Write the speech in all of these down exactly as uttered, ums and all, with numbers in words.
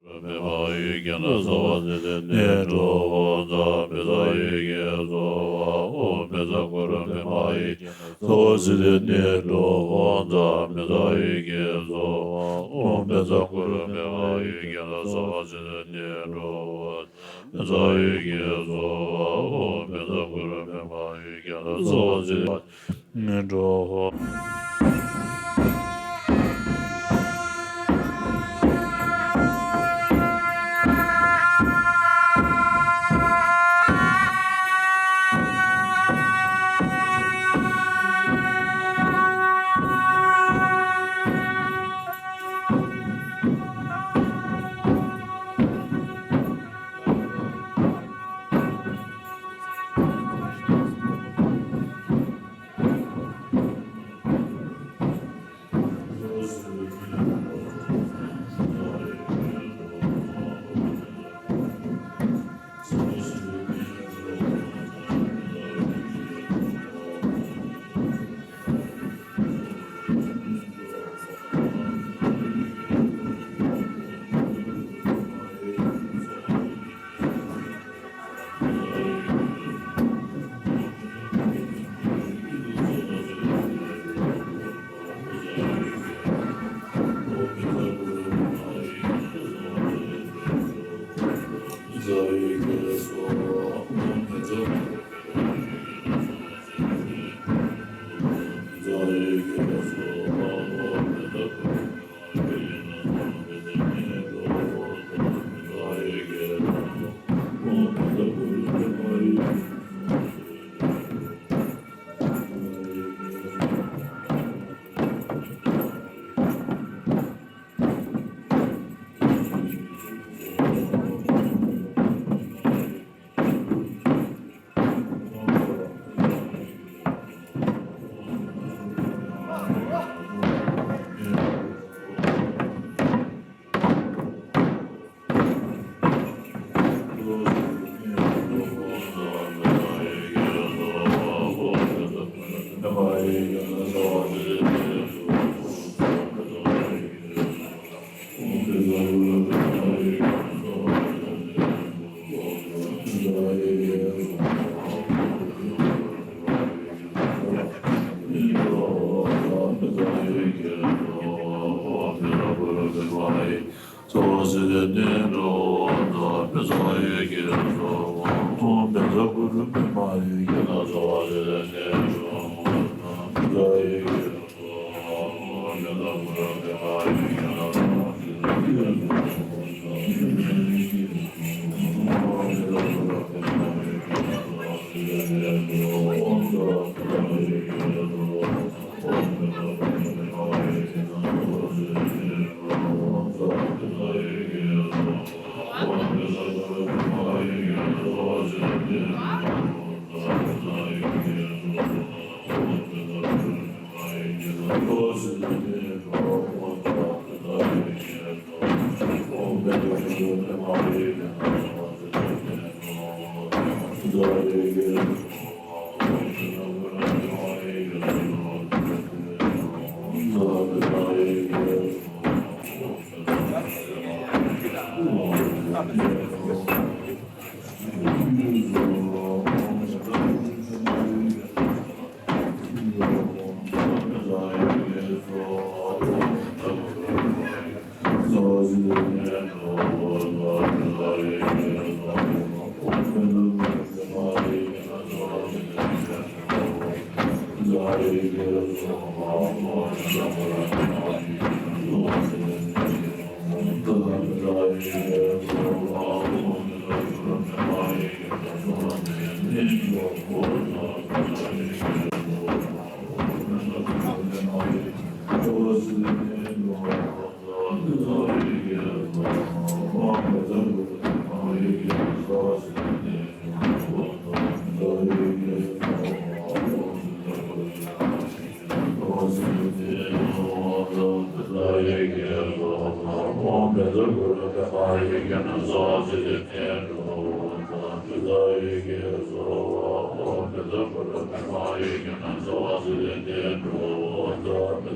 པདྨ་འོད་ཀྱི་ན་ཚ་བ་ཟེར་ཏེ་ནི་འགྲོ་འོ་ཛ་བེ་ཛ་ཡེ་གེ་སོ། ཨོཾ་བེ་ཛ་གུ་རུ་པདྨ་འོད་ཀྱི་ན་ཚ་བ་ཟེར་ཏེ་ནི་འགྲོ་འོ་ཛ་བེ་ཛ་ཡེ་གེ་སོ། ཨོཾ་བེ་ཛ་གུ་རུ་པདྨ་འོད་ཀྱི་ན་ཚ་བ་ཟེར་ཏེ་ནི་འགྲོ་འོ་ཛ་བེ་ཛ་ཡེ་གེ་སོ། ཨོཾ་བེ་ཛ་གུ་རུ་པདྨ་འོད་ཀྱི་ན་ཚ་བ་ཟེར་ཏེ་ནི་འགྲོ་འོ།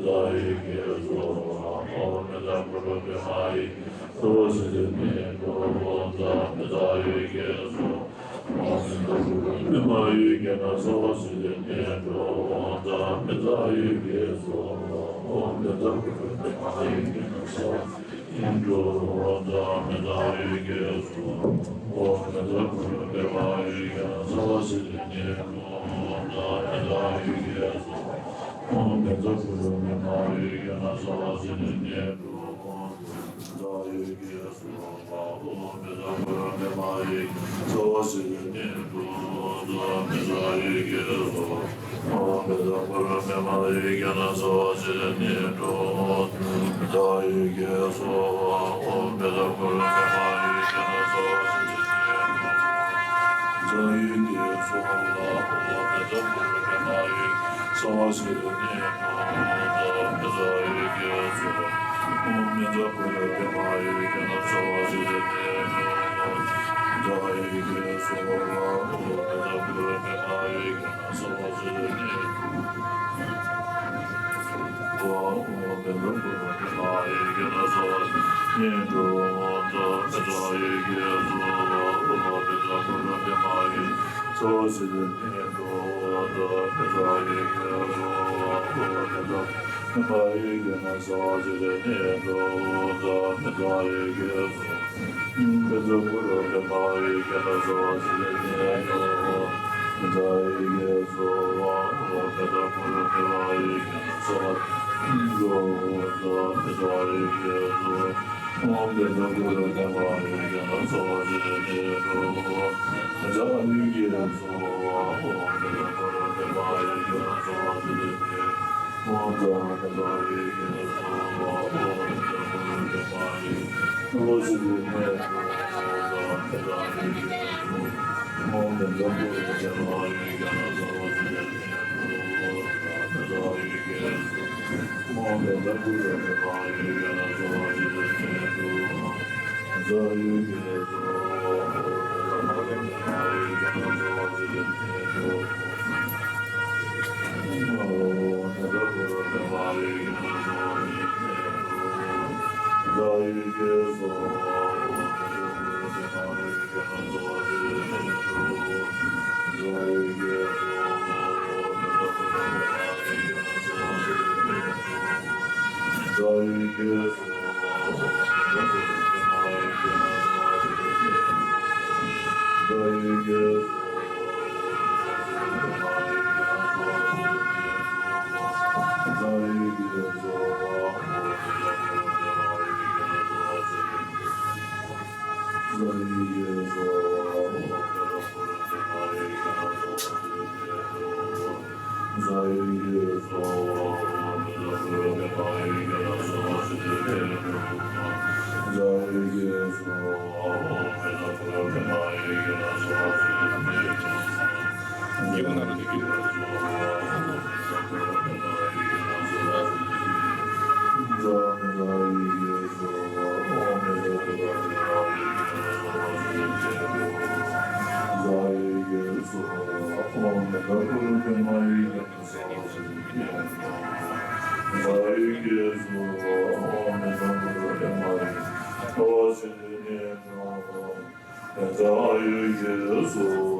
ཡི་གེ་སོགས། ཨོཾ་མི་ལྡན་ཀུ་རུ་པདྨ་ཡི་གེ་རྩ་བ་ཞིག་ཏུ་ནི་འགྲོ་འོ་ཛཿ་མི་ལྡན་ཡི་གེ་སོགས། ཨོཾ་མི་ལྡན་ཀུ་རུ་པདྨ་ཡི་གེ་ན་རྩ་བ་ཞིག་ཏུ་ནི་འགྲོ་འོ་ཛཿ་མི་ལྡན་ཡི་གེ་སོགས། ཨོཾ་མི་ལྡན་ཀུ་རུ་པདྨ་ཡི་གེ་ན་རྩ་བ་ཞིག་ཏུ་ནི་འགྲོ་འོ་ཛཿ་མི་ལྡན་ཡི་གེ་སོགས། ཨོཾ་མི་ལྡན་ཀུ་རུ་པདྨ་ཡི་གེ་ན་རྩ་བ་ཞིག་ཏུ་ནི་འགྲོ་འོ་ཛཿ་མི་ལྡན་ཡི་གེ་སོགས། ཨོཾ་མི་ལྡན་ཀུ་རུ་པདྨ་ཡི་གེ་ན་རྩ་བ་ཞིག་ཏུ་ནི་འགྲོ་འོ་ཛཿ་མི་ལྡན་ཡི་གེ་སོགས། ཨོཾ་མི་ལྡན་ཀུ་རུ་པདྨ་ཡི་གེ་ན་རྩ་བ་ཞིག་ཏུ་ནི་འགྲོ་འོ་ཛཿ་མི་ལྡན་ཡི་གེ་སོགས། ཨོཾ་མི་ལྡན་ཀུ་རུ་པདྨ་ཡི་གེ་ན་རྩ་བ་ཞིག་ཏུ་ནི་འགྲོ་འོ་ཛཿ་མི་ལྡན་ཡི་གེ་སོགས། ཨོཾ་མི་ལྡན་ཀུ་རུ་པདྨ་ཡི་གེ་ན་རྩ་བ་ཞིག་ཏུ་ནི་འགྲོ་འོ་ཛཿ་མི་ལྡན་ཡི་གེ་སོགས། ཨོཾ་མི་ལྡན་ཀུ་རུ་པདྨ་ཡི་གེ་ན་རྩ་བ་ཞིག་ཏུ་ནི་འགྲོ་འོ་ཛཿ་མི་ལྡན་ཡི་གེ་སོགས། ཨོཾ་མི་ལྡན་ཀུ་རུ་པདྨ་ཡི་གེ་ན་རྩ་བ་ཞིག་ཏུ་ནི་འགྲོ་འོ་ཛཿ་མི་ལྡན་ཡི་གེ་སོགས། ཨོཾ་མི་ལྡན་ཀུ་རུ་པདྨ་ཡི་གེ་ན་རྩ་བ་ཞིག་ཏུ་ནི་འགྲོ་འོ་ཛཿ་མི་ལྡན་ཀུ་རུ་པདྨ་ཡི་གེ་ན་རྩ་བ་ཞིག་ཏུ་ནི་འགྲོ་འོ་ཛཿ་མི་ལྡན་ཡི་གེ་སོགས། ཨོཾ་མི་ལྡན་ཀུ་རུ་པདྨ་ཡི་གེ་ན་རྩ་བ་ཞིག་ཏུ་ནི་འགྲོ་འོ་ཛཿ་མི་ལྡན་ཡི་གེ་སོགས། ཨོཾ་མི་ལྡན་པདྨ་ཡི་གེ་ན་རྩ་བ་ཞིག་ཏུ་ནི་འགྲོ་འོ་ཛཿ་མི་ལྡན་ཡི་གེ་སོགས། ཨོཾ་མི་ལྡན་ཀུ་རུ་པདྨ་ཡི་གེ་ན་རྩ་བ་ཞིག་ཏུ་ནི་འགྲོ་འོ་ཛཿ་མི་ལྡན་ཡི་གེ་སོགས། ཨོཾ་མི་ལྡན་ཀུ་རུ་པདྨ་ཡི་གེ་ན་རྩ་བ་ཞིག་ཏུ་ནི་འགྲོ་འོ་ཛཿ་མི་ལྡན་ཡི་གེ་སོགས། ཨོཾ་མི་ལྡན་ཀུ་རུ་པདྨ་ཡི་གེ་ན་རྩ་བ་ཞིག་ཏུ་ནི་འགྲོ་འོ་ཛཿ་མི་ལྡན་ཡི་གེ་སོགས། ཨོཾ་མི་ལྡན་ཀུ་རུ་པདྨ་ཡི་གེ་ན་རྩ་བ་ཞིག་ཏུ་ནི་འགྲོ་འོ་ཛཿ་མི་ལྡན་ཡི་གེ་སོགས། ཨོཾ་མི་ལྡན་ཀུ་རུ་པདྨ་ཡི་གེ་ན་རྩ་བ་ཞིག་ཏུ་ནི་འགྲོ་འོ་ཛཿ་མི་ལྡན་ཡི་གེ་སོགས། ཨོཾ་མི་ལྡན་ཀུ་རུ་པདྨ་ཡི་གེ་ན་རྩ་བ་ཞིག་ཏུ་ནི་འགྲོ་འོ་ཛཿ་མི་ལྡན་ཡི་གེ་སོགས། ཨོཾ་མི་ལྡན་ཀུ་རུ་པདྨ་ཡི་གེ་ན་རྩ་བ་ཞིག་ཏུ་ནི་འགྲོ་འོ་ཛཿ་མི་ལྡན་ཡི་གེ་སོགས། ཨོཾ་མི་ལྡན་ཀུ་རུ་པདྨ་ཡི་གེ་ན་རྩ་བ་ཞིག་ཏུ་ནི་འགྲོ་འོ་ཛཿ་མི་ལྡན་ཀུ་རུ་པདྨ་ཡི་གེ་ན་རྩ་བ་ཞིག་ཏུ་ནི་འགྲོ་འོ་ཛཿ་མི་ལྡན་ཡི་གེ་སོགས། ཨོཾ་མི་ལྡན་ཀུ་རུ་པདྨ་ཡི་གེ་ན་རྩ་བ་ཞིག་ཏུ་ནི་འགྲོ་འོ་ཛཿ་མི་ལྡན་ཡི་གེ་སོགས། ཨོཾ་མི་ལྡན་ཀུ་རུ་པདྨ་ཡི་གེ་ན་རྩ་བ་ཞིག་ཏུ་ནི་འགྲོ་འོ་ཛཿ་མི་ལྡན་ཡི་གེ་སོགས། ཨོཾ་མི་ལྡན་ཀུ་རུ་པདྨ་ཡི་གེ་ན་རྩ་བ་ཞིག་ཏུ་ནི་འགྲོ་འོ་ཛཿ་མི་ལྡན་ཡི་གེ་སོགས།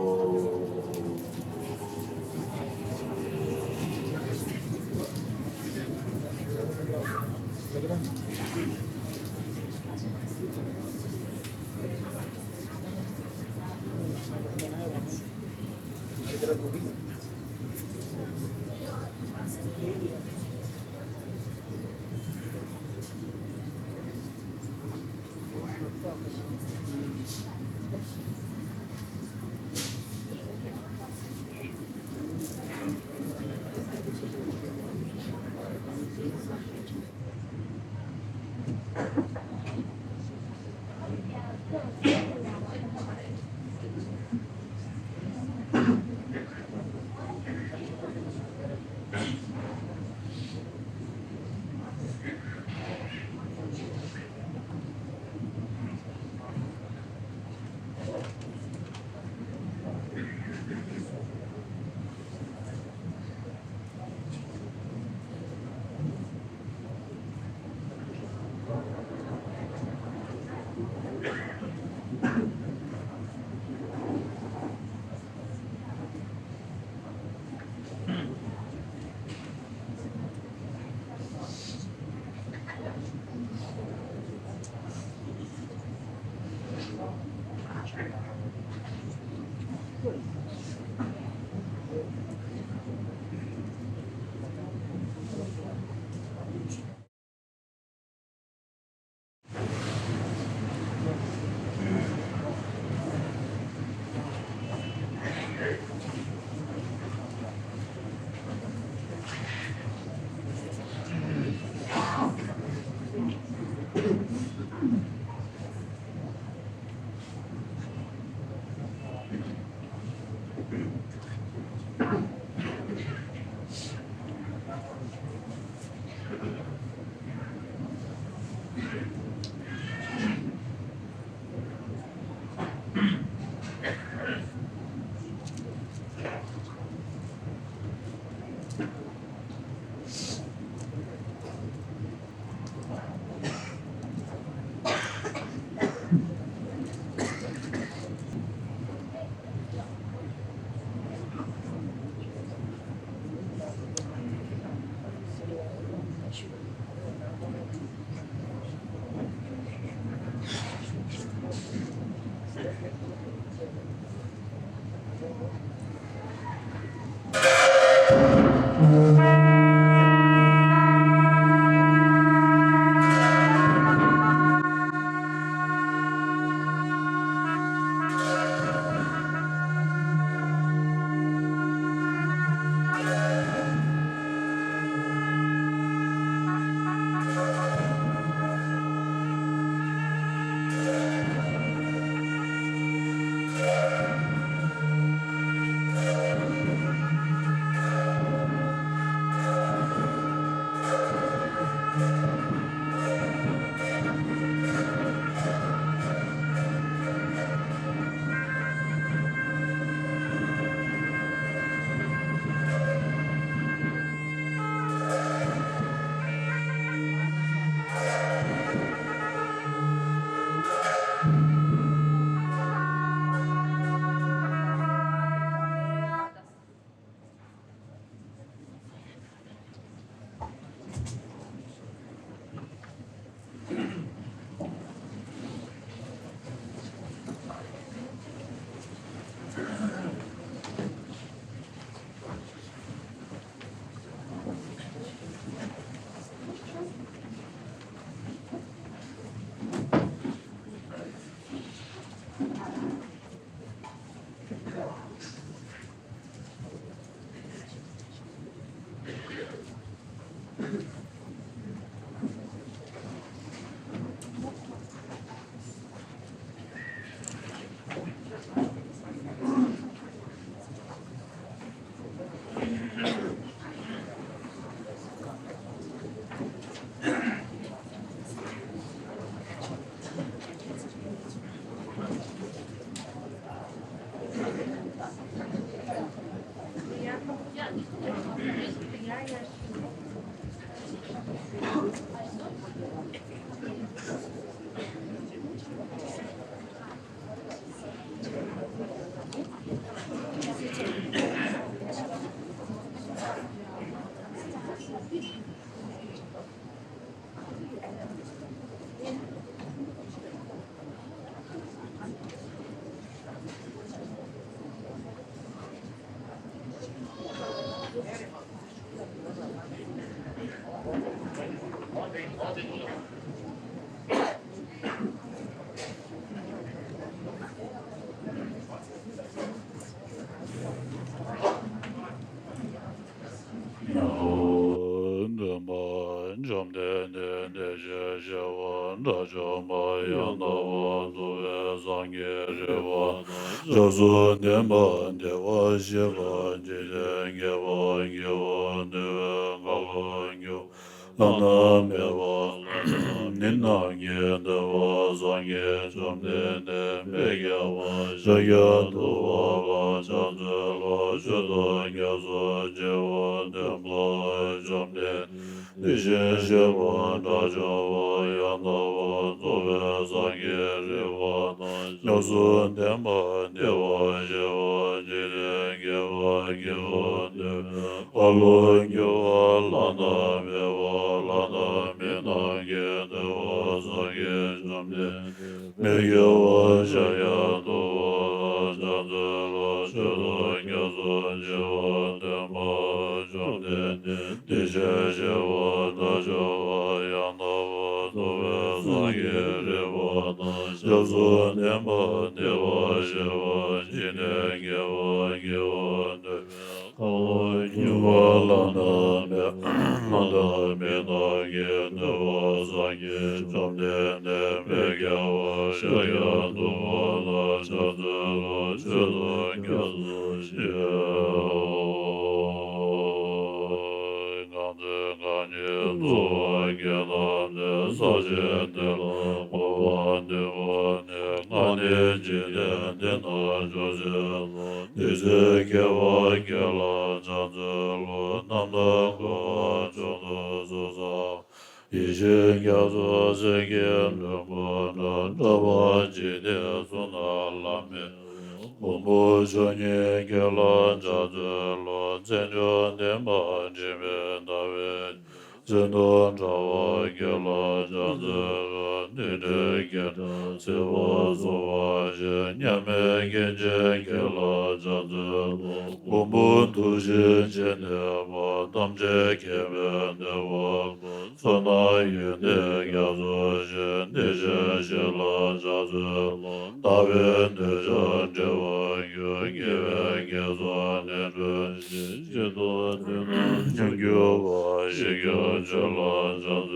སྟོན་པ། བཅོམ་ལྡན་འདས་བདེ་གཤེགས་སྤྱན་རས་གཟིགས་དབང་དྲག་བཅོམ་པ་ཡང་དག་པར་རྫོགས་པའི་སངས་རྒྱས་རིག་པ་དང་། སྐྱབས་སུ་བདེན་པ་བདེ་བར་གཤེགས་པ། འཇིག་རྟེན་དགེ་བ་བགྱིའོ། འདུལ་བའི་ཁ་ལོ་སྒྱུར་བ་བླ་ན་མེད་པ། ནི་ནམ་མཁའི་མཐའ་དང་སངས་རྒྱས་བཅོམ་ལྡན་འདས་མི་དགེ་བ་ཤཱཀྱ་ཐུབ་པ་ལ་ཕྱག་འཚལ་ལོ། མཆོད་དོ། སྐྱབས་སུ་མཆིའོ། སྟོན་པ། བཅོམ་ལྡན་འདས་དེ་བཞིན་གཤེགས་པ་དགྲ་བཅོམ་པ་ཡང་དག་པར་རྫོགས་པའི་སངས་རྒྱས་རིག་པ་དང་། སྐྱབས་སུ་བདེན་པ་བདེ་བར་གཤེགས་པ། འཇིག་རྟེན་དགེ་བ་བགྱིའོ། འདུལ་བའི་ཁ་ལོ་སྒྱུར་བ་བླ་ན་མེད་པ། བླ་ན་མེད་ནམ་མཁའི་མཐའ་དང་སངས་རྒྱས་བཅོམ་ལྡན་འདས་མི་དགེ་བ་ཤཱཀྱ་ཐུབ་པ་ལ་ཕྱག་འཚལ་ལོ། མཆོད་དོ། སྐྱབས་སུ་མཆིའོ། སྟོན་པ། བཅོམ་ལྡན་འདས་དེ་བཞིན་གཤེགས་པ་དགྲ་བཅོམ་པ་ཡང་དག་པར་རྫོགས་པའི་སངས་རྒྱས་རིག་པ་དང་། སྐྱབས་སུ་བདེན་པ་བདེ་བར་གཤེགས་པ། འཇིག་རྟེན་དགེ་བ་བགྱིའོ། འདུལ་བའི་ཁ་ལོ་སྒྱུར་བ་བླ་ན་མེད། བླ་ན་མེད་ནམ་མཁའི་མཐའ་དང་སངས་རྒྱས་བཅོམ་ལྡན་འདས་མི་དགེ་བ་ཤཱཀྱ་ཐུབ་པ་ལ་ཕྱག་འཚལ་ལོ། མཆོད་དོ། སྐྱབས་སུ་མཆིའོ། གང་དུ་གང་ ཉིད་འཚོ་བ་སྐྱེལ་ཐབས་མཛད། ས་གཞི་འདི་ལ་འགོད་པ་འདི་བོ་ནི། ང་ནི་འཇིག་རྟེན་འདི་ན་བྱོན་ཕྱིར་ལོག་འདི་ཚེ་སྐྱེ་བ་སྐྱེལ་ལ་བྱ་མཛོད་ལོ། རྣམ་དག་འཁོར་བ་མཆོག་ཏུ་བཟོད་ས། ཡེ་ཤེས་རྒྱ་མཚོ་སེང་གེའི་ལྷུན་པོ་འདྲ། འདྲ་བར་འཇིག་རྟེན་གསུམ་ན་བླ་མེད། མགོན་པོ་མཆོག་ཉིད་སྐྱེལ་ལ་བྱ་མཛོད་ལོ། མཚན་མཆོག་ལྡན་པ་འདྲེན་པའི་ཟླ་བའི་ཚེ་དང་འདྲ་བར་སྐྱེལ་ལ་བྱ་མཛོད་ལོ། ནད་འདྲེ་རྒྱལ་ཕྲན་ཚེ་བ་སོགས་པ་ཞི། མཉམ་མེད་སྐྱེ་མཆེད་སྐྱེལ་ལ་བྱ་མཛོད་ལོ། མགོན་པོ་ཐུགས་རྗེ་ཅན་གནས་པ། ཐམས་ཅད་མཁྱེན་པའི་བདེ་བ། བསོད་ནམས་ཡོན་ཏན་རྒྱ་མཚོ་ཆེ། བདེ་གཤེགས་ཞི་ལ་ཕྱག་འཚལ་ལོ། ལྟ་བའི་འདོད་ཆགས་བྲལ་བར་འགྱུར། དགེ་བའི་རྒྱལ་མཚན་ནས་འགྲོ་ཞིང་། སྲིད་དང་དེ་ན་མྱུར་འགྱུར་བ། ཞི་རྒྱས་ཆོས་ལ་ཕྱག་འཚལ་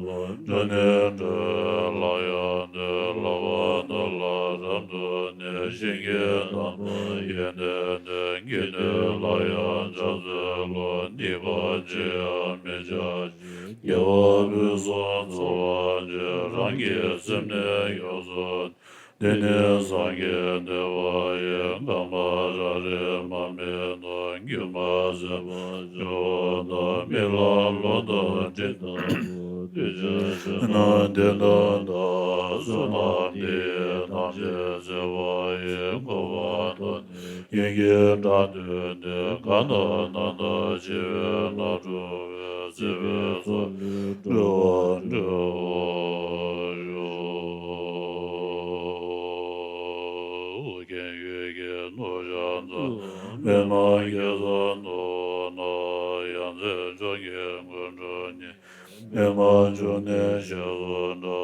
ལོ། འགྲོ་ནས་འགྲོ་བའི་ལམ་ཡང་སྟོན། ལག་པ་ནོར་ལ་རབ་ཏུ་གནས། བྱིན་གྱིས་བརླབ་ཏུ་ཡོན་ཏན་ལྡན། དགེ་འདུན་ལ་ཡང་ཕྱག་འཚལ་ལོ། སྡིག་པ་ཅི་ཡང་མི་བྱ་ཞིང་། དགེ་བ་ཕུན་སུམ་ཚོགས་པར་སྤྱད། རང་གི་སེམས་ནི་ཡོངས་སུ། འདི་ནི་སངས་རྒྱས་འདུས་པ་ཡི། གང་བ་ར་རི་མ་སྨིན་ནོ། སྒྱུ་མ་ཟད་པར་འབྱུང་བ་དང་། རྨི་ལམ་ལོ་ཟླ་སྤྲིན་ལྟ་བུ། འདུས་བྱས་ཕྱི་ནང་བདེ་སྟོང་དང་། བསོད་ནམས་འདི་ཡིས་ཐམས་ཅད་གཟིགས་པ་ཡི། གོ་འཕང་ཐོབ་ནས་ཡིད་ཀྱི་སྒྲ་ཐོས་ཏེ། གང་དག་རྣམ་དག་ཆེ་བའི་ལྷ་འགྲོ་བའི། སྲིད་པའི་མཚོ་ལས་འགྲོ་བ་སྒྲོལ་བར་ཤོག། ཨོ་རྒྱན་ཡུལ་གྱི་ནོར་བྱང་རྩ། པདྨ་རྒྱལ་ས་ནོར་བུ་ན། ཡང་རྩེ་མཆོག་གི་མགོན་གྲུབ་བརྙེས། པདྨ་འབྱུང་གནས་ཞེས་སུ་གྲགས།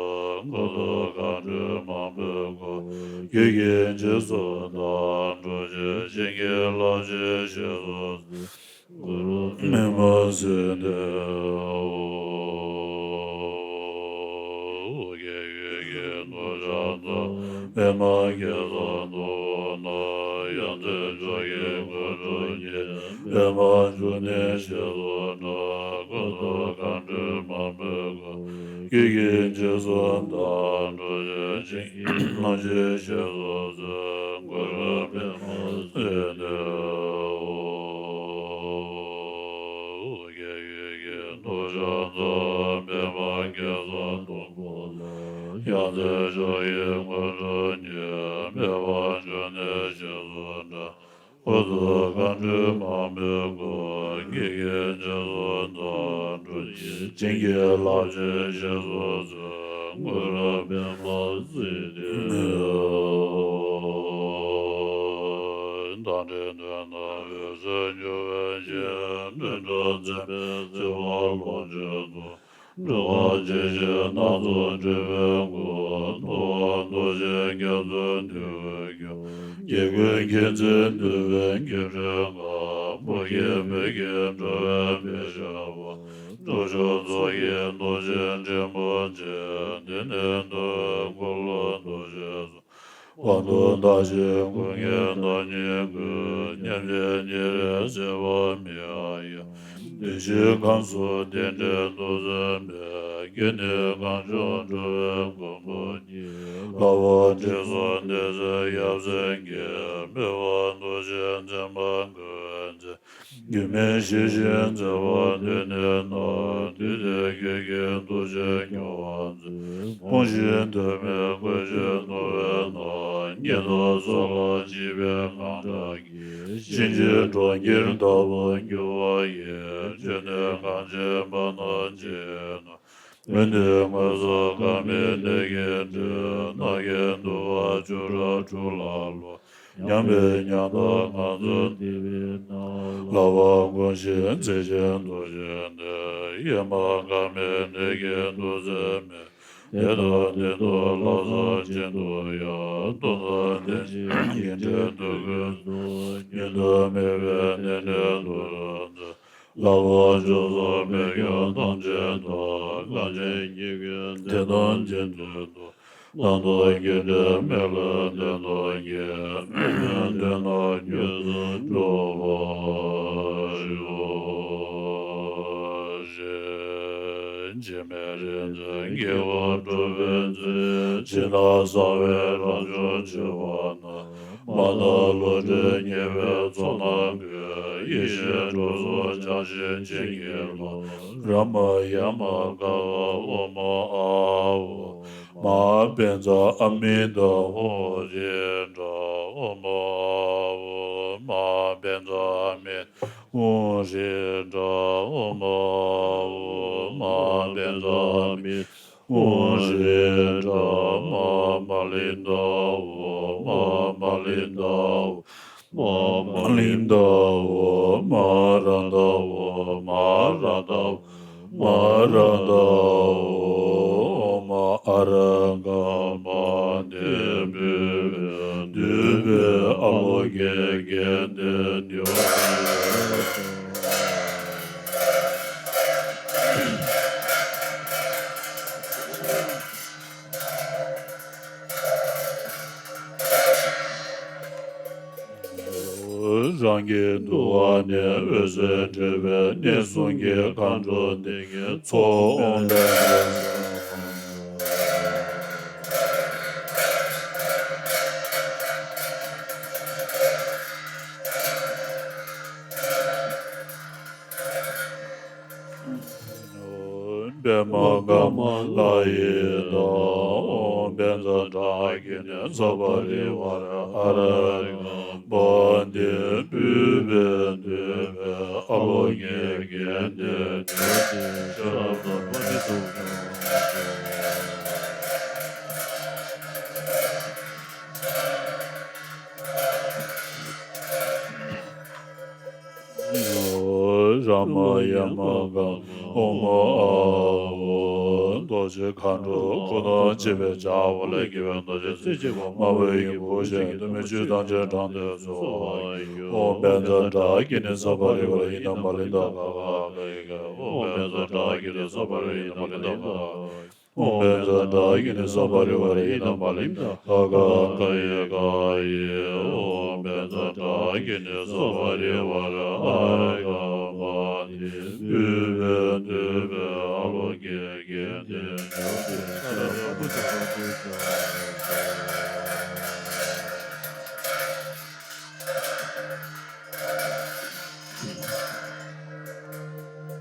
འཁོར་དུ་མཁའ་འགྲོ་མང་པོས་བསྐོར། ཆོས་ཀྱི་རྗེས་སུ་བདག་སློབ་ཅིང་། བྱིན་གྱིས་བརླབ་ཅིང་བཞེས་སུ་གསོལ། གུ་རུ་པདྨ་སིདྡྷི་ཧཱུྃ། ཨོ་རྒྱན་ཡུལ་གྱི་ནོར་བྱང་རྩ། པདྨ་རྒྱལ་ས་ནོར་བུ་ན། ཡང་རྩེ་མཆོག་གི་མགོན་གྲུབ་བརྙེས། པདྨ་འབྱུང་གནས་ཞེས་སུ་གྲགས། འཁོར་དུ་མཁའ་འགྲོ་མང་པོས་བསྐོར། ཆོས་ཀྱི་རྗེས་སུ་བདག་སློབ་ཅིང་། བྱིན་གྱིས་བརླབ་ཅིང་བཞེས་སུ་གསོལ། གུ་རུ་པདྨ་སིདྡྷི་ཧཱུྃ། ཨོ་རྒྱན་ཡུལ་གྱི་ནོར་བྱང་རྩ། པདྨ་རྒྱལ་ས་སྡོང་པོ་ན། ཡང་རྩེ་མཆོག་གི་མགོན་གྲུབ་བརྙེས། པདྨ་འབྱུང་གནས་ཞེས་སུ་གྲགས། འཁོར་དུ་མཁའ་འགྲོ་མང་པོས་བསྐོར། ཆོས་ཀྱི་རྗེས་སུ་བདག་སློབ་ཅིང་། བྱིན་གྱིས་བརླབ་ཅིང་བཞེས་སུ་གསོལ། གུ་རུ་པདྨ་སིདྡྷི་ཧཱུྃ། མདའ་གྲི་མདུན་ན་འོད་ཟེར་འཕྲོ་བའི་ཞིང་། བདུད་དང་འཛིན་པའི་འཚེ་བ་ལོངས་སྤྱོད་དང་། འགྲོ་བ་འཇིགས་བྱེད་སྣ་ཚོགས་སྒྲིབ་པའི་མགོན། ཐུབ་དབང་རྡོ་རྗེ་རྒྱ་མཚོས་འདུལ་བའི་ཁྱབ། རྒྱལ་ཀུན་མཁྱེན་བརྩེ་འདུལ་བའི་སྐྱེ་འགྲོའི་མགོན། མུ་གེ་བོད་ཀྱི་འགྲོ་བའི་བེ་ཤ་བ། སྟོབས་ཤུགས་ཚོགས་ཀྱི་རྡོ་རྗེ་འགྲེང་བུ་ཅན། འདི་ནི་འདུལ་བའི་འཁོར་ལོ་རྡོ་རྗེ་གསུམ། དབང་དུ་བདག་ཅིང་སྐུ་ལྔའི་བདག་ཉིད་ཀུན། མཉམ་གཞག་ཉེ་རིང་སྲིད་པ་མི་གཡོ་ཡང་། བདེ་གཤེགས་ཁམས་གསུམ་རྟེན་འབྲེལ་དུ་བརྩོན་པའི། སྐྱེ་གནས་གང་བྱུང་འགྲོ་བའི་མགོན་པོ་ཉིད། ལྷ་དབང་དྲི་བསུང་བདེ་གསལ་ཡབ་སྲས་ཀྱིས། སྨེ་བ་རྡོ་རྗེ་འཛིན་པ་འགོག་པའི་ཚེ། སྒྱུ་མའི་ཞི་ཞིང་མཛེས་པ་སྟོན་ནས་ན། བདུད་སྡེ་ཁྱོད་ཀྱི་ཐུགས་རྗེས་སྐྱོབ་པར་མཛོད། ཕུང་ཤིང་གདོད་མའི་གོས་ཆེན་གདུང་བས་ན། ཉེས་དང་ཚོགས་ལ་འཇིགས་པའི་དངངས་སྐྲག་གིས། གཤིན་རྗེའི་གྲོང་ཁྱེར་དག་པར་འགྱུར་བ་ཡི། བཅོལ་ནས་གངས་ཅན་བར་ན་ཕྱིན་ན། འོད་ལྡན་མངོན་སུམ་འགག་མེད་ནད་ཀྱིས་བཏུལ། རྣམ་རྒྱལ་འདུ་བ་བཅུ་ར་དྲུག་ལ་སློབ། ཉམས་པའི་ཉམས་རྟོགས་ངང་ཚུལ་འདུལ་བའི་ནང་། ལྷ་དབང་དགོངས་ཤིག་མཛད་ཆེན་ཐུགས་རྗེ་འདི། ཡེ་མ་འགག་མེད་ནད་ཀྱིས་འདུ་འཛིན་མེད། དེ་དང་ལྡན་དུ་ལྷག་བསམ་ཅན་དུ་ཡང་། སྟོང་དང་ལྡན་ཞིང་དགེ་འབྲས་འདོད་ཀུན་སྩོལ། ཉིད་དུ་མེད་པའི་རྣལ་འབྱོར་དུ་རུ་མཛད། ལྷ་དབང་མཆོག་གསུམ་མི་སྐྱོ་ཐམས་ཅད་དང་། གངས་ཅན་སྐྱེ་དགུའི་བདེ་སྟོང་རྒྱུན་མཐུད་དོ། ལམ་དུ་དགེ་འབྲས་མེ་ལྷུང་ལྡན་དུ་སྐྱེ། དོན་རྣམས་དངོས་སུ་འགྲུབ་པར་ཤོག། འཇིགས་མེད་རིག་འཛིན་དཀྱིལ་འཁོར་སྒྲུབ་པའི་མཛོད། ཕྱི་ནང་གསང་བའི་རང་བྱུང་བྱེ་བ་རྣམས། མ་དག་བློ་གྲོས་ཉེས་པའི་ཚོགས་རྣམས་ཀུན། ཡེ་ཤེས་གྲོགས་སུ་སྦྱངས་ཤིང་བྱིན་གྱིས་རློབས། རབ་དང་ཡ་མ་ག་ཨ་ཨོ་མ་ཨ་ཨོ། མ་པཉྩ་ཨ་མི་ཏ་ཧོ་རི་ཏྲ་ཨོ་མ་ཨ་ཨོ། མ་པཉྩ་ཨ་མི་ཏ་ཧོ་རི་ཏྲ་ཨོ་མ་ཨ་ཨོ། མ་པཉྩ་ཨ་མི་ཏ་ཧོ་རི་ཏྲ། མ་མ་ལི་ཏ་ཧོ། མ་མ་ལི་ཏ་ཧོ། མ་མ་ལི་ཏ་ཧོ། མ་ར་ཏ་ཧོ། མ་ར་ཏ་ཧོ། མ་ར་ཏ་ཧོ། མ་ཨ་ར་ག་མ་ནི་བུས་པས་བསྡུས་པའི་ཨ་ལོ་ཀེ་རྒྱན་ལྡན་ཡོད། རང་གི་འདུལ་བ་ནི། འོད་ཟེར་འཕྲོས་པའི་གནས་གསུམ་གྱི་མཁའ་འགྲོ་འདི་ཉིད་མཚོ་ཨོམ་བན་པདྨ་ཀ་མ་ལ་ཡི་དང་། ཨོམ་བཛྲ་ཏྲ་གི་ནི་ས་པ་རི་ཝཱ་ར་ཨ་ར་ཧ་ར་ག་པ་འདི་བུས་པས་བསྡུས་པའི་ཨ་ལོ་ཀེ་རྒྱན་ལྡན་ཏེ། ཤེས་རབ་ཏུ་ཕ་ཏི་ཏུ། ར་མ་ཡ་མ་ག་ཨོ་མ་ཨ་ཨོ། རྡོ་རྗེ་མཁའ་འགྲོ་སྐུ་མདོག་གཅིག་པའི་བྱ་བ་ལས་སྐྱེས་པའི་རྡོ་རྗེ་རྩེ་གཅིག་པ། དམར་པོའི་སྙིང་པོ་བཞིན་དུ་མི་བསྐྱོད་ཐམས་ཅད་དྲངས་ཏེ་གསོལ་བ་ཡི། ཨོམ་བཛྲ་ཏྲ་གི་ནི་ས་པ་རི་ཝཱ་ར་ཨི་དྷམ་མ་ལི་ཏ་ག་ག་ཨ་ལ་ཡི་ག། ཨོམ་བཛྲ་ཏྲ་གི་ནི་ས་པ་རི་ཝཱ་ར་ཨི་དྷམ་མ་ལི་ཏ་ག་ག། ཨོམ་བཛྲ་ཏྲ་གི་ནི་ས་པ་རི་ཝཱ་ར་ཨི་དྷམ་མ་ལི་ཏ་ག་ག་ཨ་ག་ཡི་ག་ཡི། ཨོམ་བཛྲ་ཏྲ་གི་ནི་ས་པ་རི་ཝཱ་ར་ཨ་ག་མ་ནི་བུས་པས་བསྡུས་པའི་ཨ་ལོ་ཀེ་རྒྱན་ལྡན་ཡོད་དེ། ཤེས་རབ་ཏུ་ཕ་ཏི་ཏུ།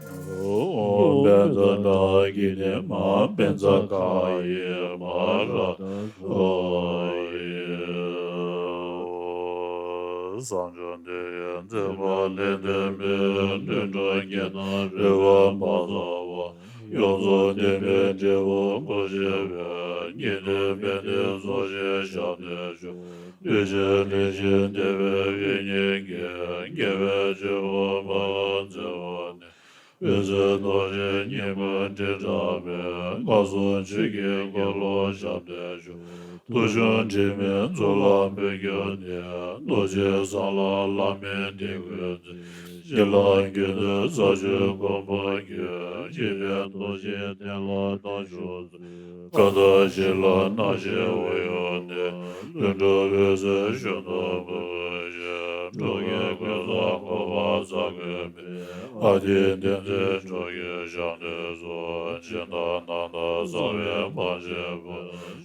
ཨོམ་བཛྲ་ཏྲ་གི་ནི་མ་པཉྩ་ཀ་ཡི་མ་ར་ཏ་ཧོ་ཡི། བསམ་བྱུང་འདི་ཡི་མཛད་པ་ལས་འདས་པའི་ལྷུན་གྲུབ་ཉི་ཟླ་རེ་བ་མ་ཚར་བར། ཡོངས་སུ་ལྡན་པའི་འབྲས་བུ་སྐུ་བཞེས་པའི། ཉི་ཟླའི་དཔལ་ལྡན་ཚོགས་ཞིང་ཞབས་བརྟན་ཞུ། གདུལ་བྱའི་ལྷས་བྱིན་དེ་བས་དབུ་བརྙེས་ཀྱི། དགེ་བའི་ཆོས་འཁོར་འབར་བར་མཛད་པ་ནི། འོད་ཟེར་མདོག་ཅན་སྙིང་པོའི་སྤྲིན་བཀྲ་བའི། མངའ་གསོལ་ཆོས་ཀྱི་འཁོར་ལོ་ཞབས་བརྟན་ཞུ། ཐུགས་བྱུང་དྲི་མེད་གཙུག་ལག་འབུལ་གྱུར་ནས། རྡོ་རྗེ་འཛམ་གླིང་བླ་མའི་དེད་དཔོན་མཛད། གཞན་ལ་གུས་བཏུད་ས་བཅུའི་མགོན་པོར་གྱུར། འཇིགས་པའི་དོ་ཤལ་གདན་ལ་བཏང་ཞུགས་མཛད། མཁའ་ལྟར་བཞད་ལ་སྣང་ཞིང་འོད་གཡོ་ནས། ལྷུན་གྲུབ་འོད་ཟེར་གཞོན་ནུར་བུ་བཞིན། འགྲོ་ཀུན་གོལ་ས་བཀོད་པ་རྩ་བཀོད་པའི། ཨ་ཏི་བསྟན་འཛིན་འགྲོ་བའི་ཞབས་འདེགས་སུ། ཕྱི་ནང་ནང་དང་གསང་བའི་དབང་ཆེན་པོ།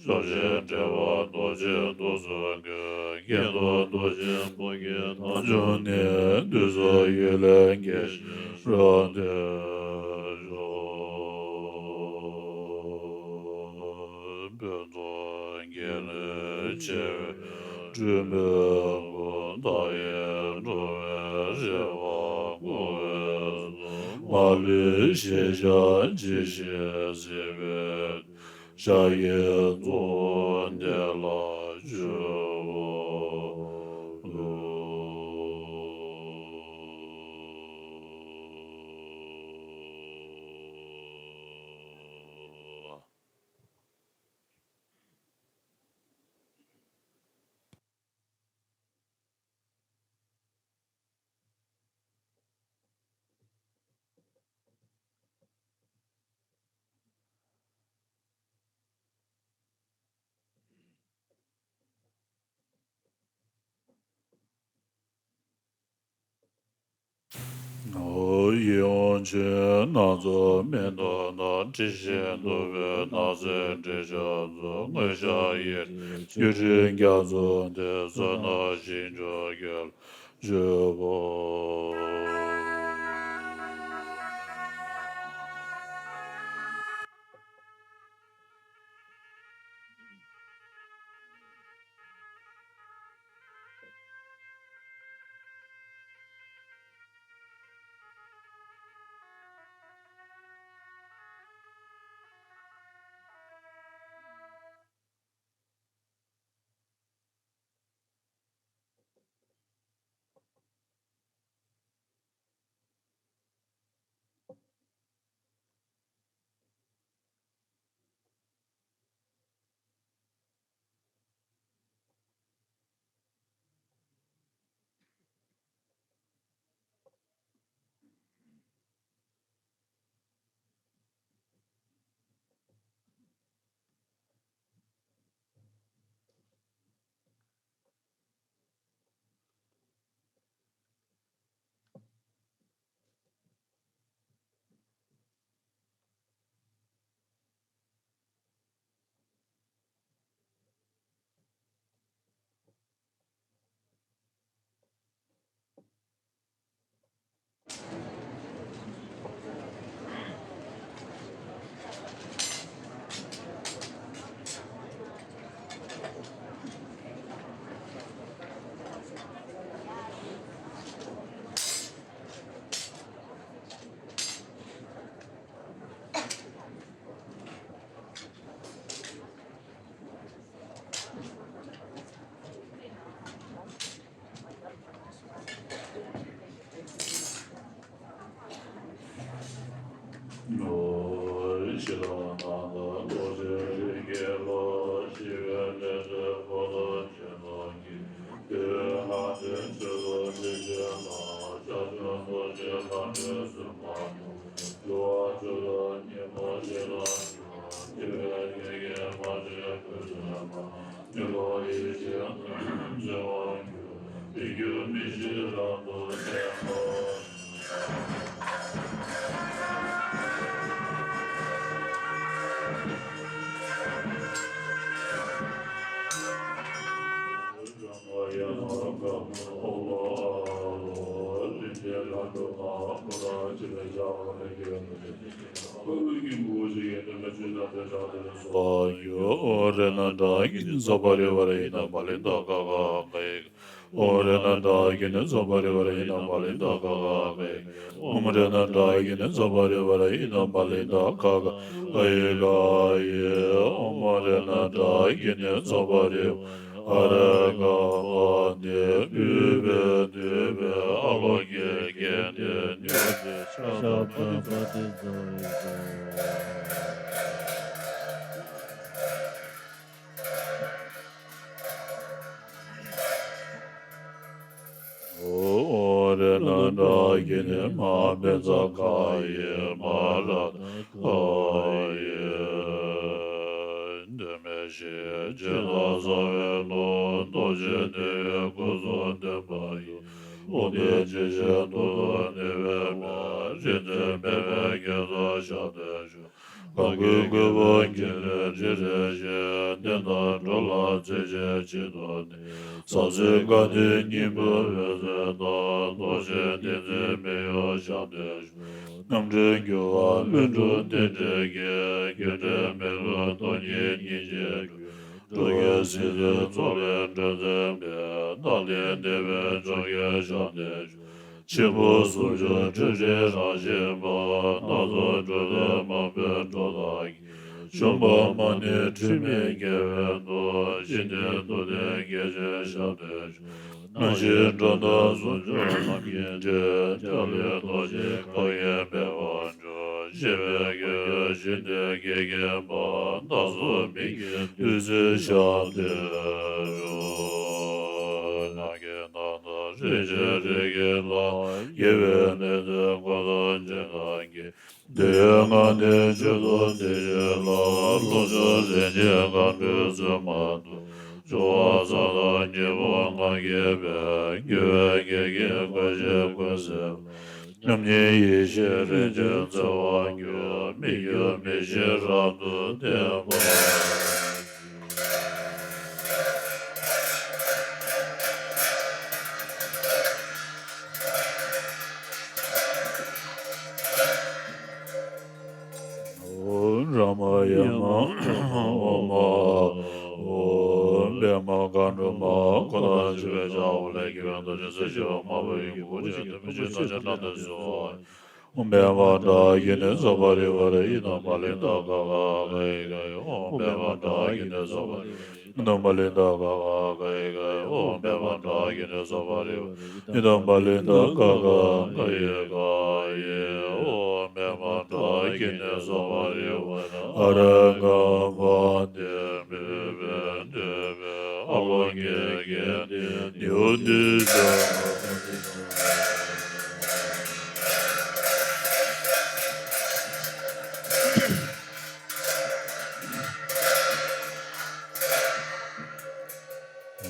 ཕྱོགས་བཞིར་བགྲད་པ་མདོག་ཅན་ཏོག་ཙམ་ཀུན། སྐྱེ་འགྲོ་མདོག་ཅན་པོ་གི་ཐང་ཆུང་ནས། འདུས་ཚོགས་ཡུལ་ལས་རྒྱས་ཤིང་རབ་ཏུ་འཕེལ། ཕུན་ཚོགས་རྒྱན་ལས་ཆེ་བའི་སྤྲུལ་པའི་སྐུ། མཐའ་ཡས་འགྲོ་བའི་རེ་བ་འགུགས་པའི་གཟུངས། མ་ལུས་ཞེས་བྱ་ཇི་བཞིན་གཟིགས་པའི། ཞབས་ཀྱི་རྫོགས་བདེ་ལ་སྤྱོད་པར་འདུད། ཆོས་སྣ་ཚོགས་མེ་ཏོག་ལྟར། དྲི་ཞིམ་བདུག་སྤོས་སྣང་གསལ་དྲི་ཆབ་ཚོགས། དངོས་ཞག་ཡིད་བདེ་སྒྱུ་འཕྲུལ་རྒྱ་མཚོ་འདི། བསོད་ནམས་ཞིང་སྐྱོང་རྒྱལ་བར་སྤྱོད་པ། ཨོ་རེ་ན་ད་གི་ནི་ཛ་པ་རེ་བ་རེ་ཡི་ན་པ་ལེ་ད་ག་ག་ག་ཨོ་རེ་ན་ད་གི་ནི་ཛ་པ་རེ་བ་རེ་ཡི་ན་པ་ལེ་ད་ག་ག་ག་ཨོ་རེ་ན་ད་གི་ནི་ཛ་པ་རེ་བ་རེ་ཡི་ན་པ་ལེ་ད་ག་ག་ག་ཨི་ག་ཨི། ཨོ་རེ་ན་ད་གི་ནི་ཛ་པ་རེ་བ་རེ་ག་པ་ནི་བུས་པའི་འདུས་པའི་ཨ་ལོ་ཀེ་ཀེ་ནི་ནུས་པའི་ཤ་ད་པ་ཏི་ཙ་ཡི་ཙ། ཨོ་རེ་ན་ད་གི་ནི་མ་པེ་ཙ་ཁ་ཡི་མ་ར་ད་ཁ་ཡི། འདུན་མའི་གཞི་ཇི་ལྟར་བཟང་བའི་ལུགས། རྡོ་རྗེ་འདི་ཡི་སྐུ་གསུང་བསྟན་པ་ཡི། ལུང་བསྟན་ཇི་བཞིན་དུ་གནས་པའི་མི། རིག་འཛིན་ཕན་པའི་རྒྱལ་སར་ཞབས་བརྟན་ཞུ། གང་གི་གུས་པ་དགེ་ལེགས་རིན་ཆེན་བཞིན། བསྟན་དང་འགྲོ་ལ་བརྩེ་ཆེན་ཆེད་དུ་གནས། ཟབ་ཆོས་དགའ་ལྡན་སྙིང་པོའི་འོད་ཟེར་དང་། རྡོ་རྗེ་ཏིང་འཛིན་མི་གཡོ་ཞབས་བརྟན་ཞུ། རྣམ་འདྲེན་རྒྱུ་བ་ལྷུན་གྲུབ་རྟེན་འབྲེལ་གྱི། རྒྱུ་འབྲས་མི་ལུས་སྟོང་ཉིད་སྙིང་རྗེའི་རྒྱུ། འགྲོ་ཀུན་སྲིད་རྩེའི་མཚོ་ལས་འགྲོ་འཛིན་པའི། བདག་ལྟའི་བདེ་བའི་མཆོག་གི་ཞབས་བརྟན་ཞུ། ཆེན་པོ་སུམ་ཅུ་སྤྲོས་བྲལ་རང་བཞིན་པ། སྣ་ཚོགས་སྤྲོས་བྲལ་མང་པོའི་སྒྲོ་བཏགས་ཀྱི། བཅོམ་པ་མ་ནིང་འཁྲུལ་མེད་རྒྱལ་བའི་མདོ། ཞི་བདེའི་མདོ་སྡེ་རྒྱས་བྱེད་ཞབས་བརྟན་ཞུ། སྣང་ཞིང་འགྲོ་ལྡོག་ཟུང་འཇུག་ལམ་གྱི་འབྲས། ཐེག་པའི་རྡོ་རྗེ་འགག་གི་མེ་དབང་འབྱུང་། ཞི་བའི་རྒྱལ་བའི་ཞི་བདེ་དགེ་རྒན་པ། བདག་སོགས་མི་དགེ་བདུད་རྩིའི་ཞབས་བརྟན་ཞུ། ནམ་མཁའི་མཐའ་དང་རིན་ཆེན་རིགས་ཀྱི་ལྷ། རྒྱལ་བའི་གནས་འདིར་འཁོར་དང་བཅས་ཐམས་ཅད། འདོད་ཡོན་ལྔ་ལྡན་མཆོད་དོ་དེ་བཞིན་ལ། ལྷོ་ཕྱོགས་རིན་ཆེན་མཁའ་འགྲོའི་བཙུན་མ་དང་། འབྱུང་བ་མཚན་དང་དངོས་པོ་ལྔ་བསྐྱེད་པའི། འགྱུར་བའི་གེགས་ཀྱིས་བཀོད་བྱས་ཀུན་སེལ་བ། མཉམ་ཉིད་ཡེ་ཤེས་རིན་ཆེན་རྩེ་བར་གྱུར། མི་འགྱུར་མི་ཤིགས་རབ་ཏུ་བརྟན་པར་ཨོཾ་རཱ་མ་ཡ་མ་ཨོཾ་མ་ཨོཾ། པདྨ་མཁའ་འགྲོ་མ་ཁོ་ན་ཞི་བའི་ཕྱག་འོག་ལས་སྐྱེས་པའི་རྡོ་རྗེ་རྩེ་ཞི་བ་དམར་པོ་ཡི་གི་སྐུ་ཅན་ཐུན་མིན་གྱི་རྡོ་རྗེ་དྲང་དུ་གསོལ། ཨོཾ་པདྨ་དྲག་གི་ནི་ས་པ་རི་ཝ་ར་ཨི་དམ་པ་ལི་ཏ་ཀ་ཀ་ཀ་ཨི་ཀ་ཨི། ཨོཾ་པདྨ་དྲག་གི་ནི་ས་པ་རི་ཝ་ར་ཨི་དམ་པ་ལི་ཏ་ཀ་ཀ་ཀ་ཨི་ཀ་ཨི། ཨོཾ་པདྨ་དྲག་གི་ནི་ས་པ་རི་ཝ་ར་ཨི་དམ་པ་ལི་ཏ་ཀ་ཀ་ཀ་ཨི་ཀ་ཨི། ཨོཾ་པདྨ་དྲག་གི་ནི་ས་པ་རི་ཝ་ར་ཨ་ར་ག་མ་ཏི་བི་བི་དི་བི་ཨ་ལོ་ཀེ་ཀེ་ཏི་ནི་ཡོ་ཏི་ས།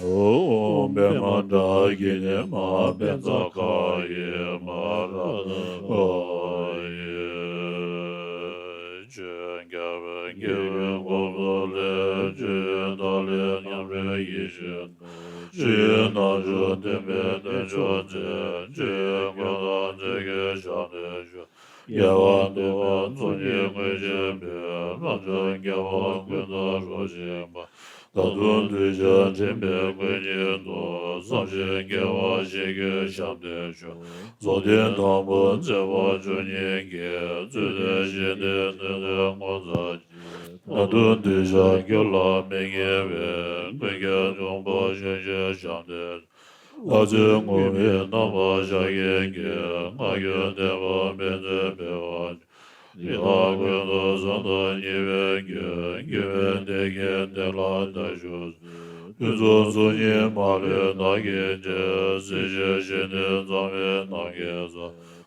ཨོཾ་པདྨ་དྲག་གི་ནི་མ་པཉྩ་ཁ་ཡི་མ་ར་ཏ་ཁ་ཡི། ཆོས་རྒྱལ་བའི་དགེ་བའི་གོ་འཕང་ལས། ཆོས་དབྱིངས་ཐར་ལམ་མཉམ་རོལ་ཡེ་ཤེས་སྒོ། ཆོས་དབྱིངས་རྣལ་འབྱོར་སྟོན་པའི་རྣལ་འབྱོར་རྩེ། ཆོས་དབྱིངས་ཀུན་བདག་མཛོད་ཀྱི་ཞབས་ནས་ཞུ། རྒྱལ་བ་འདུས་པ་ཚོགས་གཉིས་མངོན་བྱེད་པའི། རྣལ་འབྱོར་རྒྱལ་བ་ཀུན་དང་རོལ་ཞིང་འབར། ད་དུང་གདུལ་བྱ་འདྲེན་པའི་མགོན་ཉིད་དུ། བསམ་བཞིན་དགེ་བ་བཞེས་ཀྱི་ཞབས་ནས་ཞུ། རྫོགས་ལྡན་དང་པོ་མཛད་པ་བཅུ་གཉིས་ཀྱི། རྩོད་ལྡན་ཞི་བདེའི་གནས་ལས་ངོ་མཚར་ཆེ། ད་དུང་གདུལ་བྱ་ཁྱོད་ལ་མི་ངལ་བའི། ཀུན་ཁྱབ་འབྱུང་པོ་ཞི་བྱེད་ཞབས་ནས་ཞུ། ལྷ་རྫས་ངུར་སྨྲིག་རྣམ་པར་ཤར་མཁན་གྱི། སྔར་གྱི་བསྟན་པ་མེ་མཛད་འཕེལ་བར་འགྱུར། ཡི་དྭགས་ཀུན་ཏུ་བཟང་དང་ཉེ་བའི་རྒྱུ། རྒྱུ་མེད་འདོད་ཀྱི་བདེ་ལ་བདག་ཞུགས་སོ། ཕུན་ཚོགས་ཚོགས་གཉིས་མ་ལུས་བདག་གིས་བྱས། སྲིད་ཞིའི་ཞི་གནས་གཙང་བའི་རྣམ་མཁྱེན་ས།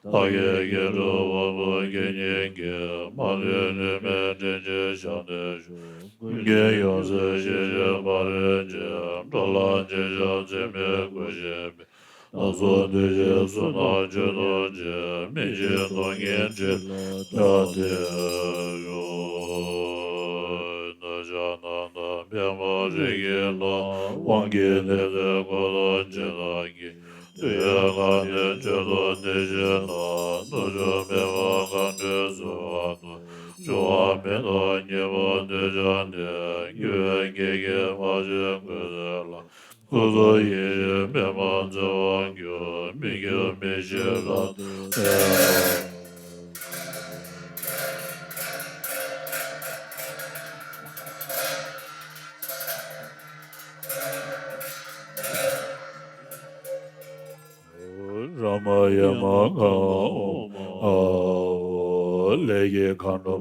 བདག་གི་སྐྱེ་འགྲོའི་དབང་པོ་དགེ་བསྙེན་གྱི། མ་ལུས་ལུས་མེད་འདྲེན་བྱེད་ཞབས་ནས་ཞུ། ཀུན་མཁྱེན་ཡོངས་གསལ་ཞི་བྱེད་ཕ་རོལ་ཕྱིན། སྤྲོ་ལམ་སྤྱད་བྱ་འཛད་མེད་སྐུ་བཞི་པའི། བདག་སོགས་འདུས་བྱས་གསུམ་རྣམས་ཆོས་སྟོན་ཅིང་། སྨིན་བྱེད་སྟོང་ཉིད་ཕྲིན་ལས་རྒྱ་མཚོའི་རོལ། གདུལ་བྱ་རྣམས་དང་པདྨ་རིགས་ཀྱི་ལྷ། དབང་གི་ལྷ་རྫས་འཁོར་དང་སྦྱིན་བདག་གིས། འདུལ་བའི་ཁ་ནས་མཆོད་དོ་དེ་བཞིན་དུ། རྣལ་འབྱོར་པདྨ་མཁའ་འགྲོའི་གསོལ་བ་བཏབ། འགྱུར་བ་མེད་དང་ཉེས་པ་འདོད་བྱ་ནི། འགྱུར་བའི་གེགས་ཀྱིས་མ་ཞི་འགོད་ཚུལ་ལ། ཐུགས་རྗེ་ཡེ་ཤེས་པདྨ་བརྩེ་བ་རྒྱུ། མི་འགྱུར་མི་ཤིགས་རབ་ཏུ་བརྟན། རཱ་མ་ཡ་མ་ག་ཨོཾ་ཨཱཿཧཱུྃ། ལས་ཀྱི་མཁའ་འགྲོ་མ་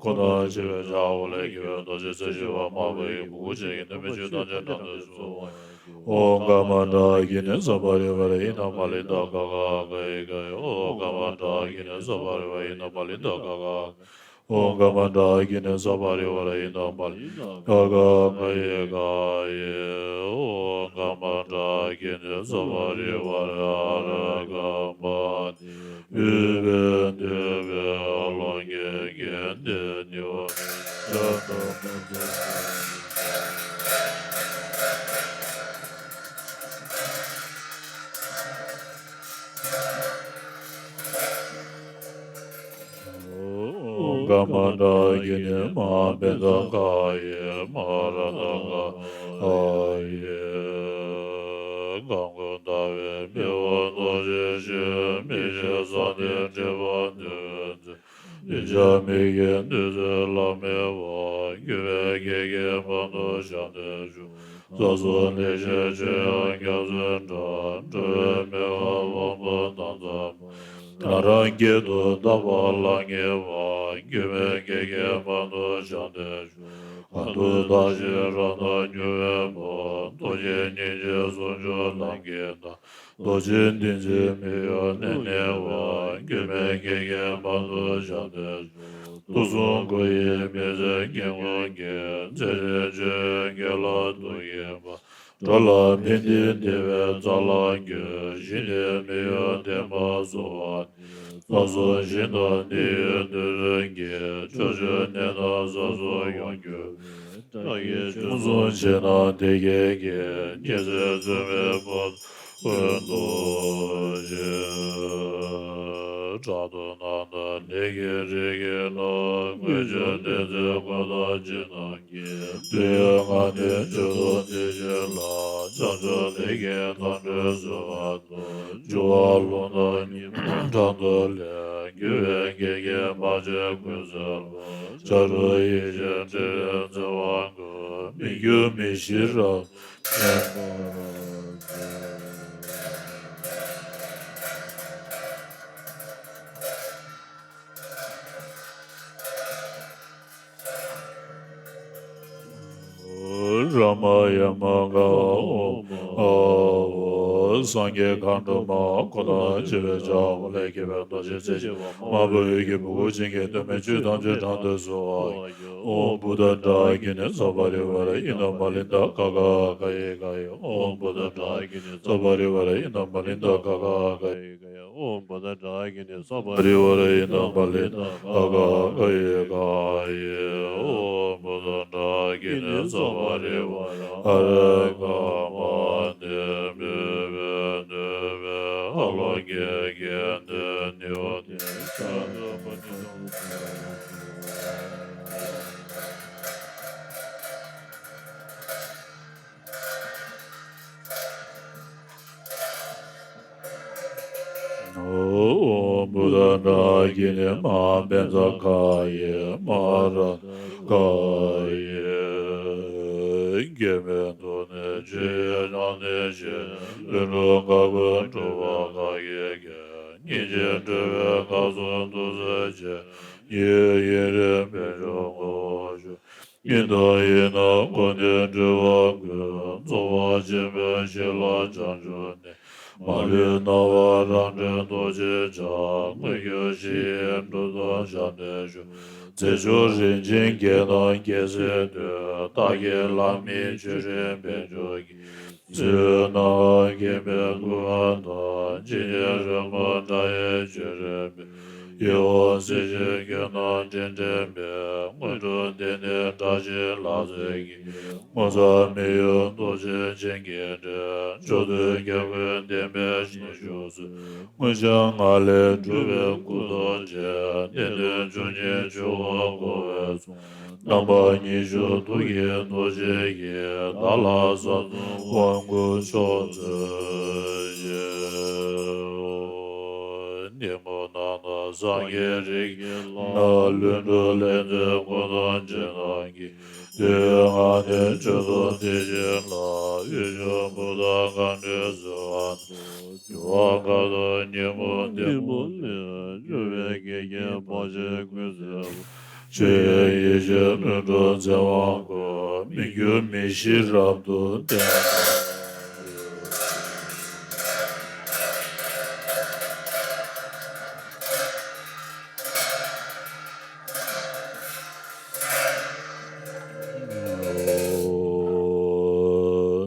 ཁོ་ན་ཞི་བའི་ཕྱག་འོག་ལས་སྐྱེས་པའི་རྡོ་རྗེ་རྩེ་ཞི་བ་དམར་པོ་ཡི་གུ་གུ་ཅན་གྱི་ཐུན་མིན་ཆོས་དང་ཆ་འདྲ་དུ་གསོལ་བ། ཨོཾ་ཀ་མ་ཌ་གི་ནི་ས་པ་རི་ཝཱ་ར་ཨི་དམ་པ་ལི་ཏ་ཀ་ཀ་ཀ་ཨི་ཀ་ཨི། ཨོཾ་ཀ་མ་ཌ་གི་ནི་ས་པ་རི་ཝཱ་ར་ཨི་དམ་པ་ལི་ཏ་ཀ་ཀ་ཀ་ཨི། ཨོཾ་ཀ་མ་ཌ་གི་ནི་ས་པ་རི་ཝཱ་ར་ཨི་དམ་པ་ལི་ཏ་ཀ་ཀ་ཀ་ཨི་ཀ་ཨི། ཨོཾ་ཀ་མ་ཌ་གི་ནི་ས་པ་རི་ཝཱ་ར་ཨ་ར་ཀ་མ་ཏི་བི་བི་དི་བི་ཨ་ལོ་ཀེ་ཀེ་ཏི་ནི་ཝ་ཏི་ཤ་ཏ་མ་ཏི། ཀ་མ་ཌ་གི་ནི་མ་པཉྩ་ཁ་ཡི་མ་ར་ཏ་ཁ་ཡི། གང་ཀུན་ལྟ་བའི་མི་དབང་རྡོ་རྗེ་ཞི། མི་ཤེས་ས་ནི་སྒྲིབ་པ་འདུལ་མཛད། གདུལ་བྱ་མི་དགེ་འདུལ་མཛད་བླ་མེད་པ། འགྱུར་བའི་གེགས་ཀྱིས་དཔང་དུ་བཞག་སྟེ་བཞུགས། རྩ་གསུམ་ལེགས་བཤད་ཆོས་དབྱིངས་རྒྱ་མཚོའི་སྒྲ། འགྲོ་བའི་མི་དབང་དབང་པོ་སྣང་མཛད་མ། ང་རང་སྐྱིད་དུ་བཏང་བ་ལ་ངེས་པ། འགྱུར་མེད་གེགས་ཀྱིས་དཔང་དུ་བཞག་སྟེ་བཞུགས། གང་དུ་བདག་གཞན་རང་སྣང་མྱུར་བའི་བར། རྡོ་རྗེ་སྙིང་རྗེ་ཟུང་འཇུག་ལམ་གྱི་མཐའ། རྡོ་རྗེ་བདུད་རྩིའི་མི་གཡོ་གནས་ནུས་པ། འགྱུར་མེད་གེགས་ཀྱིས་དཔང་དུ་བཞག་སྟེ་བཞུགས། དུག་གསུམ་སྐུ་ཡི་མི་བཟད་སྙིང་ཁོང་གིས། མཛད་ཅིང་ཆོས་ཡོན་གྱིས་ལ་དུག་གིས་འབག་འགྲོ་ལ་ཕན་བདེའི་བདེ་བའི་རྩ་ལ་འགོད། ཞི་བདེའི་མི་གཡོ་བདེན་པར་གསོལ་བ་འདེབས། ལམ་གསུམ་ཞི་དང་དེ་ཡི་དོན་རིན་གྱིས། ཕྱོགས་བཅུའི་གནས་རྣམས་ས་སུ་ཡོངས་གྱུར་པའི། བདག་གིས་ཕྱོགས་བཅུ་བྱེ་ནས་དེ་སྐད་བགྱི། ཉི་ཚེ་བཙུན་མོའི་བུ་ཀུན་ཐོབ་ཕྱིར། བྲག་ཏུ་ནགས་དང་ནས་ཀྱི་རི་གི་ནང་། དངུལ་ཆུ་དེ་ཚོའི་མགོ་དང་བྱེ་ནས་ཀྱི། དུས་ཡུན་ལྔ་ནི་མཆོད་དོ་དེ་བཞིན་ལ། བྱང་ཆུབ་བདེ་སྐྱིད་དང་འབྲེལ་གསོལ་བ་འདེབས། འགྱུར་བ་རླུང་དང་ཉི་མ་གྲང་དུ་ལས། འགྱུར་བའི་གེགས་ཀྱིས་བར་ཆད་ཀུན་སེལ་བ། བྱ་རུང་ཡེ་ཤེས་སྤྲིན་ལས་བྱེ་བ་འགུགས། མི་འགྱུར་མི་ཤིགས་རབ་ཏུ་བརྟན་པར་མཛོད། རཱ་མ་ཡ་མ་ག་ཨོཾ། སངས་རྒྱས་མཁའ་འགྲོ་མ་འཁོར་དང་བཅས་པའི་ལྕགས་འོག་ལས་སྐྱེས་པའི་རྡོ་རྗེ་རྩེ་གཅིག་པ་དམར་པོའི་ཡི་གེ་བུ་གུ་ཅན་གྱི་གདོད་མའི་བཅུད་ཐམས་ཅད་དྲང་དུ་གསོལ་བ། ཨོཾ་བུདྡྷ་ཏྲཱ་གི་ཎི་ཙཱ་བ་རི་ཝཱ་ར་ཨི་ན་མ་ལི་ནྡ་ག་ག་ག་ཡེ་ག་ཡེ། ཨོཾ་བུདྡྷ་ཏྲཱ་གི་ཎི་ཙཱ་བ་རི་ཝཱ་ར་ཨི་ན་མ་ལི་ནྡ་ག་ག་ག་ཡེ་ག་ཡེ། ཨོཾ་བུདྡྷ་ཏྲཱ་གི་ཎི་ཙཱ་བ་རི་ཝཱ་ར་ཨི་ན་མ་ལི་ནྡ་ག་ག་ག་ཡེ་ག་ཡེ། ཨོཾ་བུདྡྷ་ཏྲཱ་གི་ཎི་ཙཱ་བ་རི་ཝཱ་ར་ཨ་ར་ག་མ་ཎི། མོས་པས་མོས་པས་ཨ་ལོ་ཀེ་ཀེ་ནི་ནི་ཝ་ཏེ་ས་ཏ་པ་ཏི་ཏོ། ཨོཾ་བུདྡྷ་ཏྲཱ་གི་ཎི་མ་ཧཱ་བཛྲ་ག་ཡེ་མ་ཧཱ་རཏྣ་ག་ཡེ། མགོན་པོའི་ཐུགས་ནི་ཆོས་དབྱིངས་ཕྱག་ནི་ཞལ། ལྷུན་གྲུབ་དཀར་པོའི་སྤྲུལ་པ་ག་གིས་ཀྱང་། སྙིང་རྗེ་སྤྲུལ་པའི་སྐུ་གསུང་ཐུགས་སྲས་ཀྱིས། ཡིད་ཡུལ་ཡུན་རིང་པད་འབྱུང་ངོ་བོར་གྱུར། ཡི་དམ་ཡིན་ནོ་ཀུན་ནས་སྤྲུལ་པ་ཀུན། རྫོགས་པ་ཆེན་པོའི་གཤིས་ལ་བྱང་ཆུབ་གནས། མ་ལུས་སྣང་བ་རང་གྲོལ་རྡོ་རྗེ་འཆང་། དངོས་བརྒྱུད་ཞི་བའི་གྲུབ་ཐོབ་ཞབས་ནས་ཞུ། རྫས་སྦྱོར་རིན་ཆེན་བརྒྱད་དང་རྒྱལ་སྲིད་འདོད། བདག་གི་ལྷ་མིའི་མཆོད་སྤྲིན་པད་འབྱུང་གིས། རྩིབས་ནང་ཁེངས་པའི་སྐུ་མངའ་དང་། ཇི་སྙེད་རོལ་མོ་སྒྲ་ཡི་བརྗོད་རིམ་པས། ཡིད་འོང་གསལ་བྱེད་སྐྱོན་སྣང་དྲན་དྲན་པས། དངོས་གྲུབ་བདེ་གནས་བཀྲ་ཤིས་ལྷ་མཛེས་ཀྱི། ངོ་མཚར་མི་གཡོ་རྡོ་རྗེ་འཆང་གི་སྤྲིན། མཆོག་ཐུན་རྒྱལ་ཀུན་བདེན་པའི་ཞིང་བཞུགས་སུ། དངོས་བྱང་ངང་ལས་གྲུབ་པའི་སྐུ་རྡོ་རྗེ། གནད་དོན་བཅུ་གཉིས་ཆོས་འཁོར་འཁོར་བའི་གཙོ། རྣམ་པ་ཉི་ཤུ་ཐུགས་ཀྱི་རྡོ་རྗེ་ཡིས། བདག་ལ་ས་གསུམ་དབང་བསྐུར་མཆོག་སྩོལ་ཞིང་། ཉིན་མོ་ནང་ན་སངས་རྒྱས་རིགས་ཀྱི་ལྷ། ལྷུན་གྲུབ་ལྷ་མཛེས་སྐུ་དང་བཅས་རྣམས་ཀྱིས། དུས་ཡུན་ལྔ་ནི་མཆོད་དོ་དེ་བཞིན་ལ། དབུས་ཕྱོགས་བུདྡྷ་ག་ཎི་གསོལ་བ་འདེབས། འགྱུར་བ་མཁའ་དང་ཉིན་མོ་ལྡན་པ་ལས། འགྱུར་བའི་གེགས་ཀྱིས་བར་ཆད་ཀུན་སེལ་བ། ཆོས་དབྱིངས་ཡེ་ཤེས་ལྷུན་གྲུབ་རྩལ་དབང་བསྐུར། མི་འགྱུར་མི་ཤིགས་རབ་ཏུ་བརྟན་པར་མཛོད།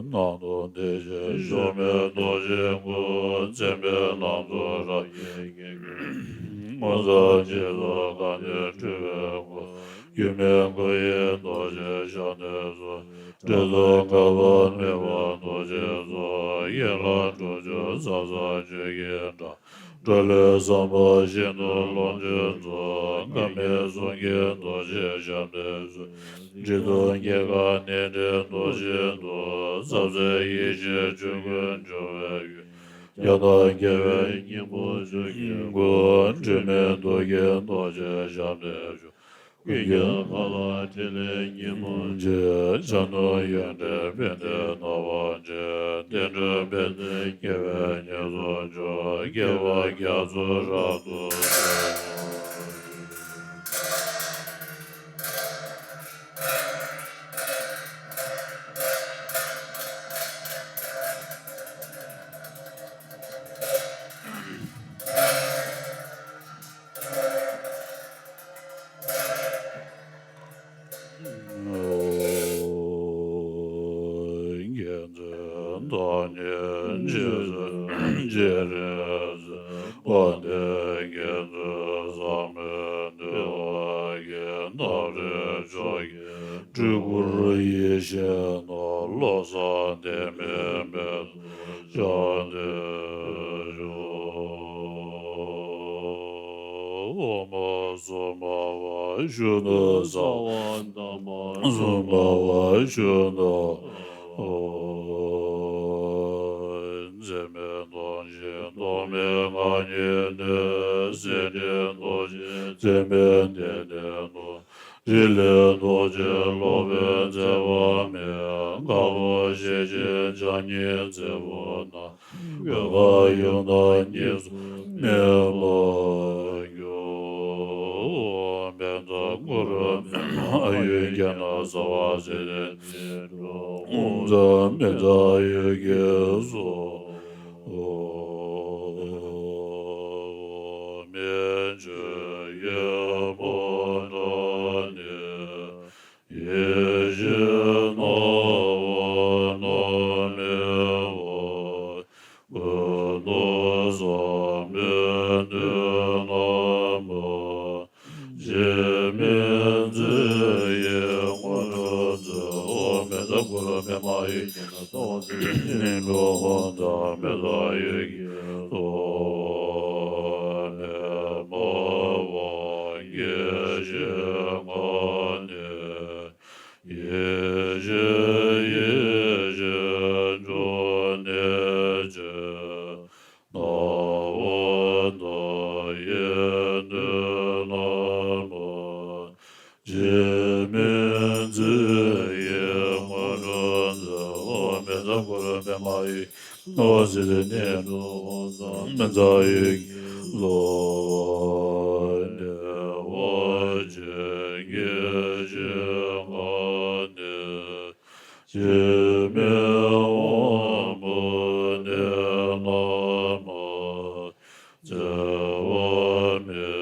སྣང་སྟོང་བདེ་ཆེན་གཞོམ་མེད་རྡོ་རྗེའི་སྐུ། མཚན་དཔེའི་ལང་ཚོ་རབ་རྒྱས་ཀྱིས། ངོ་མཚར་ཆེ་ཚུལ་གང་ནས་སྤྲུལ་པའི་སྐུ། སྒྱུ་མའི་སྐུ་ཡི་རྡོ་རྗེ་ཞབས་ནས་སུ། དྲི་ཟར་དཀར་པོ་མེ་འབར་རྡོ་རྗེ་སོགས། ཡན་ལག་དྲུག་ཅུ་རྩ་བཟང་བཅུད་ཀྱི་སྒྲ། འགྲོ་ལུས་བསམ་པ་བཞིན་དུ་ལོངས་སྤྱོད་རྫོགས། ཀ་མད་གསུམ་གྱི་རྡོ་རྗེ་ཞབས་ནས་སུ། འབྲི་གུང་སྐྱེ་རྒ་ནད་འདྲེན་རྡོ་རྗེའི་གདུང་། ཟབ་གསལ་ཡེ་ཤེས་ཆོས་ཀུན་འབྱུང་བའི་ཡུལ། རྒྱ་མཚོ་རྒྱལ་བའི་སྙིང་པོ་ཆུ་སྐྱེས་སྐུ། དྲི་མེད་རྡོ་རྗེ་རྡོ་རྗེ་ཞབས་ནས་ཞུ། ཀུན་ཁྱབ་ཕ་ལྷ་ཕྲིན་ལས་ཉིན་མོར་མཇལ། ཆབ་གནོན་ཡོན་ཏན་ཕན་བདེའི་སྣང་བ་མཇལ། བདེ་འགྲོའི་ཕན་བདེ་སྐྱེ་བའི་ཉེས་ཚོགས་འཇོམས། དགེ་བ་རྒྱ་མཚོ་རབ་ཏུ་སོན། བདག་ཉིད་རྗེ་བཙུན་རྗེ་རིན་ཆེན་དཔལ་ལྡན་རྒྱ་མཚོའི་ཟབ་མོའི་འདུལ་བ་གི་རྣམ་རིག་མཆོག་གི་སྤྲུལ་སྐུར་ཡིད་བཞིན་ནོར་བློ་གསལ་ལྡན་མའི་མེ་ཏོག་ཕྱག་འཚལ་ཞུ། ཨོཾ་སུམ་པ་ཞུ་ན་ས་བོན་དམ་པ། སུམ་པ་ཞུ་ན། འཛད་མེད་རྡོ་རྗེ་ཐོགས་མེད་ངང་ཉིད་ནས། སེང་ལྡེང་རྡོ་རྗེ་མཚན་མའི་གདན་ནས་ཐོན། རིག་ལས་རྡོ་རྗེ་སློབ་དཔོན་འཛད་པ་མེད། དཀར་པོ་ཞལ་གཅིག་ཕྱག་གཉིས་མཛད་པོ་ན། གོས་དཀར་ཡུམ་དང་གཉིས་སུ་མེད་པར་གྱུར། མེ་ཏོག་འཁོར་ལོ་པདྨ་འོད་ཀྱི་ནང་གསལ་བ་ཟེར་ཏེ། འཛམ་མེ་ཏོག་འོད་ཀྱི་ཚོགས། མེ་ལྕེ་ཡི་མུ་ཏིག་ནས། ཡིད་བཞིན་སྣང་བ་རྣམ་སྨིན་པ། ཀུན་ཏུ་བཟང་པོའི་གདོང་བརྙེས་པ། འཇིགས་མེད་མཛད་པའི་དངོས་གྲུབ་སྩོལ། མེ་ཏོག་འཁོར་ལོ་པདྨ་འོད་ཀྱི་ནང་གསལ་བ་ཟེར་ཏེ། ནས་འཁྲུངས་དང་མེ་ཏོག་འོད་ཀྱི་ཚོགས། པདྨ་དབང་གི་ཞལ་སྔ་ནས། ཡེ་ཤེས་ཡིད་བཞིན་འབྱུང་གནས་ཀྱི། སྣང་བ་མཐའ་ཡས་མདུན་ལམ་མ། འཇིགས་མེད་མཛད་པའི་དངོས་གྲུབ་སྩོལ། མེ་ཏོག་འཁོར་ལོ་པདྨ་འོད། སྣང་བ་ཟེར་ཏེ། ནས་འཁྲུངས་དང་མེ་ཏོག་འོད་ཀྱི་ཚོགས། བདེ་བ་ཅན་གྱི་ཞལ་སྔ་ནས། འཇིགས་མེད་དབང་པོ་གདན་ལ་མ། བརྩེ་བ་མེད་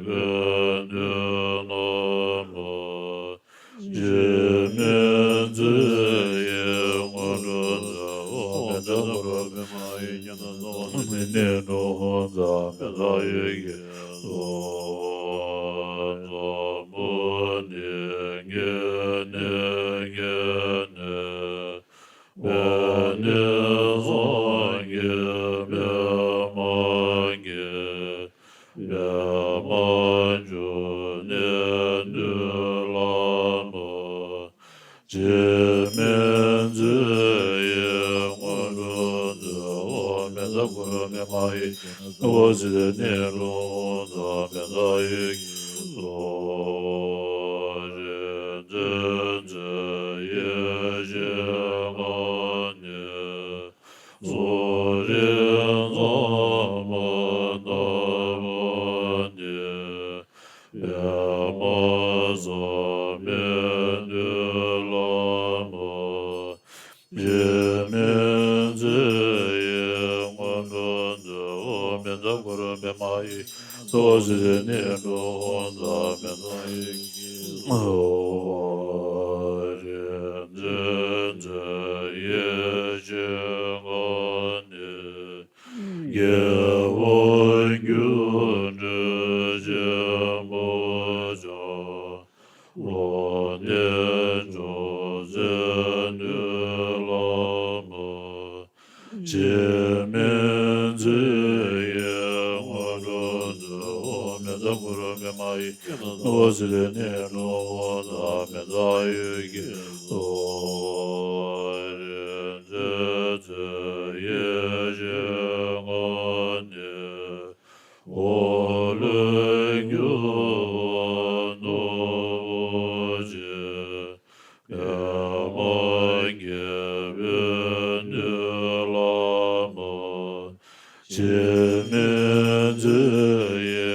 དགུའི་མདུན་ལ་མ། འཇིགས་མེད་མཛད་པའི་དངོས་གྲུབ་སྩོལ། མེ་ཏོག་འཁོར་ལོ་པདྨ་འོད་ཀྱི་ནང་གསལ་བ་ཟེར་ཏེ། ནས་འཁྲུངས་དང་མེ་ཏོག་འོད་ཀྱི་ཚོགས། འཛམ་བུ་གླིང་གི་གནས་བརྒྱད་ནས། དཔལ་ལྡན་སངས་རྒྱས་པདྨ་འགྱེད། པདྨ་འབྱུང་གནས་མདུན་ལམ་མ། འཇིགས་མེད་མཛད་པའི་དངོས་གྲུབ་སྩོལ། མེ་ཏོག་འཁོར་ལོ་པདྨ་འོད་ཀྱི་ཚོགས། ནས་འཁྲུངས་དང་མེ་ཏོག་འོད་ཀྱི་ཚོགས། རིག་འཛིན་མཛད་པའི་ཞལ་སྔ་ནས། གསུང་རབ་གཙང་མ་བསྟན་པ་འདི། པདྨ་བསམ་ཡས་མདུན་ལམ་མ། འཇིགས་མེད་མཛད་པའི་དངོས་གྲུབ་སྩོལ། མེ་ཏོག་འཁོར་ལོ་པདྨ་འོད་ཀྱི་ཚོགས། ནས་འཁྲུངས་དང་མེ་ཏོག་འོད་ཀྱི་ཚོགས། རིག་འཛིན་མཛད་པའི་ཞལ་སྔ་ནས། རྒྱལ་བ་མཆོག་སྤྲུལ་ཆེན་པོ་ལྕམ། ལོག་གནས་ཇོ་བོའི་མདུན་ལམ་མ། འཇིགས་མེད་མཛད་པའི་དངོས་གྲུབ་སྩོལ། མེ་ཏོག་འཁོར་ལོ་པདྨ་འོད་ཀྱི་ཚོགས། ནས་འཁྲུངས་དང་མེ་ཏོག་འོད་ཀྱི་ཚོགས། རིག་འཛིན་མཛད་པའི་ཞལ་སྔ་ནས། འཁོར་ལོས་སྒྱུར་བ་རྡོ་རྗེ། པདྨ་རྒྱལ་པོའི་མདུན་ལམ་མ། འཇིགས་མེད་མཛད་པའི་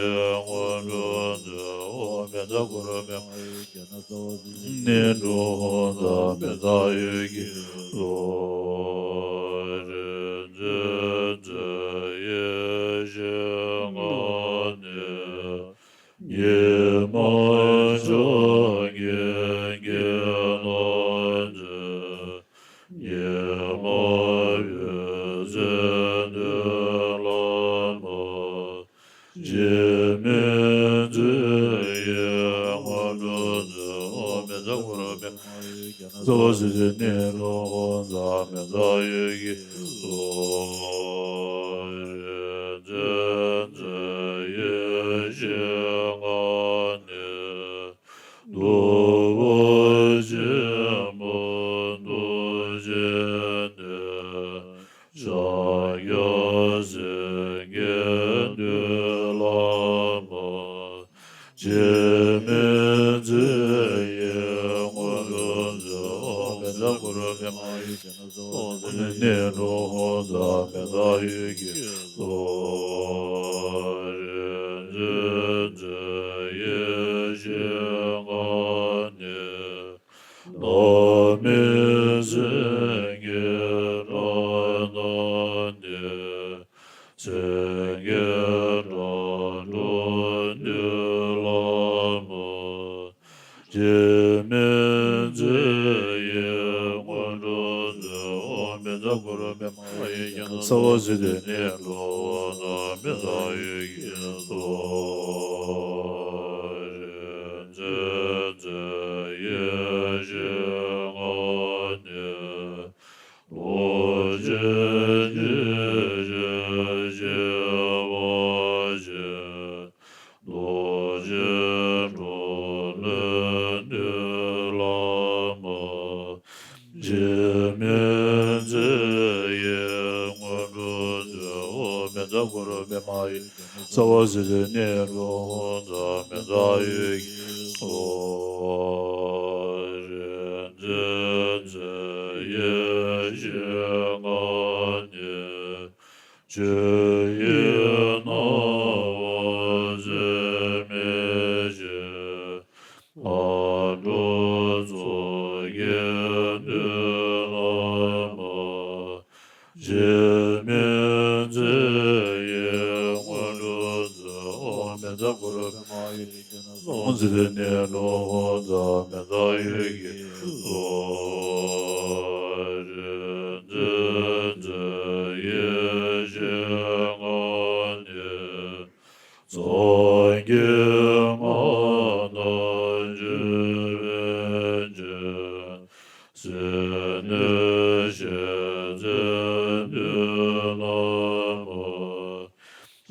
དངོས་གྲུབ་སྩོལ། མེ་ཏོག་འཁོར་ལོ་པདྨ་འོད་ཀྱི་ཚོགས། ནས་འཁྲུངས་དང་མེ་ཏོག་འོད་ཀྱི་ཚོགས། རིག་འཛིན་མཛད་པའི་ཞལ་སྔ་ནས། ཉི་མ་ལྕགས་ཀྱུའི་རྒྱན་རྣམས་མཛད། ཉི་མ་ རྩ་བ་སྲིད་རྩེ་གནས་ལུགས་འཛག་མེད་འཛག་ཡོད་ཀྱི་གཟུགས། རིན་ཆེན་རྩེ་ཡི་ཞིང་ཁམས་ནས། གདུག་པ་ཆེན་པོ་གདུག་ཅན་ནས། ཕྱག་རྒྱ་སེང་གེ་མདུན་ལམ། འཇིགས་མེད་མཚན་ཡས་སྔོན་འགྲོ་མཛད། འོག་མིན་འདབ་བརྒྱད་མི་མ་ཡི་གནས་ལུགས་འཛག་མེད་འཛག་ཡོད་ཀྱི་གཟུགས། རིན་ཆེན་རྩེ་ཡི་ཞིང་ཁམས་ནས། བླ་མེད་སེང་གེ་སྒྲ་སྙན་ནས། སེང་གེ་སྒྲ་སྒྲོགས་མདུན་ལམ། འཇིགས་མེད་མཚན་ཡས་སྔོན་འགྲོ་མཛད། འོག་མིན་འདབ་བརྒྱད་མི་མ་ཡི་གནས་ལུགས་འཛག་མེད་འཛག་ཡོད་ཀྱི་གཟུགས། རིན་ཆེན་རྩེ་ཡི་ཞིང་ཁམས་ནས། རྡོ་རྗེ་འཆང་ཆེན་སྐྱེ་བ་ཆེན། རྡོ་རྗེ་གྲོ་ལོད་མདུན་ལམ། འཇིགས་མེད་མཚན་ཡས་སྔོན་འགྲོ་མཛད། འོག་མིན་འདབ་བརྒྱད་མི་མ་ཡི། རྩ་བ་སྲིད་རྩེ་གནས་ལུགས་འཛག་མེད་འཛག་ཡོད་ཀྱི་གཟུགས། རིན་ཆེན་རྩེ་ཡི་ཞིང་ཁམས་ནས། ཆོས་དབྱིངས་སྣང་བ་འཛད་མེད་ཆེན། སྔ་དྲོ་མཚོ་སྐྱེས་མདུན་ལམ། འཇིགས་མེད་མཚན་ཡས་སྔོན་འགྲོ་མཛད། འོག་མིན་འདབ་བརྒྱད་མི་མ་ཡི་གནས་ལུགས་འཛག་མེད་འཛག་ཡོད་ཀྱི་གཟུགས། རིན་ཆེན་རྩེ་ཡི་ཞིང་ཁམས་ནས། སངས་རྒྱས་སྔགས་དང་མཆོད་པའི་ཆོས། སྲིད་ནས་གཤེགས་མཛད་མདུན་ལམ།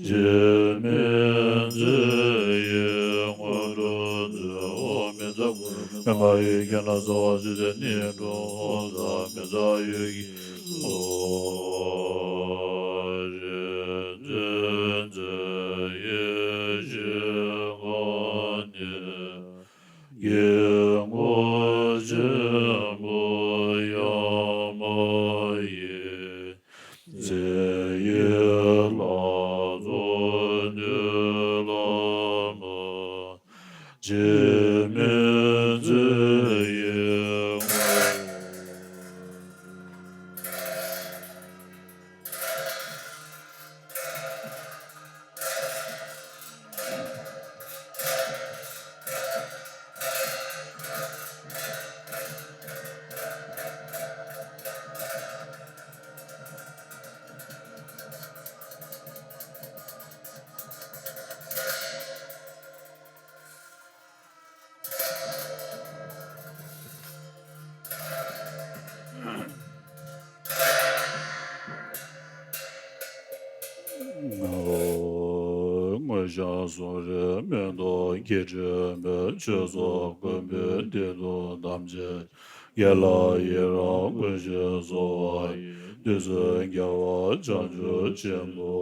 འཇིགས་མེད་མཚན་ཡས་སྔོན་འགྲོ་མཛད། འོག་མིན་འདབ་བརྒྱད་མི་མ་ཡི་གནས་ལུགས་འཛག་མེད་འཛག་ཡོད་ཀྱི་གཟུགས། རིན་ཆེན་རྩེ་ཡི་ཞིང་ཁམས་ནས། དཀྱིལ་འཁོར་ཆེན་པོ་ཡང་མ་ཡིན། མཚན་ཡས་ལྷ་ཚོགས་མདུན་ལམ། འཇིགས་མེད་མཚན་ཡས་སྔོན། སྔོན་བྱོན་སུ་རེད་མེ་ཏོག་གི་སྤྲིན་པས་ཆོས་ཚོགས་ཀུན་པའི་སྟེང་དུ་དམ་བཅས། དགེ་ལ་ཡི་རང་ཀུན་ཤེས་གསོལ་བ་ཡི། རྡུལ་ཚོན་རྒྱལ་བ་བྱང་ཆུབ་ཆེན་པོ།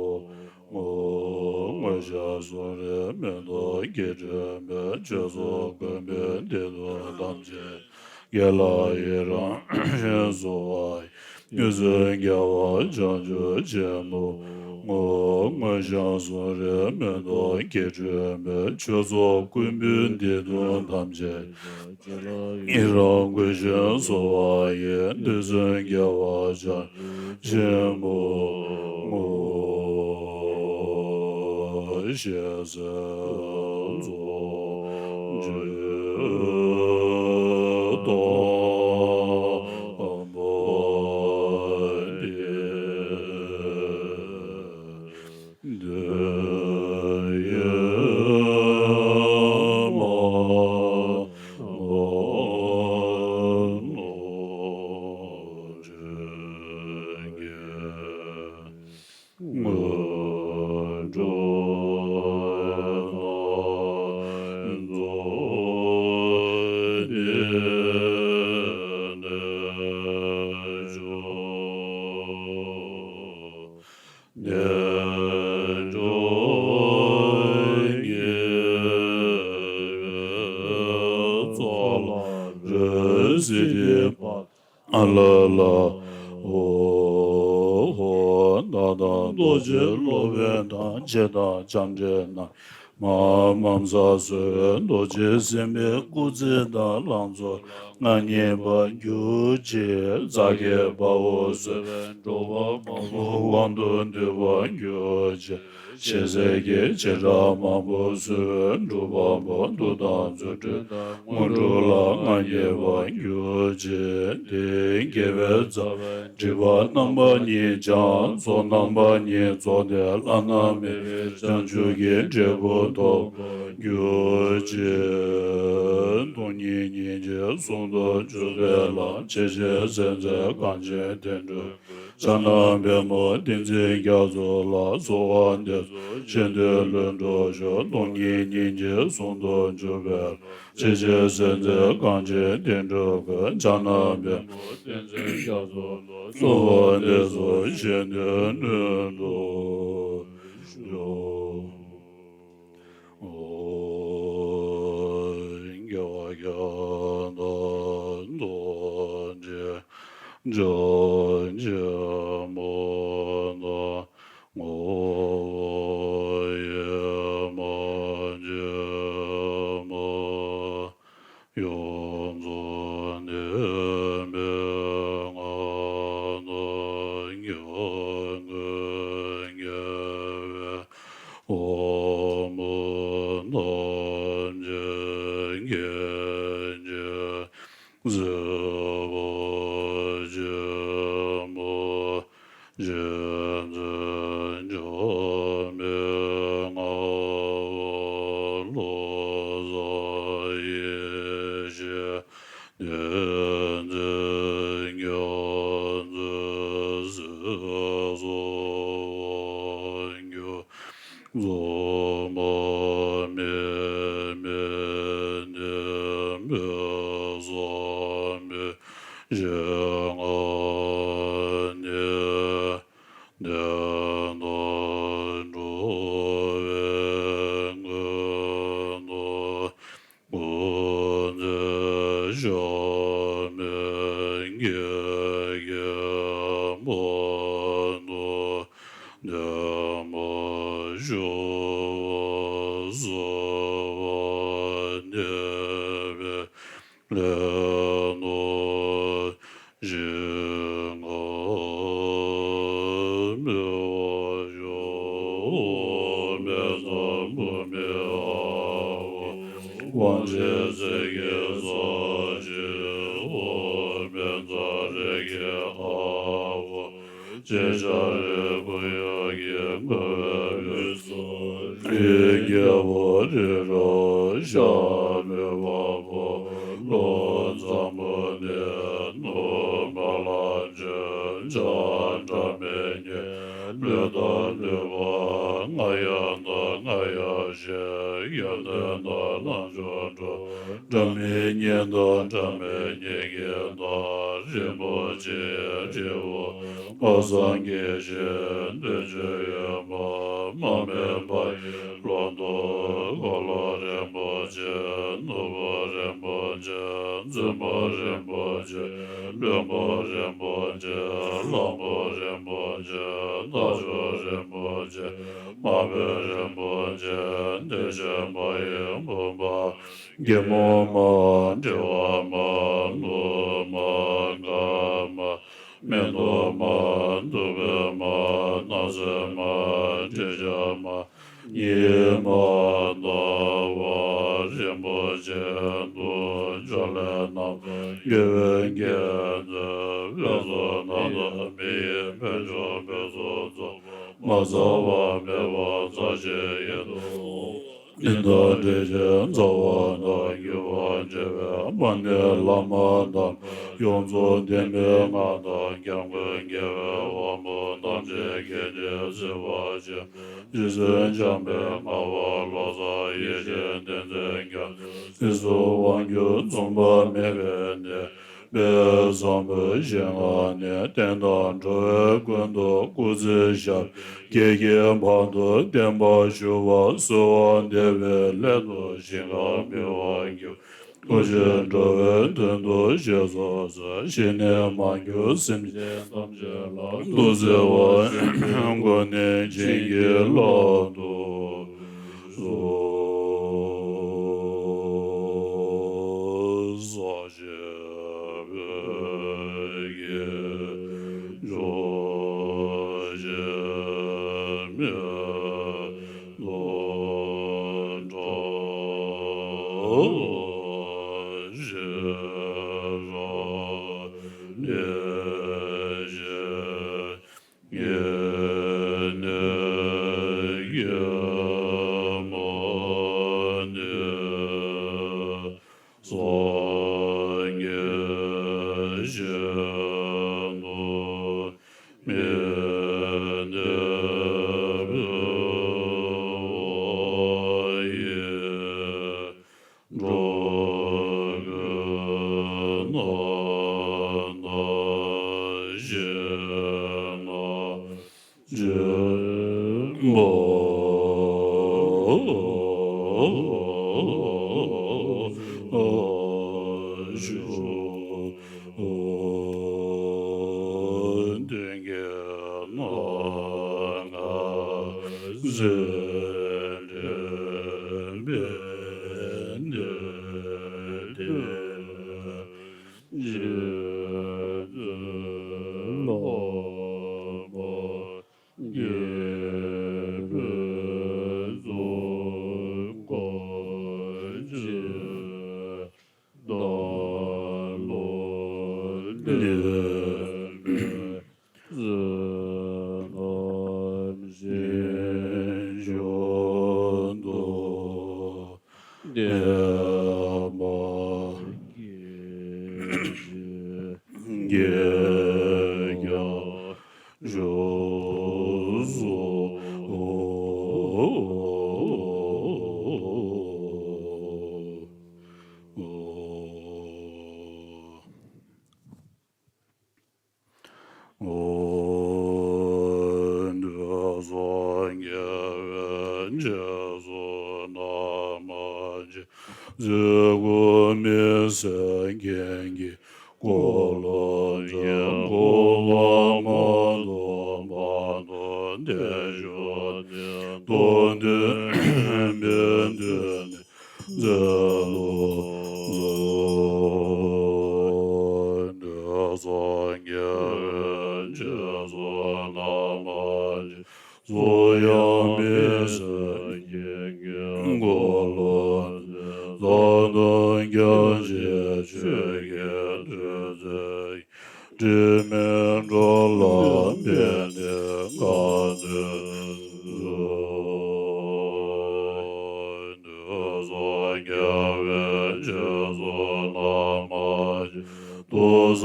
སྔོན་བྱོན་སུ་རེད་མེ་ཏོག་གི་སྤྲིན་པས་ཆོས་ཚོགས་ཀུན་པའི་སྟེང་དུ་དམ་བཅས། དགེ་ལ་ཡི་རང་ཞིང་གསོལ་བ་ཡི། རྡུལ་ཚོན་རྒྱལ་བ་བྱང་ཆུབ་ཆེན་པོ། སྔོན་བྱོན་སུ་རེད་མེ་ཏོག་གི་སྤྲིན་པས་ཆོས་ཚོགས་ཀུན་པོའི་སྟེང་དུ་དམ་བཅས། ཡི་རང་ཀུན་ཤེས་གསོལ་བ་ཡི། རྡུལ་ཚོན་རྒྱལ་བ་བྱང་ཆེན་པོ། སྔོན་བྱོན་སེམས་ཚོགས་ཆོས་དང་པོ་འདི། འདི་ཡི་མ་མོ། རོལ་སིདྡྷི་པ། ཨ་ལ་ལ། ཨོ་ཧོ། ད་དང་རྡོ་རྗེ་སློབ་དཔོན་དང་། རྗེ་དང་བྱམས་སྤྲིན་རྣམས། མ་མ་ས་སོལ་བས་རྡོ་རྗེ་སེམས་དཔའི་སྐུ་ཚེ་དང་ལང་ཚོ་མངའ་བརྙེས་པར་གྱུར་ཅིག་ཛ་གི་བ་འོ་སོལ་བས་འགྲོ་བ་མང་པོ་དབང་དུ་འདུས་པར་གྱུར་ཅིག་ཤེས་ཚད་ཀྱི་བྱེ་བྲག་མང་པོ་སོལ་བས་འབྲུག་བ་པོ་མཐུ་དང་རྫུ་འཕྲུལ་དང་དངོས་གྲུབ་ལ་མངའ་བརྙེས་པར་གྱུར་ཅིག་དེའི་དགེ་བའི་རྩ་བས་སྒྲིབ་པ་རྣམ་པ་གཉིས་སྦྱངས། ཚོགས་རྣམ་པ་གཉིས་རྫོགས་ཏེ་བླ་ན་མེད་པའི་བྱང་ཆུབ་ཀྱི་འབྲས་བུ་ཐོབ་པར་གྱུར་ཅིག་སྟོང་ཉིད་སྙིང་རྗེ་ཟུང་དུ་འཇུག་པའི་ལམ། ཇི་ཞིག་གསལ་མཛད་གངས་ཅན་བསྟན་འགྲོའི་ཕྱག་ན་པདྨོ་བསྟན་འཛིན་རྒྱ་མཚོ་ལ། གསོལ་བ་འདེབས་སོ་གཞན་དོན་ལྷུན་གྲུབ་ཤོག་སྟོང་ཉིད་སྙིང་རྗེ་ཟུང་དུ་འཇུག་པའི་ལམ། ཇི་ཞིག་གསལ་མཛད་གངས་ཅན་བསྟན་འགྲོའི་ཁུར། ཕྱག་ན་པདྨོ་བསྟན་འཛིན་རྒྱ་མཚོ་ལ། གསོལ་བ་འདེབས་སོ་གཞན་དོན་ལྷུན་གྲུབ་ཤོག་ཨོ། རྒྱལ་བ་ཀྱང་དག་རྡོ་རྗེ་འཆང་ཆེན་པོ་དང་། ངོ་བོ་ཡེ་མ་ཆེན་པོ། ཡོངས་རྫོགས་བདེན་པའི་ངང་དུ་འགྱུར་ཀུན་རྒྱལ་བའི་དབང་པོ་ཐམས་ཅད་མཁྱེན་ཅིང་གཟིགས་པ་ཆེན་པོ། རྗེ་བཙུན་འཇམ་དཔལ་དབྱངས་ལ་སོགས་ཡེ་ཤེས་ཏིང་འཛིན་རྒྱ་མཚོའི་གཟིགས་སུ་མཆིའོ། རྫོགས་པ་མེད་པའི་བདེན་པའི་བསམ་པའི་གཞན་ངག་ནི། བདེན་དང་འགྲོ་བའི་མགོན་དང་། ཀུན་མཛེས་གཤེགས་པའི་ངེས་ཀྱི་བར་དུ་བདེན་པར་ཞུ་བར་གསོལ་བ་འདེབས་པའི་ལན་དུ། གཞན་ངག་སྨྲས་པ་ཡང་། དཔལ་འཛམ་བུ་མོའི་དབང་པོ། དབང་ཆེན་སྲས་ཀྱི་ས་གཞི་འོག་མིན་ཙཱ་རི་ཀའི་དབང་པོ། ཅིག་ཅར་རེ་ཀུན་ཡོད་ཀྱི་འཁོར་བའི་བུ་ཚོགས་ཀྱི་རྒྱལ་པོ་རི་རབ་ཤ་རུས་པ་འཁོར་ལོ་བཟང་པོ་ནས། ནུབ་མ་ལ་ལྕགས་སྤྱང་སྒྲ་མི་སྙན། ལུས་དང་ལུས་པ་རྔ་ཡབ་དང་རྔ་ཡབ་གཤེད། ཡོན་ཏན་དང་རྣལ་འབྱོར་འགྲོ། སྒྲ་མི་སྙན་དང་སྒྲ་མི་སྙན་གྱི་མཐའ། རིན་པོ་ཆེའི་འབྲས་བུ་སྔགས་སངས་རྒྱས་ཞིང་། བདུད་ཀྱི་ཡོན་མ་མ་སྨིན་པ་ཡི་ཀློང་དུ། འཁོར་ལོ་རིན་པོ་ཆེ། ནོར་བུ་རིན་པོ་ཆེ། བཙུན་མོ་རིན་པོ་ཆེ། བློན་པོ་རིན་པོ་ཆེ། གླང་པོ་རིན་པོ་ཆེ། རྟ་མཆོག་རིན་པོ་ཆེ། དམག་དཔོན་རིན་པོ་ཆེ། བདེ་ཆེན་མ་ཡི་བུམ་པ། རྒྱལ་མོ་མ། དྲེལ་བ་མ། ནུ་མ། དཀར་མ། མེ་ཏོག་མ། བདུག་སྤོས་མ། སྣང་གསལ་མ། དྲི་ཆབ་མ། ཉི་མ་ཟླ་བ་རིན་པོ་ཆེ་དང་། ཕྱག་ལེན་རྣམ་དག་དགེ་བའི་རྒྱལ་མཚན། དཔལ་གསུམ་རྣམ་དག་མི་ཡི་དཔལ་འབྱོར་འབད་རྩོལ་རྫོགས། མ་བཙལ་བ་མེད་པར་བཙལ་ཞིང་ཡིད་དུ་འོང་། ཉི་ཟླ་འདྲེས་ཤིང་རྩ་བ་དང་། རྒྱུ་བ་འབྲེལ་བའི་དམག་ནི་ལམ་དང་། ཡོངས་རྫོགས་བདེན་པའི་ངང་དང་། སྐྱབས་མགོན་རྒྱལ་བའི་དབང་པོ་ཐམས་ཅད་མཁྱེན་ཅིང་གཟིགས་པ་ཆེན་པོ། རྗེ་བཙུན་འཇམ་དཔལ་ངག་དབང་བློ་བཟང་ཡེ་ཤེས་བསྟན་འཛིན་རྒྱ་མཚོའི་གཟིགས་སུ་དབང་བསྒྱུར་མཚུངས་པ་མེད་པའི་བསྟན་པའི་བཟང་པོའི་ཞིང་ཁམས་ནས། བསྟན་དང་འགྲོ་བའི་ཀུན་ཏུ་སྐུ་ཚེ་ཞབས་བརྒྱད་ཀྱི་བར་དུ་བརྟན་པར་བཞུགས་པར་གསོལ་བ་འདེབས་པའི་སླད་དུ་ཞིང་ཁམས་མི་དབང་གི་ ཐུགས་རྗེས་འགྲོ་བའི་དོན་དུ་གཤེགས་སུ་གསོལ། ཞི་གནས་མ་གྱུར་སེམས་ཅན་ཐམས་ཅད་ལ། ཐུགས་བརྩེ་བ་ཀུན་ནས་བྱིན་གྱིས་བརླབ་ཏུ་གསོལ། ས་གཞི་བོད་ཀྱི་ཕྱོགས་བཞི་མེ་ཏོག་བཀྲ་ཤིས་རབ་གནས་ཤིང་། ཡེ་ནས་ཡེ་མ་ནས་སངས་རྒྱས་ཞིང་དུ་མི་གནས་པ་ཡི། འགྲོ་ཀུན་སྣང་ན་ཞིང་ན་སྦྱིན་པ་ཞུ། མདུན་གྱི་སྣང་ང་ཟིན་དྲན་པའི་གནས་དེར། རྗེ་བཙུན་བླ་མ་དགྱེས་པའི་གཙུག་ལག་ཁང་ཆེན་ནང་ལ་གནས་པའི་བསོད་ནམས་ཞིང་སྐྱོང་དང་། གནས་མ་དགེ་རྒྱས་ཀྱང་བྱུང་སོང་། འོ་དེ་སངས་རྒྱས་པའི་རྗེས་སུ་བསྔགས་པ་ཅི། རྫས་སྐུ་མི་ཟད་རྒྱན་གྱིས་འཁོར་ལོ་བརྒྱའི་འཁོར་ལོ་མ་དོ་བར་དུ་བརྡལ་བྱུང་སྟེ། སྟོང་ཐུན་པའི་མདུན་ནས་མཛད་དུ་གསོལ། འོ་དེ་སངས་རྒྱས་པའི་རྗེས་སུ་བསྔགས་པ་ཅི། གསུང་དབྱངས་མི་ཟད་རྒྱན་གྱིས་འཁོར་ལོ་མཛེས། ཟབ་དོན་རྒྱ་ཆེ་ཆོས་ཀྱི་བདུད་རྩི། དྲི་མེད་འགྲོ་ལ་ཕན་བདེའི་ངང་ནས་སྩོལ། འོ་དེ་སངས་རྒྱས་པའི་རྗེས་སུ་བསྔགས་པ་ཅི། ཏུ་ས་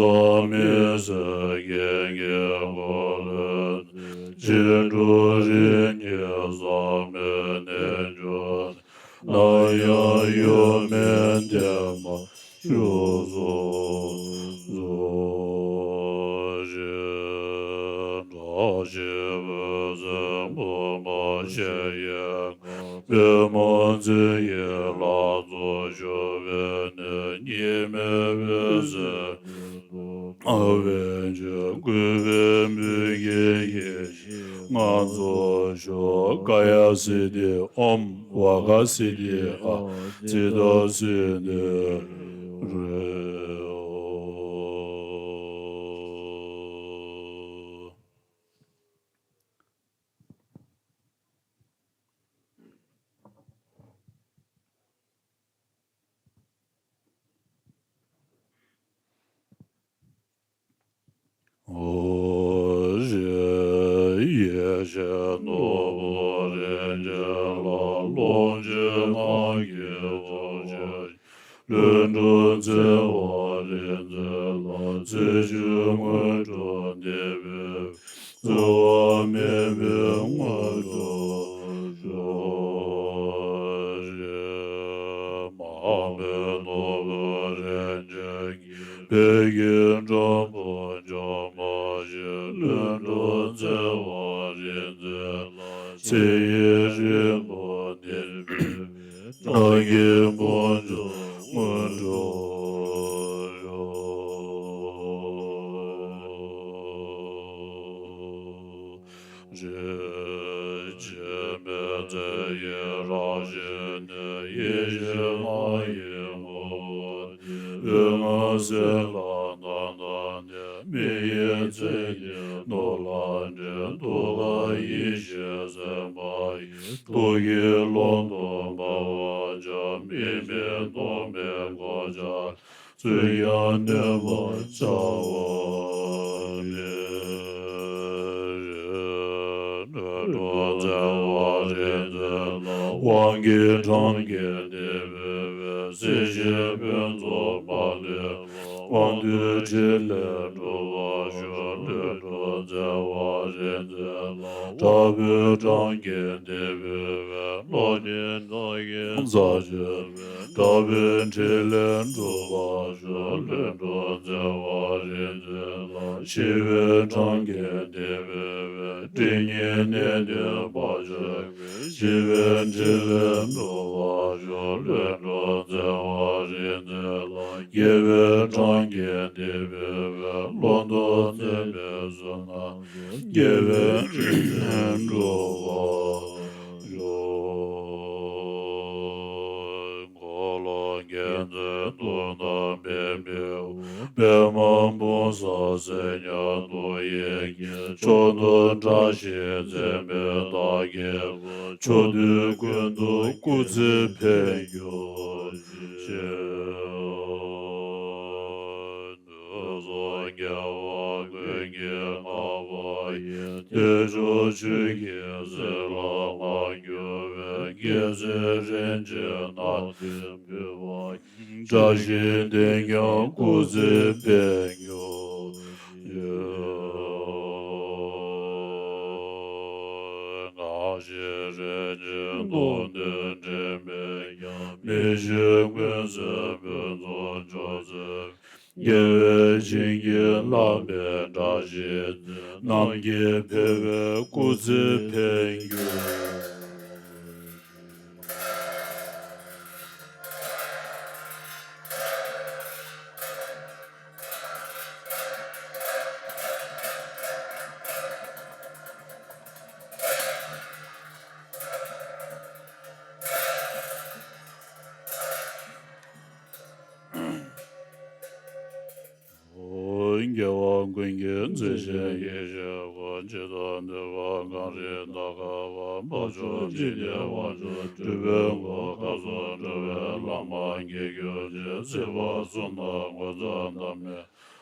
མི་ཟད་རྒྱན་གྱིས་འཁོར་ལོ་མཛེས། ཕྱི་དྲོ་རིམ་གྱིས་བསམ་པའི་རྣལ་འབྱོར་རྣམས། ནམ་ཡང་གཡོ་མེད་བདེ་བར་བཞུགས་སུ་གསོལ་ཞེས། བཀྲ་ཤིས་འོད་ཟེར་འབུམ་ཕྱེད་ཡས། པདྨ་འཛིན་གྱི་ལྷ་ཚོགས་བཞུགས་པའི་གནས། གཉིས་མེད་འོད་ཟེར་ཐོབ་པའི་ཆོས། གུས་པས་འབུལ་གྱིས་ཡེ་ཤེས་ལྔ་རྫོགས་ཤོག། ཀ་ཡ་སིདྡྷི་ཨོཾ་བྷ་ག་སིདྡྷི་ཨ་ཙི་ཏ་སིདྡྷི་རེ་ཨོ། འོ་ཞེས་ཡེ་ཤེས་ནོར་བུ་རིན་ཆེན་ལ། ལོངས་སྤྱོད་རྣམས་ཀྱི་ཚོགས་ཆེན། ལྷུན་གྲུབ་བརྩེ་བ་རིག་འཛིན་ལ། ཚེ་ཆུ་དངོས་གྲུབ་འདི་ཕུལ། འཚེ་བ་མེད་པའི་དངོས་གྲུབ་ཤོག་ཅིག། མ་འོངས་པའི་ནོར་བུ་རིན་ཆེན་གྱི། བོད་ཀྱི་འགྲོ་མགོན་ཇོ་མོ་ཞིག། ལྷུན་གྲུབ་བརྩེ་བ་རིག་འཛིན་ལ། ཚེ་ཡི་རིན་པོ་འདི་ཕུལ་བས། བདག་གི་དཀོན་མཆོག་དངོས་གྲུབ་ ཟེར་ཡི་རང་བཞིན་ནི། ཡེ་ཤེས་ལྷ་ཡི་ངོ་བོ་སྟེ། འོད་ལྔ་གསལ་ལ་ལྡན་ལྡན་ཏེ། མི་ཡི་མཚན་ཉིད་ནོར་ལས་འདྲེན། ཐུགས་ཀར་ཡེ་ཤེས་སེམས་དཔའ་ཡི། ཐུགས་ཀྱི་ཀློང་དུ་འབར་བར་བྱ། མིག་མི་གཏོང་མི་གོ་ཆ། ཚུལ་ཡང་གནོད་པར་བྱ་བ་མེད། ལྷུན་གྲུབ་བརྩེ་བ་རིག་འཛིན་ལ། དབང་གི་གྲངས་ཀྱིས་འདི་འབུལ་བའི། སྲིད་ཞིའི་ཕུན་ཚོགས་མ་ལུས་པ། དབང་སྡུད་ཕྲིན་ལས་འགྲུབ་པར་ཤོག་ལྷུན་གྲུབ་བརྩེ་བ་རིག་འཛིན་ལ། དྲག་པོའི་གྲངས་ཀྱིས་འདི་འབུལ་བའི། གློག་བརྙན་གྲངས་ཀྱིས་རྩལ་སྤྱོད་པའི། དྲག་པོའི་ཕྲིན་ལས་འགྲུབ་པར་ཤོག་ལྷུན་གྲུབ་བརྩེ་བ་རིག་འཛིན་ལ། ཞི་བའི་གྲངས་ཀྱིས་འདི་འབུལ་བའི། སྒྲིབ་གཉིས་གནད་དོན་ཕར་ཕྱོགས་པའི། ཞི་བའི་ཕྲིན་ལས་འགྲུབ་པར་ཤོག་ལྷུན་གྲུབ་བརྩེ་བ་རིག་འཛིན་ལ། རྒྱས་པའི་གྲངས་ཀྱིས་འདི་འབུལ་བའི། ཀློང་དུ་འཛིན་པའི་བསོད་ནམས་ཀྱིས། རྒྱས་པའི་ཕྲིན་ལས་འགྲུབ་པར་ཤོག་འཁོར་ལོ་བརྒྱ་མཚན་དུག་དང་བེམ་པོའི་དབུས། པདྨ་འབུམ་ཚོགས་སེར་ཉ་སྟོབས་ཡི་གེ། མཆོག་ཏུ་བཀྲ་ཤིས་མཛད་པའི་བདག་གི་སྐུ། ཕྱོགས་དུས་ཀུན་ཏུ་སྐུ་ཚེ་འཕེལ་གྱུར་ཅིག་དུས་གསུམ་རྒྱལ་བ་ཀུན་གྱི་བསྔགས་པ་ཡིས། བདེ་མཆོག་ཆོས་ཀྱི་ཟེར་ལ་མ་གྱུར་པའི། རྒྱལ་སྲས་རིན་ཆེན་སྣ་བདུན་ཕུལ་བ་ཡི། བཀྲ་ཤིས་དེས་ཀྱང་སྐུ་ཚེ་འཕེལ་གྱུར་ཅིག་སྔགས་ཤེས་རིན་ཆེན་སྟོང་བདུན་འདྲེན་པས་ཀྱང་། མི་ཤེས་ཀུན་སེལ་ཕུན་ཚོགས་མཆོག་སྩོལ་བའི། རྒྱལ་བས་བྱིན་གྱིས་བརླབས་པའི་བཀྲ་ཤིས་རྣམས་ཀྱིས་འཕེལ་བའི་སྐུ་ཚེ་འཕེལ་གྱུར། རྒྱལ་བ་ཀུན་གྱི་མཛེས་ཤིང་ཡེ་ཤེས་སྐུ། འཇིག་རྟེན་འདུལ་བ་གངས་རི་མཐའ་ཀ་པ། འཕགས་མཆོག་འཇིག་རྟེན་དབང་ཕྱུག་སྤྲུལ་པའི་སྐུ། སྐབས་སུ་འགྲོ་བའི་ལམ་སྣ་བགྱིད་གྱུར་ཅིག་སྲིད་པ་གསུམ་དང་ངོ་མཚར་ལྡན་མའི།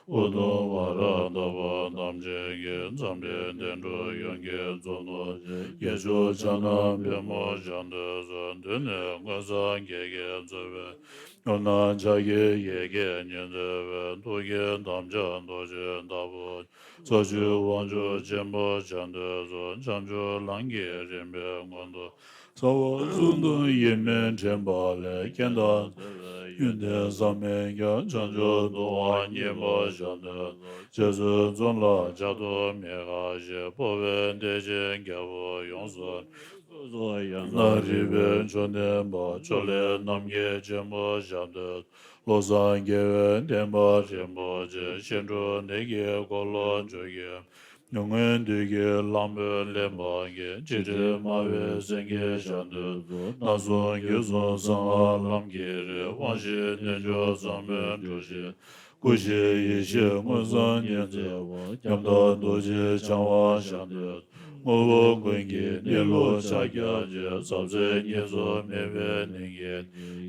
ཨུ་དུམ་ཝ་ར་དག་པ་ཐམས་ཅད་ཀྱིས། འཛམ་བུའི་གདན་དྲུག་ཡོངས་ཀྱི་གཙུག་ཏོར་ཅན། རྒྱལ་མཆོག་ཕྱག་ན་པདྨོ་ཞབས་འདེགས་སོ། མདུན་ནས་མངོན་སངས་རྒྱས་ཀྱིས་མཛད་པའི། ཡང་ན་ཕྱག་གི་ཡི་གེ་ཉིད་མཛད་པའི། ཐུགས་ཀྱི་དམ་ཅན་རྡོ་རྗེ་ལྟ་བུ། རྩ་བརྒྱུད་དབང་ཕྱུག་ཆེན་པོ་ཞབས་འདེགས་སོ། བྱང་ཆུབ་ལམ་གྱི་རིམ་པའི་སྔོན་དུ། རྩ་བ་གསུམ་དུ་ཡིད་མི་དྲན་པ་ལས། རྐྱེན་དང་བྲལ་བའི་ཡོན་ཏན་བསམ་མི་ཁྱབ། བྱང་ཆུབ་ཏུ་དབང་བརྙེས་པ་ཞབས་འདེགས་སོ། རྗེ་བཙུན་འཛོམས་ལ་བྱ་དུར་མི་ཁ་ཤས། འཕོ་བའི་བདེ་ཆེན་རྒྱལ་པོ་ཡོངས་སུ། ཡང་ན་རིག་པའི་མཆོག་ལྡན་པ། ཕྱོགས་ལས་རྣམ་རྒྱལ་ཆེན་པོ་ཞབས་འདེགས། བློ་བཟང་རྒྱལ་བའི་བསྟན་པ་རིན་པོ་ཆེ། ཤིང་དྲུང་ནས་ཀྱི་འཁོར་ལོ་བཅུ་གི། ཉུང་ངུའི་དུས་ཀྱི་གླང་པོའི་གླེགས་བམ་གྱིས། འཇིགས་བྲལ་སྨྲ་བའི་སེང་གེ་ཞབས་འདེགས་སོ། སྣང་གསུམ་རྒྱུད་གསུམ་གསང་སྔགས་ལམ་གྱི་རིགས། དབང་བཞིའི་རྣལ་འབྱོར་ཟབ་མོའི་གྲུ་བཞི། སྐུ་བཞིའི་ཡེ་ཤེས་མངོན་སངས་རྒྱས་མཛད་པ། ཉམས་དང་རྡོ་རྗེ་འཆང་དབང་ཞབས་འདེགས། དངོས་པོ་ཀུན་གྱི་གནས་ལུགས་ཕྱག་རྒྱ་ཆེ། ཟབ་གསལ་གཉིས་སུ་མེད་པའི་གླིང་གི།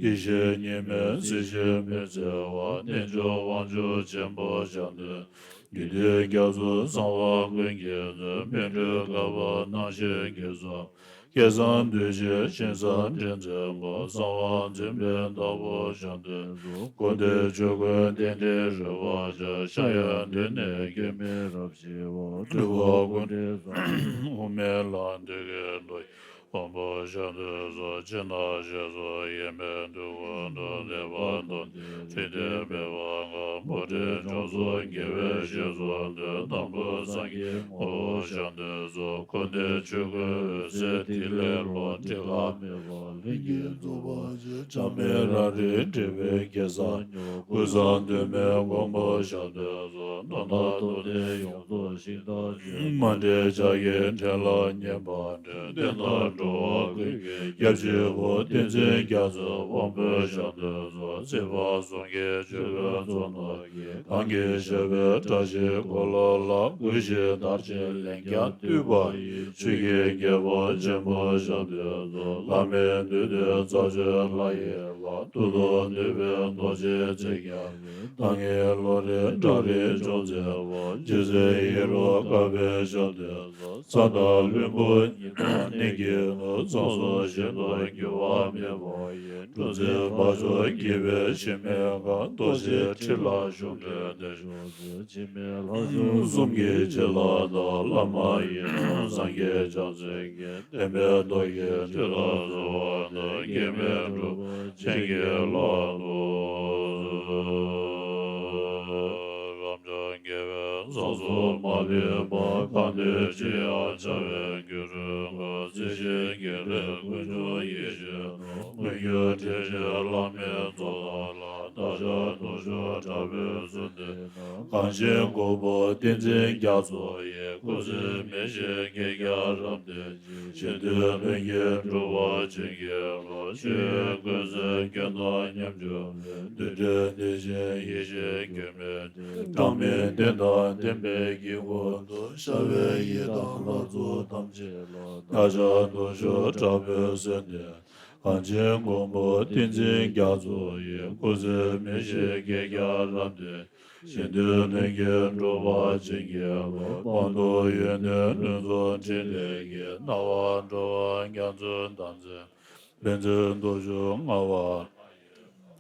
ཡེ་ཤེས་གཉིས་མེད་སྲིད་ཞིའི་མི་འཚེ་བ། རྣལ་འབྱོར་དབང་ཕྱུག་ཆེན་པོ་ཞབས་འདེགས། རྒྱུད་སྡེ་རྒྱ་མཚོའི་གསང་བ་ཀུན་གྱི་མཛོད། སྨིན་གྲོལ་དཀའ་བ་སྣང་ཞིང་གི་གསུང་། སྐལ་བཟང་འདུས་བྱས་ཞིང་ས་འདྲེན་མཛད་པ། གསང་བ་འཛིན་པའི་བདག་པོ་ཞབས་འདེགས་སོ། ཀུན་བདེ་ཆོས་ཀུན་རྟེན་འབྲེལ་རོལ་པར་ཤར། ཤར་ཡང་མདུན་ནས་སྐྱེ་མེད་རབ་ཞི་བ། སྤྲུལ་པ་ཀུན་འདུས་ས་དབུ་མའི་ལམ་བདུད་ཀྱི་མདོ། དབང་པོ་ཞབས་འདེགས་སོ། ཕྱི་ནང་ཞེས་སུ་དབྱེ་མེད་དུས་ཀུན་ཏུ། ལེགས་པར་མཐོང་སྟེ་ཚིག་དེ་སྦས་པ་སྔགས་ མུ་སྟེགས་འཇོམས་སུ་དགེ་བའི་བཤེས་སུ་འདུད། དང་པོ་སངས་རྒྱས་ངོ་བོ་ཞབས་འདེགས་སོ། འཁོར་འདས་ཆོས་ཀུན་འོད་གསལ་ཐིག་ལེ་ལོ། འགྲིག་ཁ་མེད་པ་ལྷུན་གྱིས་རྫོགས་པ་ཆེ། ཆགས་མེད་རང་རིག་འབྲས་བུའི་གེ་སར་ཉིད། ཀུན་བཟང་དོན་མེད་མགོན་པོ་ཞབས་འདེགས་སོ། གདོན་དང་གདོན་བགེགས་ཡོངས་རྫོགས་ཞིང་དག་བྱེད། མ་འདྲེས་ཕྱག་གི་ཕྲིན་ལས་བསྙེན་པ་འདྲེན། བསྟན་དང་འགྲོ་བ་ཀུན་གྱི་སྐྱབས་གཅིག་པུ། བསྟན་འཛིན་རྒྱ་མཚོའི་དབང་པོ་ཞབས་འདེགས་སོ། སྲིད་པ་གསུམ་གྱི་ཆོས་ཀུན་རྫོགས་སངས་རྒྱས། གང་གིས་ཞབས་པད་བཀྲ་ཤིས་འཁོར་ལོ་ལ། གུས་ཤིང་དར་ཅིག་ལན་བརྒྱར་བཏུད་པ་ཡི། ཆོས་ཀྱི་རྒྱལ་པོ་ཆེན་པོ་ཞབས་འདེགས་སོ། ལྷ་མིའི་འདུས་སྡེ་རྩ་བརྒྱུད་ལྷ་ཡི་རབ། ཏུ་ཏུ་འདུས་པའི་རྡོ་རྗེ་འཛིན་རྒྱལ་པོ། ད་གིན་ལོ་རེའི་བྲག་རིའི་ལྗོངས་མཛེས་པ། རྗེ་བཙུན་ཡེ་རུ་ཀ་པའི་ཞབས་འདེགས་སོ། ས་དང་ལྷུན་པོ་ཉི་ཟླ་གནས་ཀྱི་ནུབ། ཚོགས་སུ་ཞིང་དུ་འགྱུར་བ་མེད་པ་ཡི། གྲུ་འཛིན་བ་ཕྱུགས་རྒྱས་པའི་འཆི་མེད་ཁང་། རྡོ་རྗེ་ཁྲི་ལ་བཞུགས་འདྲའི་བདེ་མཆོག་སྩོལ། འཆི་མེད་ལྷ་མཆོག་གསུམ་གྱི་བྱིན་རླབས་དང་། བླ་མ་ཡི་དམ་སངས་རྒྱས་བྱང་སེམས་ཀྱི། བདེན་པའི་མདོ་ཡི་ཁྲི་ལ་གསོལ་བ་དང་། སྐྱེ་མེད་གྲུབ་པ་ཆེན་གྱི་ལག་ཏུ་གསོལ། རབ་འབྱམས་རྒྱལ་བའི་ས་གསུམ་མ་ལུས་པ། གང་འདུལ་ཅི་ཡང་བྱ་བའི་རྒྱུ་རུ་འགོད། རྩིས་བཞིན་གྱི་ལས་ཀུན་འབྱུང་ཡེ་ཤེས་སྟོང་། མངོན་གྱུར་དྲིན་ཅན་བླ་མའི་གཙོ་བོ་ལ། བདག་ཅག་དུང་ཞུ་དྲག་པོའི་གསོལ་འདེབས་ནང་། གངས་ཅན་མགོན་པོ་བསྟན་འཛིན་རྒྱ་མཚོ་ཡི། སྐུ་ཚེ་མི་ཤིགས་བགེགས་རྐྱང་རབ་བརྟན་ཅིང་། གཞན་དོན་ལྷུན་གྱིས་འགྲུབ་པ་བྱིན་གྱིས་རློབས། ཆོས་དབྱིངས་ཀུན་གསལ་སྐྱོན་དང་ཉམ་ཆུང་མེད། རྡུལ་བྲལ་གནས་ཆེན་ཡེ་ཤེས་སྐྱོན་མེད་གྲངས་མེད་བདེན་དང་ལྡན་པའི་དཀྱིལ་འཁོར་དུ། ཤར་བའི་ཡི་དམ་ལྷ་ཚོགས་ཐམས་ཅད་ལ། བདག་ཅག་དུང་ཞུ་དྲག་པོའི་གསོལ་འདེབས། གངས་ཅན་མགོན་པོ་བསྟན་འཛིན་རྒྱ་མཚོ་ཡི། སྐུ་ཚེ་མི་ཤིགས་བགེགས་རྐྱང་རབ་བརྟན། གཞན་དོན་ལྷུན་གྱིས་འགྲུབ་པ་བྱིན་གྱིས་རློབས། སྤངས་རྟོགས་ཡོན་ཏན་ལྷུན་རྫོགས་ཕྲིན་ལས་ཀྱིས། སྣང་བ་འགྲོ་བ་རྒྱ་མཚོའི་དམ་ཚིག་ཕན་ཚུན་དུ་བཞུགས་མངའ་བ།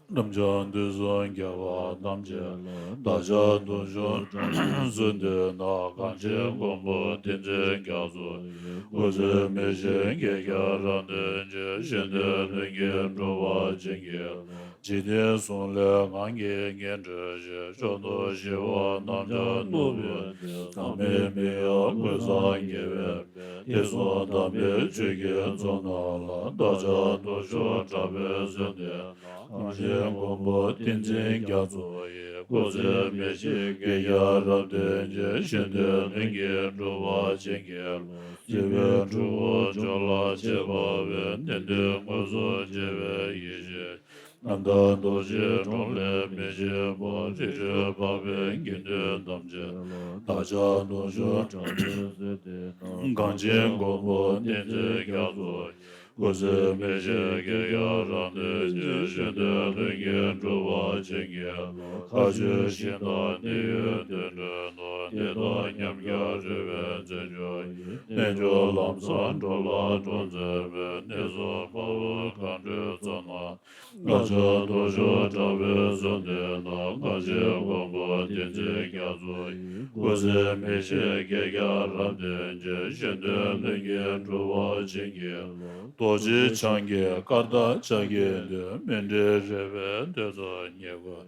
རབ་འབྱམས་དུས་གསུམ་རྒྱལ་བ་ཐམས་ཅད་ལ། བདག་ཅག་དུང་ཞུ་དྲག་པོའི་གསོལ་འདེབས་ནང་། གངས་ཅན་མགོན་པོ་བསྟན་འཛིན་རྒྱ་མཚོ་ཡི། སྐུ་ཚེ་མི་ཤིགས་བགེགས་རྐྱང་རབ་བརྟན་ཅིང་། གཞན་དོན་ལྷུན་གྱིས་འགྲུབ་པ་བྱིན་གྱིས་རློབས། འཇིག་རྟེན་གསུམ་ལས་ངང་གིས་ངན་འགྲོ་ཞིང་། བཅོམ་དུ་ཞི་བ་རྣམས་ཀྱང་ནུབ་པའི་ཚེ། ཟག་མེད་མི་གཡོ་ཀུན་བཟང་རྒྱལ་བའི་དཔལ། དུས་གསུམ་དམ་པའི་ཆོས་ཀྱི་ཚོགས་རྣམས་ལ། བདག་ཅག་དུང་ཞུ་དྲག་པོའི་གསོལ་འདེབས་ནང་། གངས་ཅན་མགོན་པོ་བསྟན་འཛིན་རྒྱ་མཚོ་ཡི། སྐུ་ཚེ་མི་ཤིགས་བགེགས་རྐྱང་རབ་བརྟན་ཅིང་། གཞན་དོན་ལྷུན་གྱིས་འགྲུབ་པ་བྱིན་གྱིས་རློབས། སྲིད་པའི་འཁྲུལ་འཁོར་བྱོག་ལ་བྱེད་པ་བས། བདེན་དོན་དངོས་སུ་མཇལ་བའི་ཡེ་ཤེས། རྣམ་དག་རྡོ་རྗེའི་གྲོང་ལས་མི་ཕྱེད་པ། རི་ཁྲོད་འཕགས་པའི་དགེ་འདུན་ཐམས་ཅད་ལ། བདག་ཅག་དུང་ཞུ་དྲག་པོའི་གསོལ་འདེབས་ནང་། གངས་ཅན་མགོན་པོ་བསྟན་འཛིན་རྒྱ་མཚོ་ཡི། སྐུ་ཚེ་མི་ཤིགས་བགེགས་རྐྱང་རབ་བརྟན་ཅིང་། གཞན་དོན་ལྷུན་གྱིས་འགྲུབ་པ་བྱིན་གྱིས་རློབས། མཁའ་སྤྱོད་ཞིང་དང་གནས་ཡུལ་དུད་འགྲོའི་ནང་། བདེ་དང་ཉམས་རྒུད་རོལ་པའི་རྩེ་མཆོག་ཡིན། རྣལ་འབྱོར་ལམ་བཟང་འགྲོ་ལ་གྲོགས་མཛད་པའི། གནས་གསུམ་དཔའ་བོ་མཁའ་འགྲོའི་ཚོགས་རྣམས། བདག་ཅག་དུང་ཞུ་དྲག་པོའི་གསོལ་འདེབས་ནང་། གངས་ཅན་མགོན་པོ་བསྟན་འཛིན་རྒྱ་མཚོ་ཡི། སྐུ་ཚེ་མི་ཤིགས་བགེགས་རྐྱང་རབ་བརྟན་ཅིང་། གཞན་དོན་ལྷུན་གྱིས་འགྲུབ་པ་བྱིན་གྱིས་རློབས། རྡོ་རྗེ་འཆང་གི་བཀའ་དང་ཕྱག་གི་མཐུས། མཎྜལ་རས་པའི་མདུན་དུ་ཉེ་བར་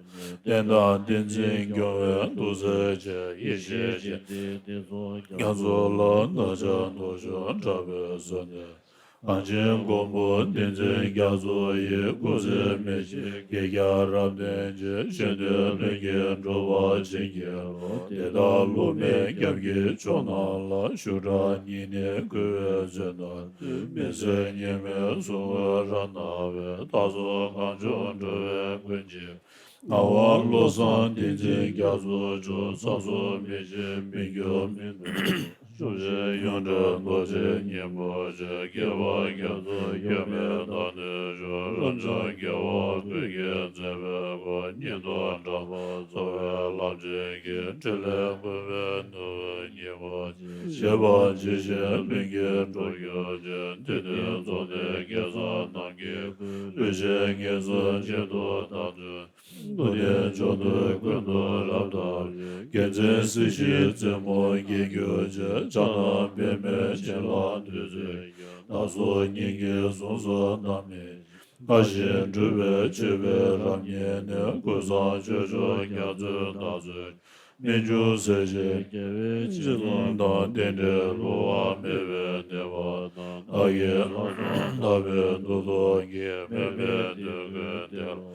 ཉོན། རྟེན་དང་བསྟན་འཛིན་སྐྱོང་བའི་ཐུགས་སྲས་ཆེ། ཡེ་ཤེས་སྤྱན་ལྡན་བསྟན་སྲུང་རྒྱ་མཚོ་ལ། བདག་ཅག་དུང་ཞུ་དྲག་པོའི་གསོལ་འདེབས། གངས་ཅན་མགོན་པོ་བསྟན་འཛིན་རྒྱ་མཚོ་ཡི། སྐུ་ཚེ་མི་ཤིགས་བགེགས་རྐྱང་རབ་བརྟན་ཅིང་། གཞན་དོན་ལྷུན་གྱིས་འགྲུབ་པ་བྱིན་གྱིས་རློབས། དེ་དག་བསླུ་མེད་སྐྱབས་ཀྱི་མཆོག་རྣམས་ལ། ཞུ་དག་སྙིང་ནས་གུས་པས་བརྩོན་དང་མཐུན། མི་ཟད་མཉམ་མེད་གསུང་གུས་རབ་གནང་བས། བདག་སོགས་གངས་ལྗོངས་འགྲོ་བའི་ཀུན་གྱི། ངག་དབང་བློ་བཟང་བསྟན་འཛིན་རྒྱ་མཚོ་མཆོག་ཚོགས་སུ་མི་ཕྱེད་མི་འགྱུར་མི་ནུབ་པ། ཕྱོགས་བཞིར་ཡོངས་གྲགས་རྡོ་རྗེ་སྙིང་པོ་ཆེ། རྒྱལ་བ་རྒྱ་མཚོ་སྐྱོན་མེད་བདག་ནུས་ཤོག་རབ་འབྱམས་རྒྱལ་བ་ཀུན་གྱི་མཛད་པའི་སྒོ། སྙིང་སྟོབས་དྲག་པོ་རྩ་བའི་རླབས་ཆེན་གྱི། ཕྲིན་ལས་ཀུན་པའི་ནུས་པ་སྙིང་པོ་ཆེ། བཞེད་པ་ཇི་བཞིན་ལྷུན་གྱིས་འགྲུབ་གྱུར་ཅིག་མཐུན་རྟེན་རྫོགས་ལྡན་གེ་སར་རྣམས་ཀྱི་སྐུ། གླུ་ཆེན་ངེས་སུ་མཇལ་དུ་བདག་འདུད། ཐུབ་བསྟན་ཕྱོགས་དུས་ཀུན་ཏུ་རབ་དར་ཞིང་། རྒྱལ་མཚན་སྲིད་ཞིའི་རྩེ་མོར་རྒྱས་གྱུར་ཅིག་ཕྱག་ན་པདྨས་བྱིན་རླབས་བདུད་རྩི་ཀྱང་། བདག་སོགས་སྙིང་གི་གཟུངས་སུ་བསྣམས་མི་ཤིགས། ལྷ་ཞིང་སྒྲུབ་པའི་སྤྱོད་པའི་རབ་ཉིད་ནི། ཀུན་བཟང་སྤྱོད་མཆོག་རྒྱ་མཚོའི་བདག་མཛོད། རྨད་བྱུང་སྲས་བཅས་རྒྱལ་བའི་སྤྱི་གཙུག་དང་། རྟེན་འབྲེལ་བསླུ་བ་མེད་པའི་བདེ་བ་དང་། བདག་གིས་ལྷག་བསམ་དག་པའི་འདུ་ཚོགས་ཀྱིས། མོས་པའི་འདོད་དགུའི་བདེ་བླག་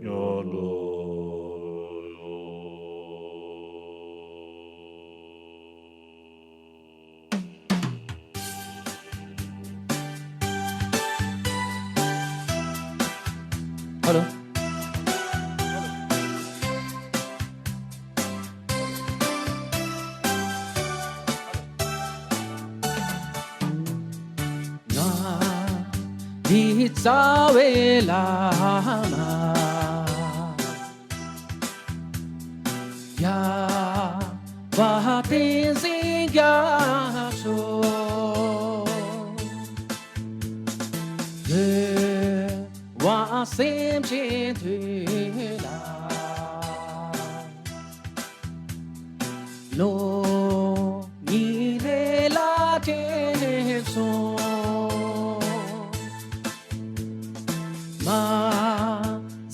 མྱུར་འགྲུབ་ཡོང་། ཧ་ལོ། ང་ནི་རྩ་བའི་བླ་མ། རྒྱལ་བ་བསྟན་འཛིན་རྒྱ་མཚོ། འོད་དབང་སེམས་ཅན་དོན་ལ། ལོ་ཉིས་ལས་ལ་དྲན་སོང་། མ་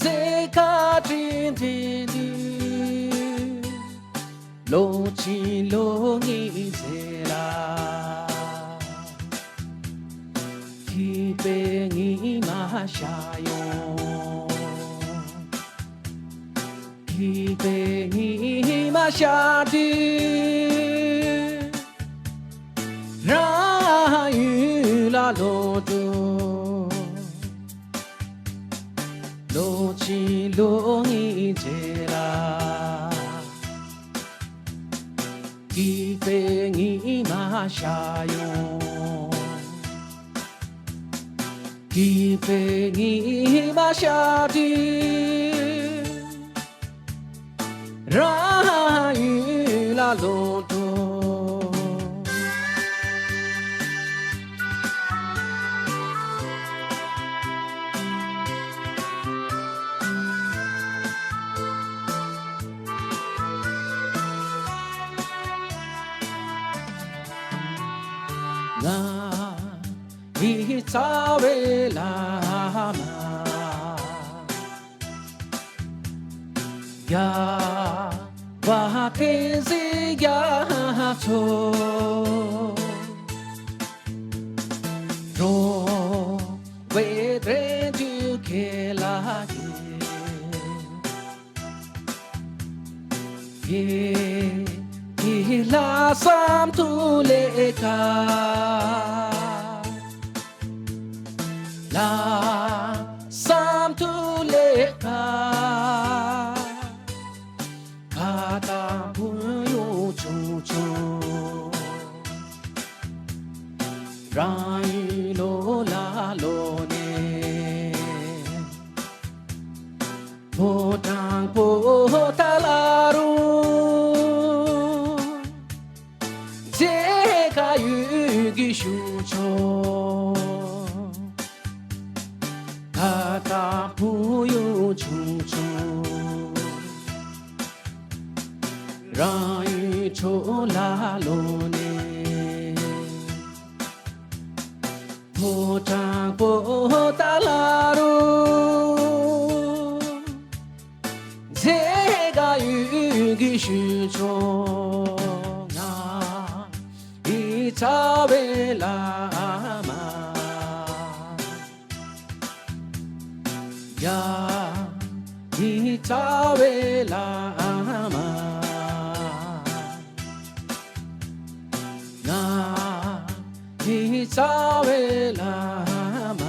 ཟད་བཀའ་དྲིན་དྲན་དུས། ལོ་གཅིག་ལོ་གཉིས་ཚེ་ལ། སྐྱིད་པའི་ཉི་མ་ཤར་ཡོང་། སྐྱིད་པའི་ཉི་མ་ཤར་དུས། རང་ཡུལ་ལ་ལོག་འགྲོ། ལོ་གཅིག་ལོ་གཉིས་རྗེས་ལ། སྐྱིད་པའི་ཉི་མ་ཤར་ཡོང་། སྐྱིད་པའི་ཉི་མ་ཤར་དུས། རང་ཡུལ་ལ་ལོག་འགྲོ། ང་ཡི་རྩ་བའི་བླ་མ། རྒྱལ་བ་བསྟན་འཛིན་རྒྱ་མཚོ། འགྲོ་བའི་དོན་དུ་ཁས་བླངས་ཡིན། ཡེ་ཡེ་ལྷག་བསམ་དུ་ལས་ཀ། ལྷག་བསམ་དུ་ལས་ཀ། ཁ་དང་ཕུ་ཡུ་ཆུང་ཆུང་། རང་ཡུལ་ལོ་ལ་ལོ་ནས། ཕོ་བྲང་པོ་ཏ་ལ་རུ། མཛེས་དགའ་ཡུལ་གྱི་ཞུ་ཆོག། ཁ་དང་ཕུ་ཡུ་ཆུང་ཆུང་། རང་ཡུལ་ཕྱོགས་ལ་ལོ་ནས། ཕོ་བྲང་པོ་ཏ་ལ་རུ། མཛེས་དགའ་ཡུལ་གྱི་ཞུ་ཆོག། ང་ཡི་རྩ་བའི་བླ་མ། རྒྱལ་བའི་རྩ་བའི་བླ་མ། ང་ཡི་རྩ་བའི་བླ་མ།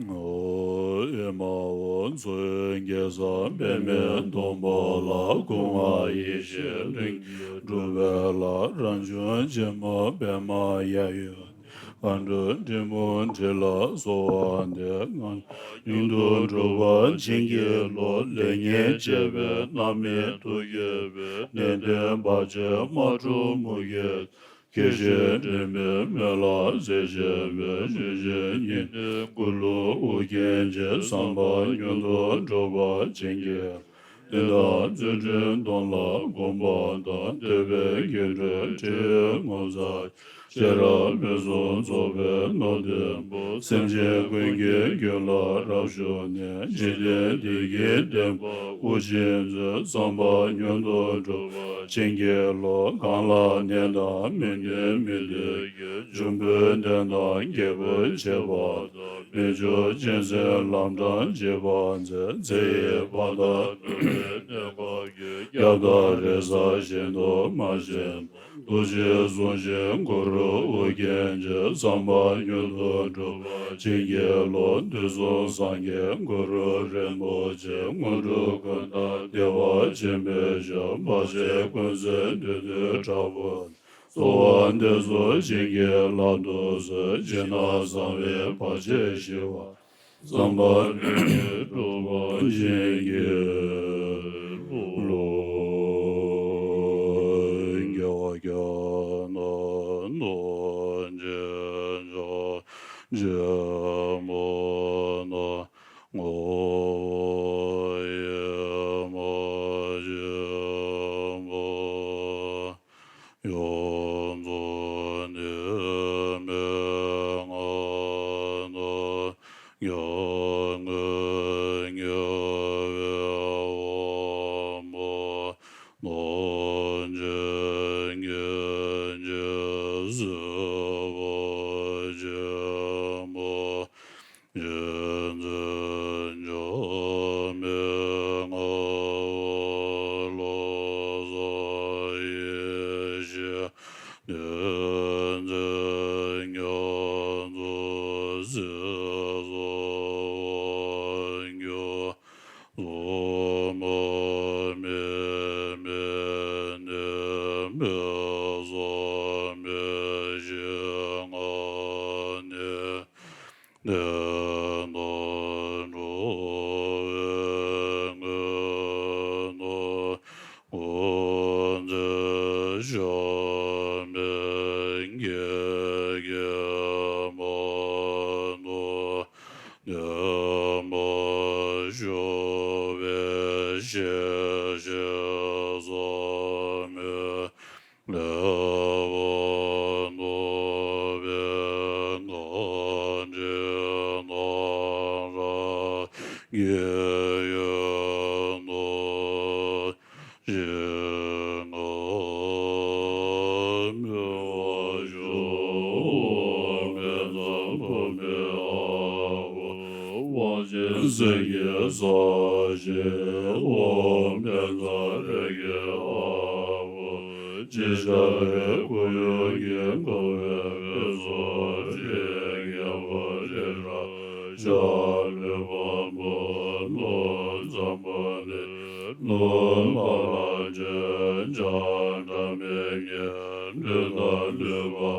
ཨེ་མ་ཧོ། མཚོ་སྔོན་རྒྱལ་ས་པདྨའི་སྡོང་པོ་ལ། སྐུ་ལྔ་ཡེ་ཤེས་ལྷུན་གྱིས་གྲུབ་པའི་ལྷ། རང་བྱུང་ཆེན་མོ་པདྨ་གཡས་གཡོན། མཁའ་འགྲོ་སྲིན་མོ་འདྲེ་ལ་སོགས་པ་འདི། ང་རྒྱལ་དུ་འགྲོ་བ་བྱིན་གྱིས་རློབས། ལེགས་ཉེས་འབྱེད་པའི་རྣམ་སྨིན་མཐུ་ཡོད་པའི། ནད་གདོན་བར་ཆད་དམག་འཁྲུག་མུ་གེ། སྐྱེ་ཤི་འདྲེས་མའི་མེ་ལ་ཟད་ཤེས་པའི། ཤེས་བཞིན་ཉི་ཟླའི་འཁོར་ལོ་དབུ་རྒྱན་ཅན། བསམ་པ་མྱུར་དུ་འགྲུབ་པར་བྱིན་གྱིས། དེ་དག་བརྩོན་འགྲུས་སྡོམ་ལ་གོམས་པ་དང་། འདོད་པའི་དགེ་འདུན་ཁྲིད་ངོ་མཚར། ཤེས་རབ་མིག་གསུམ་རྫོགས་པའི་སྣང་མཐུ་པོ། སེམས་ཅན་ཀུན་གྱི་རྒྱུད་ལ་རབ་ཞུགས་ནས། འཇིག་རྟེན་འདི་ཡི་བདེན་པ་དབུ་ཅན་མཛོད། བསམ་པ་མྱུར་དུ་འགྲུབ་པར་བྱིན་གྱིས་རློབས། གང་ལ་ནད་དང་མི་ནད་མི་འདོད་ཀྱི། འབྱུང་པོའི་ནད་དང་རྒྱལ་པོའི་བྱེད་པ་དང་། མི་འབྱུང་གཅན་གཟན་ལམ་འཕྲང་བྱེད་པ་མཛད། ཚེ་ཡི་བར་དག་ནད་པའི་གནོད་པ་ཀུན། རྒྱབ་དང་རེ་ས་གཞན་དུ་མ་བྱེད། ཐུགས་རྗེས་བཟུང་ཞིང་འཁོར་དབུ་རྒྱན་ཅན། བསམ་པ་མྱུར་དུ་འགྲུབ་པར་བྱིན་གྱིས་རློབས། དུས་གསུམ་སངས་རྒྱས་གུ་རུ་རིན་པོ་ཆེ། དངོས་གྲུབ་ཀུན་བདག་བདེ་བ་ཆེན་པོའི་ཞབས། བར་ཆད་ཀུན་སེལ་བདུད་འདུལ་དྲག་པོ། གསོལ་བ་འདེབས་སོ་བྱིན་གྱིས་བརླབ་ཏུ་གསོལ། ཕྱི་ནང་གསང་བའི་བར་ཆད་ཞི་བ། བསམ་པ་ལྷུན་གྱིས་གྲུབ་པར་བྱིན་གྱིས་རློབས། དགེ་བ་བསྐྱེད་ན་རྣམ་འབྱེད་ཆོག། ཆེན་མོ་ན་ངོ་བོ་ཡེ་མ་ཆེན་པོ། ཡོངས་རྫོགས་གནས་མལ་ལྔ་ན། ཉོན་མོངས་ཉེ་བའི་དབང་པོ། རྣམ་འབྱེད་སྙིང་རྗེ་སྲིད་པ་ཆེན་པོ། རྗེ་བཙུན་འཇམ་དཔལ་དབང་པོ། ལྷ་བསངས་ཡེ་ཤེས་གནས་མཛད་མྱུར་མཛད་སྲིད་གསུམ་དབང་ཕྱུག། གཟུགས་མ་མེད་པའི་གནས་མལ་བཟང་པོའི་ཞིང་ཁམས་ནས། གནས་རྣམས་འགྲོ་བའི་དངོས་གནས་ཀུན་མཛད་ཞབས་པད་མགོན་གྱི་མ་ནོར་ཉམས་པ་ཞུ་བའི་ཞལ་བཞེས་བསམ་མེད། ལེགས་པར་གནང་བའི་བཀའ་དྲིན་གནང་རབས་དགེ་བའི་རྣམ་ཤེས་ངར་མེད་པར་ཤོག། དཔལ་བཟང་བུ་མོའི་ཨ་བོ། དབང་ཆེན་གསེར་གྱི་ས་གཞི། དབང་དཔལ་བཟང་རི་རྒྱལ་ཨ་བོ། ཅི་བྱ་བའི་ཁོར་ཡུག་གི་འཁོར་བའི་དབུས་སུ་རིགས་རྒྱལ་པོ་རི་རབ་ཤ་ལུས་འབར་པོ་ནོར་བཟང་པོ་ནི། ནོར་ལྷ་ལ་བྱོན་བྱ་སྒྲ་མི་སྙན། ལུས་དང་ལུས་འབར་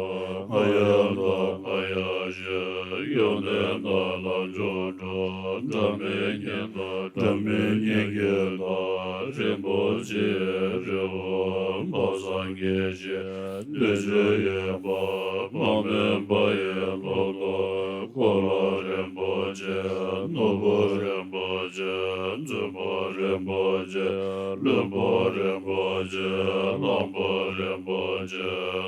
བ་རྔ་ཡབ་དང་རྔ་ཡབ་གཞོན། ཡོན་ཏན་དང་ལམ་མཆོག་འགྲོ་སྒྲ་མི་སྙན་དང་སྒྲ་མི་སྙན་གྱི་མདའ། རིན་པོ་ཆེའི་རི་བོ་དཔལ་བཟང་དགྱེས་བཞིན་བདུད་ཆེན་གཡོན་པ། དམག་མི་འབར་བའི་གློ་ཐོག་འཁོར་ལོ་རིན་པོ་ཆེ། ནོར་བུ་རིན་པོ་ཆེ། བཙུན་མོ་རིན་པོ་ཆེ། བློན་པོ་རིན་པོ་ཆེ། གླང་པོ་རིན་པོ་ཆེ།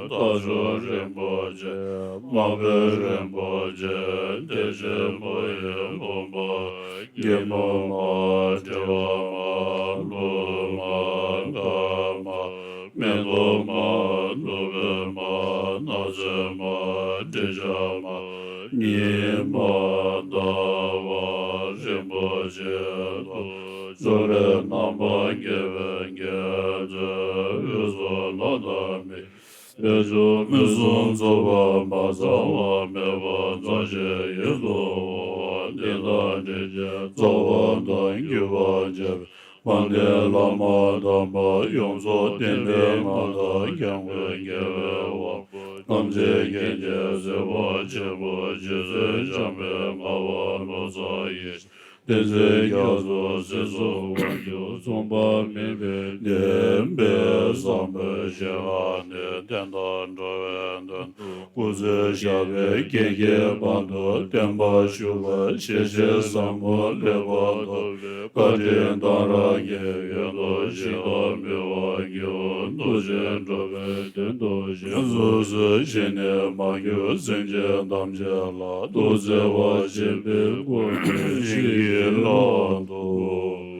རྟ་མཆོག་རིན་པོ་ཆེ། དམག་དཔོན་རིན་པོ་ཆེ། བདེ་ཆེན་མོ་ཡི་བུམ་པ། སྐྱེད་མོས་མ། བྲེལ་བ་མ། ལྷུང་མ། འགག་མ། མེ་ཏོག་མ། ནོར་བུ་མ། ནགས་ཚལ་མ། འདྲེ་ཆགས་མ། ཉི་མ། ཟླ་བ་རིན་པོ་ཆེ་དང་། ཕྱོགས་ལས་རྣམ་པར་རྒྱལ་བའི་རྒྱལ་མཚན། དབུས་སུ་ལྷ་དང་མིའི་དཔལ་འབྱོར། མིག་གསུམ་རྫོགས་པ་མ་ཚང་བ་མེད་པར་མཛའ་བཤེས་ཡིད་དུ་འོང་བ། བདེ་དང་འབྲེལ་ཆེན་རྩ་བ་དང་རྒྱུད་པ་འབྱེད་པའི་དཔལ་ལྡན་བླ་མ་དམ་པ་ཡོངས་རྫོགས་བསྟན་པའི་མངའ་བདག་སྐྱབས་མགོན་རྒྱལ་བའི་དབང་པོ། ཐམས་ཅད་མཁྱེན་ཅིང་གཟིགས་པ་ཆེན་པོ་རྗེ་བཙུན་འཇམ་དཔལ་ངག་དབང་ལོ་ཙཱ་ཡེ་ཤེས། བསྟན་འཛིན་རྒྱ་མཚོ་སྲིད་གསུམ་དབང་ཕྱུག་མཚུངས་པ་མེད་པའི་བདེན་པའི་ བཟང་པོའི་ཞིང་ཁམས་ནས་བསྟན་དང་འགྲོ་བའི་དོན་དུ་སྐུ་ཚེ་ཞབས་པད་བསྐལ་བརྒྱའི་བར་དུ་བརྟན་པར་བཞུགས་པར་ཞལ་བཞེས་ཟབ་མོ་ལེགས་པར་ཐོབ་པའི་བཀའ་དྲིན་གཏང་རག་གི་ཡོན་དུ་བཞེས་པར་འབུལ་བར་བགྱིའོ། ཐུགས་རྗེས་འགྲོ་བའི་དོན་དུ་བཞེས་སུ་གསོལ་ཞིང་ནས་མ་གྱུར་སེམས་ཅན་ཐམས་ཅད་ལ་ཐུགས་བརྩེ་བ་ཆེན་པོས་བསྐུལ་ཏེ་བྱིན་གྱིས་བརླབ་ཏུ་གསོལ།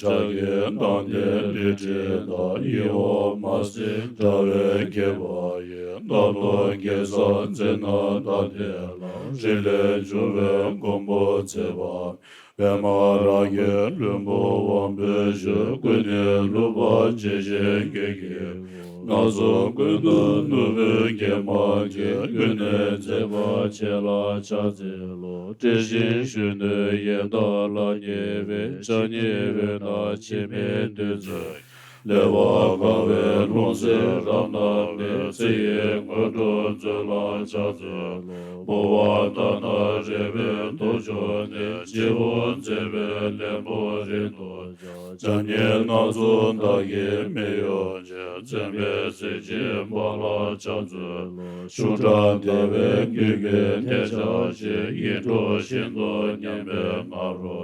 ཕྱག་གི་མདངས་ལྡན་ལི་ཁྲི་དང་། ཡིད་འོང་མ་སྲིང་དྲ་བས་ཁེབས་པ་ཡི། རྣམ་རྟོག་གེ་སར་མཛེས་སྣང་ལྡན་ལ། རི་ལས་བྱུང་བའི་མགོན་པོ་མཛེས་པ། པདྨ་རཱ་གའི་ལྷུན་པོ་དབང་པོའི་ཞབས། ཀུན་ནས་ལྷུང་བར་བྱེད་ཅིང་འགྱུར་གྱི། སྣ་ཚོགས་ཀུན་ཏུ་ནོར་བུའི་རྒྱན་མ་ཆེ། ཀུན་ནས་མཛེས་པ་བྱེད་ལ་ཕྱག་འཚལ་ལོ། བཀྲེས་ཤིང་གཞོན་ནུའི་ཡལ་དར་ལ་ཉེ་བའི། ཕྱག་གཉིས་འོད་སྣང་འཆི་མེད་བདུད་རྩིའི། ལེགས་པར་དགའ་བའི་ལྷུང་བཟེད་རབ་བསྣམས་པའི། ཚེ་ཡི་དངོས་གྲུབ་སྩོལ་ལ་ཕྱག་འཚལ་ལོ། ཕོ་བ་དྷ་ན་རས་པའི་ཐོར་ཅོག་ནས། སྤྱི་བོར་མཛེས་པའི་ལེགས་པར་རིག་ཏུ་བྱ། ཕྱག་གཉིས་སྣ་ཚོགས་དག་གིས་མི་གཡོ་ཅིང་། མཚན་དཔེའི་གཟི་བརྗིད་འབར་ལ་ཕྱག་འཚལ་ལོ། ཤུགས་དྲག་བདེ་བའི་རྒྱུད་ཀྱི་ཐལ་སྦྱར་ཅན། ཡིད་འཕྲོག་ཤིན་ཏུ་མཉེན་པའི་ང་རོ།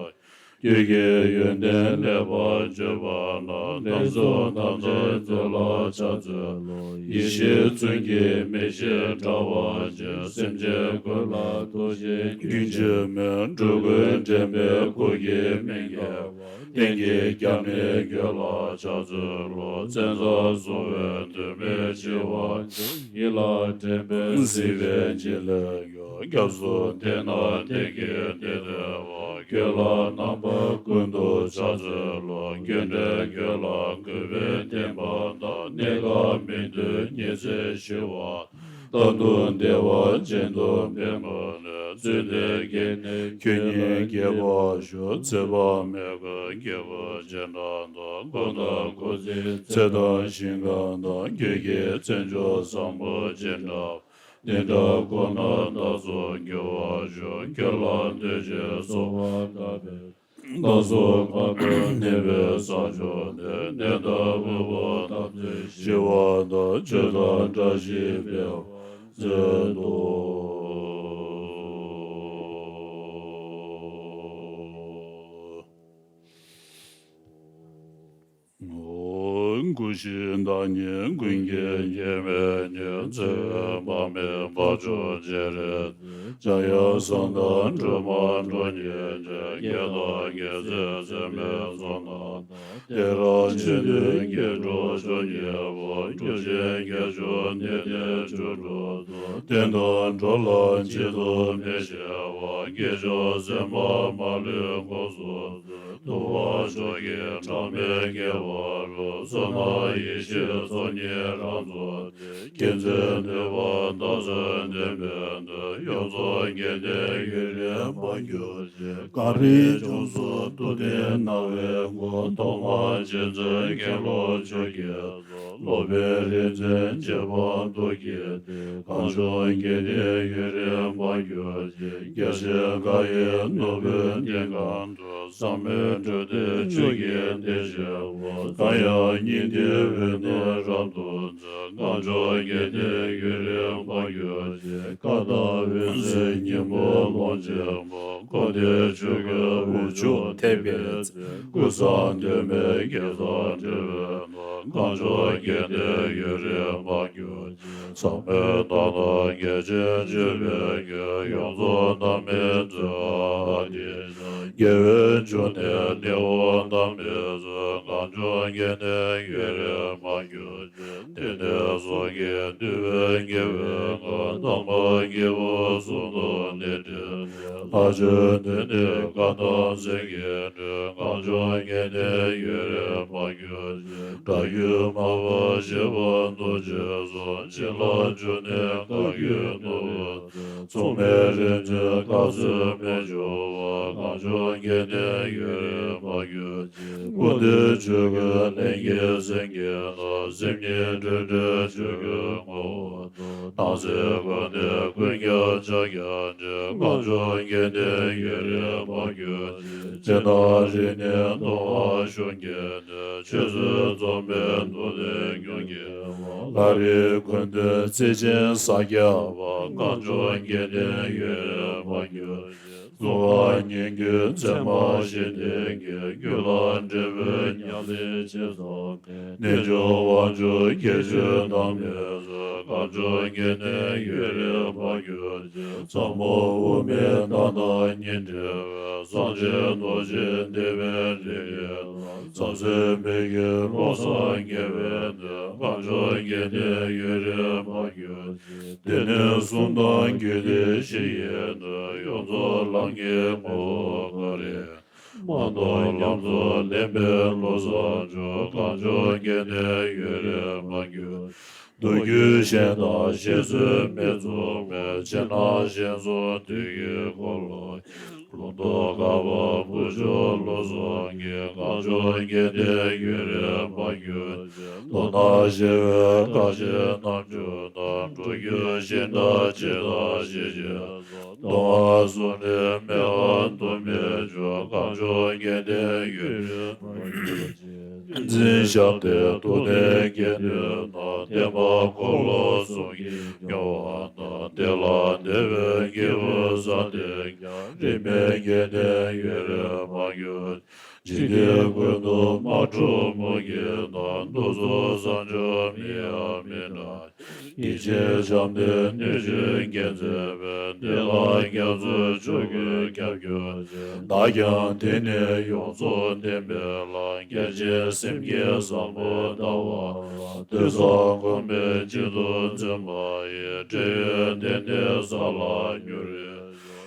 རྒྱུད་ཀྱི་ཡོན་ཏན་ལེགས་པར་བརྗོད་པ་ལ། ལྷ་ཚོགས་ཐམས་ཅད་སྩོལ་ལ་ཕྱག་འཚལ་ལོ། ཡེ་ཤེས་མཚོན་གྱི་མེ་ལྕེ་འདྲ་བ་ཅན། སེམས་ཅན་ཀུན་ལ་ཐུགས་རྗེས་མགོན་གྱི་མོད། འགྲོ་ཀུན་འདྲེན་པའི་གུར་གྱི་མིང་བརྒྱ་པ། གཏན་གྱི་རྒྱ་མའི་རྒྱུད་ལ་ཕྱག་འཚལ་ལོ། བཙན་ས་བཟུང་བའི་གདོད་མའི་འཆི་བ་འཇོམས། ཡིད་ལ་དྲན་པས་གཟིགས་པའི་བྱིན་ལས་སྐྱོབ། སྐྱབས་སུ་འདེགས་ན་གཏན་གྱི་བདེ་སྟེར་བ། ཁྱོད་ལ་རྣམ་པ་ཀུན་ཏུ་ཕྱག་འཚལ་ལོ། ཀུན་འདྲེན་ཁྱོད་ལ་གུས་པས་བསྟེན་པ་དང་། གནས་སྐབས་མི་འདོད་ཉི་ཚེ་ཞི་བ། མཐར་ཐུག་བདེ་བ་ཅན་དུ་འཕེལ་མ་ནུས། བཙུན་དེ་དགྱེས་ནས་ཁྱོད་ཉིད་དགྱེས་པར་ཞུ། ཚེ་དཔག་མེད་ཀུན་དགྱེས་པ་ཅན་འདྲ་མཐོང་། འཁོར་དང་འཁོར་ཚེ་ཚེ་དང་ཞིང་ཁམས་དང་། ཁྱོད་ཀྱི་མཚན་མཆོག་བཟང་པོ་ཅན་འདྲ། འདི་འདྲ་ཁོ་ན་བདག་སོགས་འགྱུར་བར་ཤོག་ཁྱོད་ལ་འདུད་ཅིང་གསོལ་བ་བཏབ་པས། བདག་སོགས་ཕ་མར་གནས་པའི་ས་ཕྱོགས་ནས། ནད་དང་དབུལ་པོ་ཐམས་ཅད་ཞི་བ་དང་། ཆོས་དང་བཀྲ་ཤིས་འཕེལ་བར་མཛད་དོ། བཞི་བདག་ཉིད་ཀུན་གྱི་སྐྱེ་མེད་ཉིད། བརྩེ་བའི་དཔག་མེད་དཔལ་མཆོག་སྤྱན་རས་གཟིགས། འཇམ་དབྱངས་གསང་བདག་སྒྲོལ་མ་ཁྲོ་གཉེར་ཅན། དགེ་དང་དགེ་ཚུལ་འཚེ་མེད་ཚོགས་རྣམས་དང་། བདེ་རབ་ཆེན་པོའི་སྐྱེ་འགྲོ་མཆོག་གཉིས་པ། སྐྱོབ་ཆེན་དགེ་སྦྱོར་ནི་ལྡན་ཆོ་འཕྲུལ་ཚོགས། བསྟན་དང་འགྲོ་ལ་བརྗེད་དུ་མི་ཤེས་པ། དགེ་སྦྱོར་མཚན་མ་མ་ལུས་དགོངས་སུ་གསོལ། ཐུབ་པ་མཆོག་གི་གྲངས་མེད་དགེ་བ་རུ། བསོད་ནམས་ཡེ་ཤེས་ཚོགས་གཉིས་རབ་རྫོགས་ཏེ། མཁྱེན་བརྩེ་ནུས་པ་དང་ཚུལ་ལྡན་པའི་མཐུས། ཡོངས་རྫོགས་དགེ་འདུན་ཡུན་རིང་བར་གྱུར་ཅིག། གངས་རིའི་ལྗོངས་སུ་ཐུབ་བསྟན་སྣང་བའི་སྐུ། ཐོག་མར་རྗེ་བཙུན་མཁན་སློབ་ཆོས་ཀྱི་གཙོ། སློབ་དཔོན་རིག་འཛིན་རྗེ་འབངས་དུ་བགྱིས་ཏེ། གངས་ལྗོངས་དགེ་ལྡན་ཡུན་རིང་བར་གྱུར་ཅིག། རྒྱལ་སྲས་འགའ་ཡི་ནོར་བུའི་ལྡིང་ཁང་དུ། བསམ་མེད་འགྲོ་དོན་ཆོས་ཀྱི་གཏེར་ཆེན་པོ། གང་ཡང་སྙིང་འདི་འོད་རྣོན་རབ་ཏུ་མཛད། གངས་ལྗོངས་དགེ་ལྡན་ཡུན་རིང་བར་གྱུར་ཅིག། ཀ་དག་འོད་ཟེར་སྙིང་པོ་ཀློང་ཆེན་པོ། འཁོར་འདས་ཆོས་སྐུའི་དབུ་ཕྱུག་ཐེག་པའི་མཛོད། ཀུན་བཟང་སྟོད་སྨད་སྐལ་བཟང་འབྲེལ་བའི་ནོར། གངས་ལྗོངས་དགེ་ལྡན་ཡུན་རིང་བར་གྱུར་ཅིག། ཚངས་པའི་མདངས་དང་རྒྱ་ཆེར་བརྗོད་པའི་རྒྱན། ཡོངས་རྫོགས་བདག་མེད་མཛོད་པ་ཨ་ཏི་ཤ། རྒྱལ་བའི་འབྱུང་གནས་གནས་འོག་བདག་མེད་མཛོད། གངས་ལྗོངས་དགེ་ལྡན་ཡུན་རིང་བར་གྱུར་ཅིག། དེང་འདིར་སངས་རྒྱས་འདུས་པའི་དགེ་བའི་མངའ། དམ་པ་དགེ་བ་གསུམ་དང་ནི་འབྲེལ་ཏེ། ལྷ་ཆོས་འདི་ནི་བཀའ་དང་སེང་གེའི་སྒྲོན། གངས་ལྗོངས་དགེ་ལྡན་ཡུན་རིང་བར་གྱུར་ཅིག། སྒྲ་སྒྱུར་མར་པ་ཞི་བ་རྡོ་རྗེ་སོགས། བྱིན་རླབས་འབྱུང་གནས་བཀའ་བརྒྱུད་ནོར་བུ་མཚུངས་མེད་རིག་འཛིན་བཀའ་སྩལ་རྨད་བྱུང་བ། གངས་ལྗོངས་དགེ་ལྡན་ཡུན་རིང་བར་གྱུར་ཅིག། ཀུན་འདུས་ཆོས་སྐུའི་ལྷན་སྐྱེས་སེང་གེ་རྣམས། སེམས་ཉིད་སྤྲོས་བྲལ་ཆོས་སྐུའི་ངོ་བོ་དང་། སྣང་སྲིད་ཀུན་ནས་ཀུན་ཀྱང་ཕྱག་རྒྱ་ཆེ། གངས་ལྗོངས་དགེ་ལྡན་ཡུན་རིང་བར་གྱུར་ཅིག། ཅི་སྣང་རིག་གནས་སྟོང་པ་ཤུགས་བསྐྱེད། ཆོས་སྲིད་འཛོམས་པའི་མདོ་སྡེ་མྱུར་སྐྱེ་བ། ལྷ་རིགས་ཀུན་འདུས་རྩེ་ཆེན་ས་སྐྱ་པ། གངས་ལྗོངས་དགེ་ལྡན་ཡུན་རིང་བར་གྱུར་ཅིག། གསུང་ངག་སྙན་བརྒྱུད་ཚད་མ་བཞི་ལྡན་གྱི། རྒྱུད་ལ་འབྲས་བུའི་ཉམས་ལེན་ཆེ་ཙམ་གྱིས། རྣལ་འབྱོར་དབང་ཕྱུག་སྐྱེ་མཆེད་རྣམས་ནི། གངས་ལྗོངས་དགེ་ལྡན་ཡུན་རིང་བར་གྱུར་ཅིག། ཚ་མོ་དབུ་མའི་མདའ་དང་ཉི་འབྲེལ་བའི། གསང་ཆེན་རྡོ་རྗེ་ལྡེ་བའི་རིགས་ཀྱི་བླ། ཟབ་གསལ་མི་བསྐྱོད་བློ་བཟང་ཉེ་བའི་མཐུས། གངས་ལྗོངས་དགེ་ལྡན་ཡུན་རིང་བར་གྱུར་ཅིག། དེ་ནས་གསུང་དང་རྒྱུད་སྡེ་བཞི་ཡི་མཐུས། ཡོངས་རྫོགས་ལམ་གྱི་ངོ་བོ་ག་རེ། མ་ཐོབ་ལམ་རྫོགས་ལེན་པའི་བློ་བཟང་མཆོག། གངས་ལྗོངས་དགེ་ལྡན་ཡུན་རིང་བར་གྱུར། མདོ་རྒྱུད་གཞན་དང་བཤད་ཚུལ་མི་མཚུངས་པའི། ཕྱི་ནང་ཞིང་གསུམ་དུས་ཀྱི་འཁོར་ལོ། ལུང་རྟོགས་དཀའ་བ་ཕུན་ཚོགས་བློ་བཟང་གིས། གངས་ལྗོངས་དགེ་ལྡན་ཡུན་རིང་བར་གྱུར་ཅིག། མདོར་ན་ཞི་བའི་སྐར་ཆེན་རྣམ་བཅུ་དང་། འགྲོ་རྒྱུད་ཤིང་རྟ་ཇི་ལྟར་ཞི་བྱེད་སོགས། སྟོང་པ་གསུམ་ནི་མེད་པར་ཐོབ་མི་འགྱུར། གངས་ལྗོངས་དགེ་ལྡན་ཡུན་རིང་བར་གྱུར་ཅིག། ཏིང་འཛིན་ཞབས་བརྟན་ཐུགས་ལྡན་དགེ་འདུན་རྣམས། བསྟན་པ་འཁོར་ལོ་གསུམ་གྱིས་སྐྱོང་བ་དང་། བདེ་ལ་བདེ་བའི་སྐྱེས་བུ་བཟང་ལྡན་ཀྱང་། རིས་མེད་དགེ་ལྡན་ཡུན་རིང་བར་གྱུར། འཇིག་རྟེན་ཀུན་ཏུ་མ་འཁྲུགས་མུ་གེ་དང་། གདུག་རྩུབ་གསང་སྦྱོར་མི་ཡ་མི་འདྲ། ཡེ་ཤེས་བྱམས་ལྡན་སྣོད་བཅུད་རྒྱལ་མཚན་དཔལ། བདེ་བླག་རྒྱ་མཚོའི་ཆུ་ཁོལ་ཁྱབ་གྱུར་ཅིག། བདག་ཀྱང་དེ་ནི་ཡོངས་རྫོགས་བདེན་པའི་ལམ། རྒྱ་ཆེན་སེམས་བསྐྱེད་བཟང་པོ་ལྟ་བ་ལ། ཐོས་བསམ་སྒོམ་པས་གཅིག་ཏུ་འཛིན་པ་ཡིས། འབྲེལ་ཡོད་གཏན་བདེ་ས་ལ་མྱུར་རེག།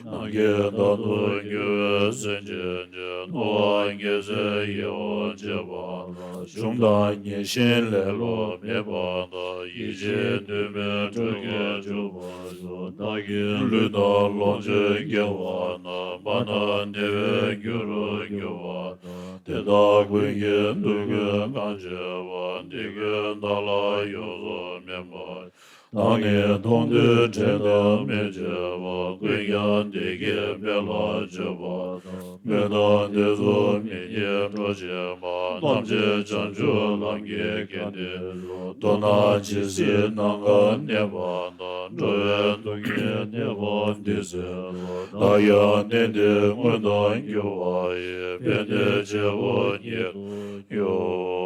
ནམ་མཁའི་མཐར་ཐུག་འགྱུར་བའི་སེམས་ཅན་ནི། སྣང་བ་རྒྱལ་མཚན་ཡིད་འོང་བྱེད་པ་དང་། བྱུང་དང་ཉེར་ཞི་ལེ་ལོ་མེད་པ་དང་། ཡེ་ཤེས་འདུས་མའི་སྤྲུལ་སྐུར་གྱུར་པར་ཤོག། བདག་གི་ལུས་དང་ལོངས་སྤྱོད་དགེ་བ་རྣམས། མ་ན་བདེ་བའི་རྒྱུ་རུ་གྱུར་པ་དང་། དེ་དག་ཀུན་གྱི་འདོད་དགུའི་གང་བྱེད་པ། འདི་ཀུན་བདག་ལ་ཡོངས་སུ་སྨིན་པར། བདག་ནི་མཐོང་ཐོས་དྲན་དང་མི་བརྗེད་པ། ཀུན་ཀྱང་བདེ་སྐྱིད་སྤེལ་ལ་སྤྱོད་པ་དང་། མི་དང་དེ་ཚོགས་མི་སྐྱེ་འགྲོ་ཆེན་པ། ཐམས་ཅད་བྱང་ཆུབ་ལམ་གྱི་གཏན་བདེ་རུ། མདོར་ན་ཇི་སྲིད་ནམ་མཁའ་གནས་པ་དང་། འགྲོ་བའི་སྡུག་བསྔལ་གནས་པ་འདི་སྲིད་དུ། བདག་ཀྱང་གནས་འདིར་མངོན་དུ་གྱུར་པ་ཡི། ཕན་བདེའི་བྱེད་པོ་ཉིད་དུ་གྱུར་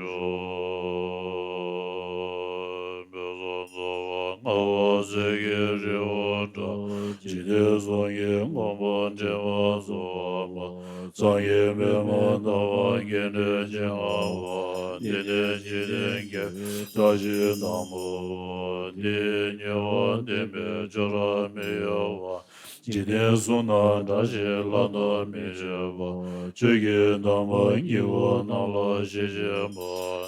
ཅིག། ལྔ་པ་གསེར་གྱི་རི་བོ་འདྲ། འཇིག་རྟེན་གསུམ་གྱི་མགོན་པོ་འདྲེན་པ་གསོལ་བ་འབུལ། སངས་རྒྱས་པདྨ་ཟླ་བ་རྒྱན་སྤྲས་ཞིང་ལྔ་པ། འདི་ནི་འཇིག་རྟེན་དགེ་བའི་བཀྲ་ཤིས་དང་པོའོ། འདི་ཉེ་བར་བསྟན་པའི་ཆོས་རབ་མི་གཡོ་བ། འཇིག་རྟེན་གསུམ་ན་བཀྲ་ཤིས་ལྷ་དང་མི་ཕྱེད་པ། ཆོས་ཀྱི་དམ་པ་སྙིང་པོ་རྣམས་ལ་ཞེས་བྱ་བ།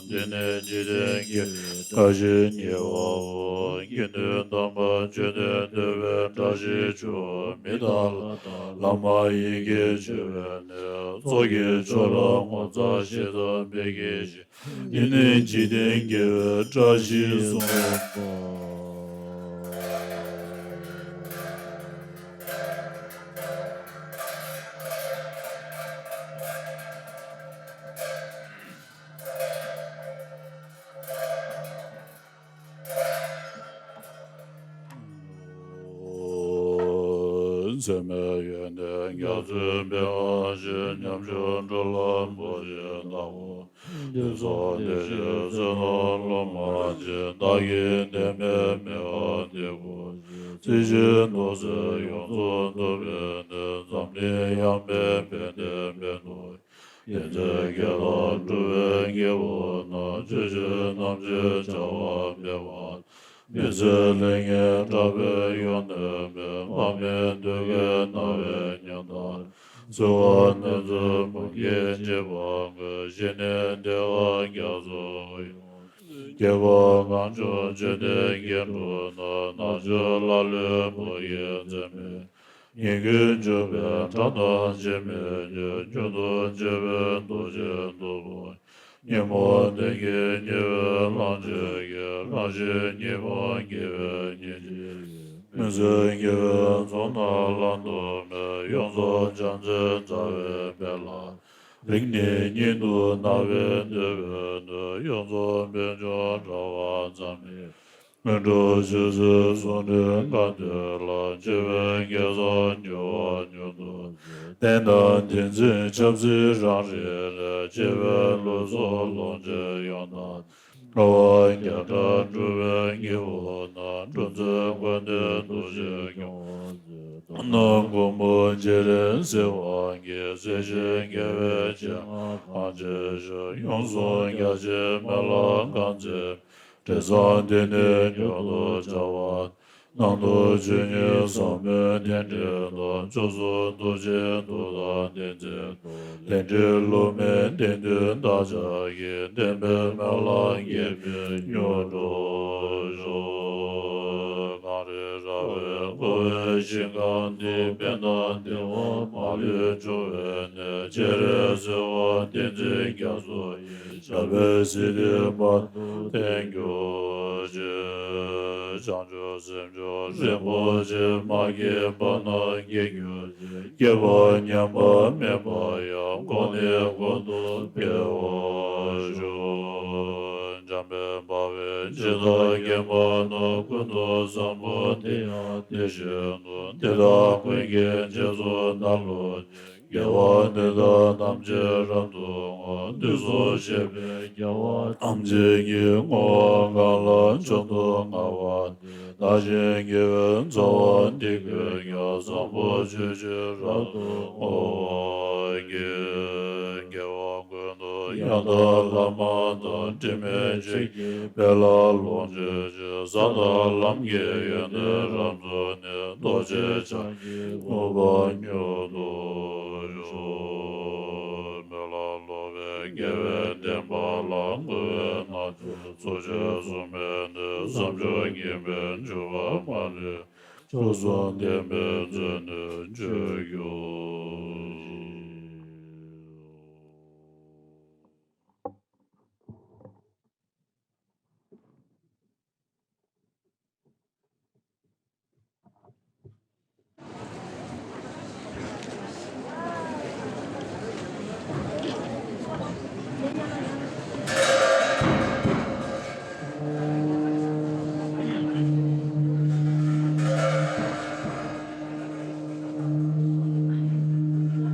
འདི་ནི་འཇིག་རྟེན་དགེ་བའི་བཀྲ་ཤིས་ཉེ་བའོ། དགེ་འདུན་དམ་པ་བཅུ་བདུན་འདུས་པའི་བཀྲ་ཤིས་ཆུ། མི་དང་ལྷ་དང་ལྷ་མ་ཡིན་གྱིས་མཆོད་པའི་གནས། ཚོགས་ཀྱི་མཆོག་ལ་ངོ་མཚར་ཞེས་དང་དཔེ་གྱིས་བཤད། འདི་ནི་འཇིག་རྟེན་དགེ་བའི་བཀྲ་ཤིས་གསུམ་པའོ། འཚེ་མེད་ཡོན་ཏན་རྒྱ་མཚོའི་དཔལ་བ་ཞིག་ཉམ་ཆུང་འགྲོ་ལ་བུ་ཞིག་བདག་པོ། འདི་ཚོགས་འདི་ཞིག་བཙན་ནོ་སློབ་མ་ཅིག་བདག་གིས་བསྟན་པའི་མེ་འབར་འདི་བོ་ཞིག་རྩེ་གཅིག་ཏུ་གསལ་ཡོངས་རྫོགས་ཐུབ་པའི་གནས། འཛམ་གླིང་ཡངས་པའི་བན་དེ་བན་དུ། དེ་ཚེ་དགེ་ལ་སྒྲུབ་པའི་དགེ་བོ་རྣམས། ཆོས་ཆོས་རྣམས་ཀྱི་བྱ་བ་སྤེལ་བ། མི་ཚེ་ལས་ངན་དྲག་པོའི་ཡོན་ཏན་མེད། ལྷ་མིན་བདུད་ཀྱི་རྣ་བའི་ཉམ་ཐག་འཚེ་བ་ནི་ཚུལ་མུན་གྱི་འཇིགས་པ་ཀུན། ཞི་གནས་བདེ་བ་རྒྱ་མཚོ་ཡུལ། སྐྱེ་བ་གང་བྱུང་བརྗོད་དེ་དགེ་འགྲུབ་ན། ནག་ཕྱོགས་ལ་ལུས་བུ་ཡི་མཚན་མེད། ཉིན་གུང་འཇུག་པའི་བཀྲག་མདངས་ཇི་སྨིན་ཡོད། རྒྱུན་དུ་འཇུག་པའི་འདུ་བྱེད་དུ་ལོ། ཉོན་མོངས་གཏན་གྱི་ཉེ་བའི་ལྷག་བཅས་ཀྱི། ལྷག་བཅས་ཉེས་པ་དགེ་བའི་ཉེས་བྱས་ཀྱི། མི་བཟོད་དགེ་བའི་ཚོགས་རྣམས་བླང་དོར་མེད། ཡོངས་རྫོགས་བྱང་སེམས་རྩ་བའི་དཔལ་ལ། རིང་ནས་ཉིད་དུ་སྣང་བའི་འདོད་པའི་གནས། ཡོངས་རྫོགས་དཔལ་འབྱོར་འབྲེལ་བ་ཙམ་མེད། སྔོན་འགྲོ་ཆོས་སྲིད་ཟུང་འབྲེལ་གང་འདོད་ལ། སྤྱོད་པའི་དགེ་རྩ་མྱུར་བ་མྱུར་དུ་བྱེད། བསྟན་དང་བསྟན་འཛིན་ཆབ་སྲིད་རང་རིག་ལས། སྐྱེ་བའི་ལུས་སྲོག་ལོངས་སྤྱོད་ཡོངས་དག་ལྔ་པ་བརྒྱ་ཕྲག་སྒྲུབ་པའི་དགེ་བོ་རྣམས། འགྲོ་འཛིན་ཀུན་ནས་འདུ་ཤེས་སྐྱོང་བར་མཛད། དག་སྣང་སྒོ་མོ་བརྗེ་རེས་བསིལ་བ་གྱིས། བསྲེག་ཤིང་རྒྱལ་བའི་སྤྱན་སྔར་གང་བྱས་ཤིང་། ཡོངས་སུ་རྒྱ་ཆེའི་མེ་ལྷ་གང་མཛད། དྲི་བཟང་དེ་ནི་མྱུར་དུ་བྱ་བ། སྣང་སྟོང་ཆོས་ཉིད་ཟབ་མོའི་རྟེན་འབྲེལ་དང་། ཕྱོགས་སུ་རྡོ་རྗེ་གདུགས་དང་ལྡན་མཛད་དོ། ལས་འབྲས་བསླུ་མེད་གཏན་དུ་བདག་ཅག་གི། བསྟན་པའི་མེ་ལྷ་རྒྱས་པའི་མྱུར་འགྲོ་ཤོག་གངས་རི་ར་བས་བསྐོར་བའི་ཞིང་ཁམས་འདི། ཕན་དང་བདེ་བ་མ་ལུས་འབྱུང་བའི་གནས། སྤྱན་རས་གཟིགས་དབང་བསྟན་འཛིན་རྒྱ་མཚོ་ཡི། ཞབས་པད་སྲིད་མཐའི་བར་དུ་བརྟན་གྱུར་ཅིག་བྱང་ཆུབ་སེམས་མཆོག་རིན་པོ་ཆེ། མ་སྐྱེས་པ་རྣམས་སྐྱེ་གྱུར་ཅིག་སྐྱེས་པ་ཉམས་པ་མེད་པ་ཡང་། གོང་ནས་གོང་དུ་འཕེལ་བར་ཤོག་འཇམ་དཔལ་དཔའ་བོས་ཇི་ལྟར་མཁྱེན་པ་དང་། ཀུན་ཏུ་བཟང་པོ་དེ་ཡང་དེ་བཞིན་ནོ། དེ་དག་ཀུན་གྱི་རྗེས་སུ་བདག་སློབ་ཅིང་། དགེ་བ་འདི་དག་ཐམས་ཅད་རབ་ཏུ་བསྔོ། འདི་ཚོགས་བྱས་པའི་དགེ་བ་ཐམས་ཅད་ཀྱིས། བསྔོ་བ་གང་ལ་མཆོག་ཏུ་བསྔགས་པ་དེས། བདག་གཞན་དགེ་བའི་རྩ་བ་འདི་ཀུན་ཀྱང་། བཟང་པོ་སྤྱོད་ཕྱིར་རབ་ཏུ་བསྔོ་བར་བགྱི། དགེ་བ་ཀུན་ཏུ་ཡང་དག་བླ་མ་དང་། དྲི་མེད་ཆོས་ཀྱི་དཔལ་ལ་ལོངས་སྤྱོད་ཅིང་། གསང་དང་ལམ་གྱི་ཡོན་ཏན་རབ་རྫོགས་ནས། རྡོ་རྗེ་འཆང་གི་མངོན་པ་མྱུར་ཐོབ་ཤོག་མོས་ལ་སློབ་པའི་དགེ་བའི་བསྟན་པ་ལ། བསྔོ་བས་རྣལ་འབྱོར་ཚོགས་ཆེན་གསུངས་པའི་གནས། བསམ་བརྗོད་བགྱིས་པས་འགྱུར་བ་མ་ལུས། མཆོག་གསུམ་ལྡན་པའི་མཛོད་ནས་མཆོད་གྱུར་ཅིག་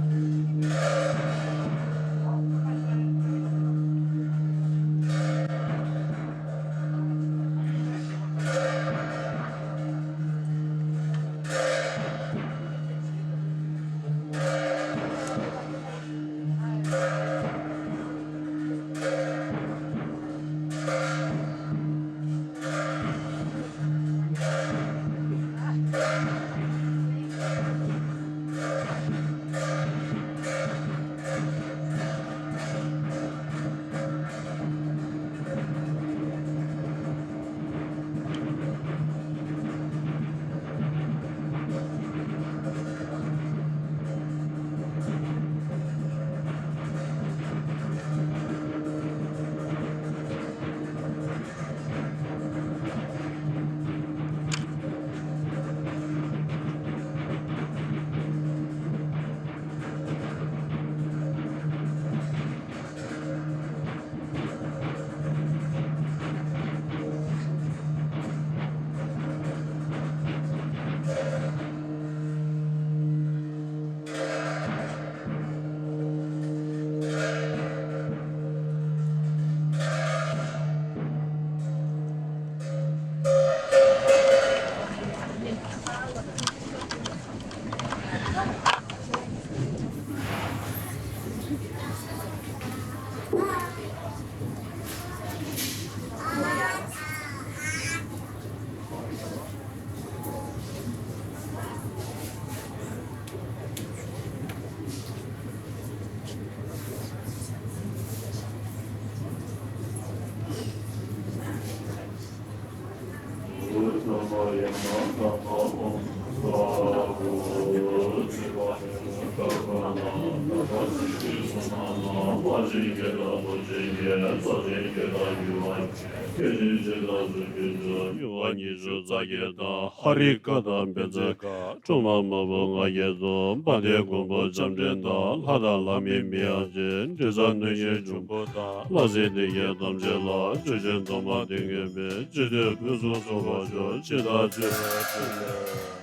ཧ་རི་ཀ་དང་བཛྲ་གུ་ཏ། ཁྲོ་མ་དམར་པོ་ང་རྒྱལ་དང་། དཔལ་ལྡན་མགོན་པོ་ལྕམ་དྲལ་དང་། ལྷ་དང་ལྷ་མིན་མི་ཡང་ཅན། འབྲེལ་ཚར་གནོད་སྐྱེལ་འབྱུང་པོ་དང་། ལྷ་སྲིན་སྡེ་བརྒྱད་ཐམས་ཅད་ལ། ཆོས་ཀྱི་སྡོམ་པ་འདི་ངེས་པས། ཅི་འདོད་ཕུན་སུམ་ཚོགས་པར་ཤོག་ཇི་ལྟར་བརྗོད་པའི་ཕྲིན་ལས།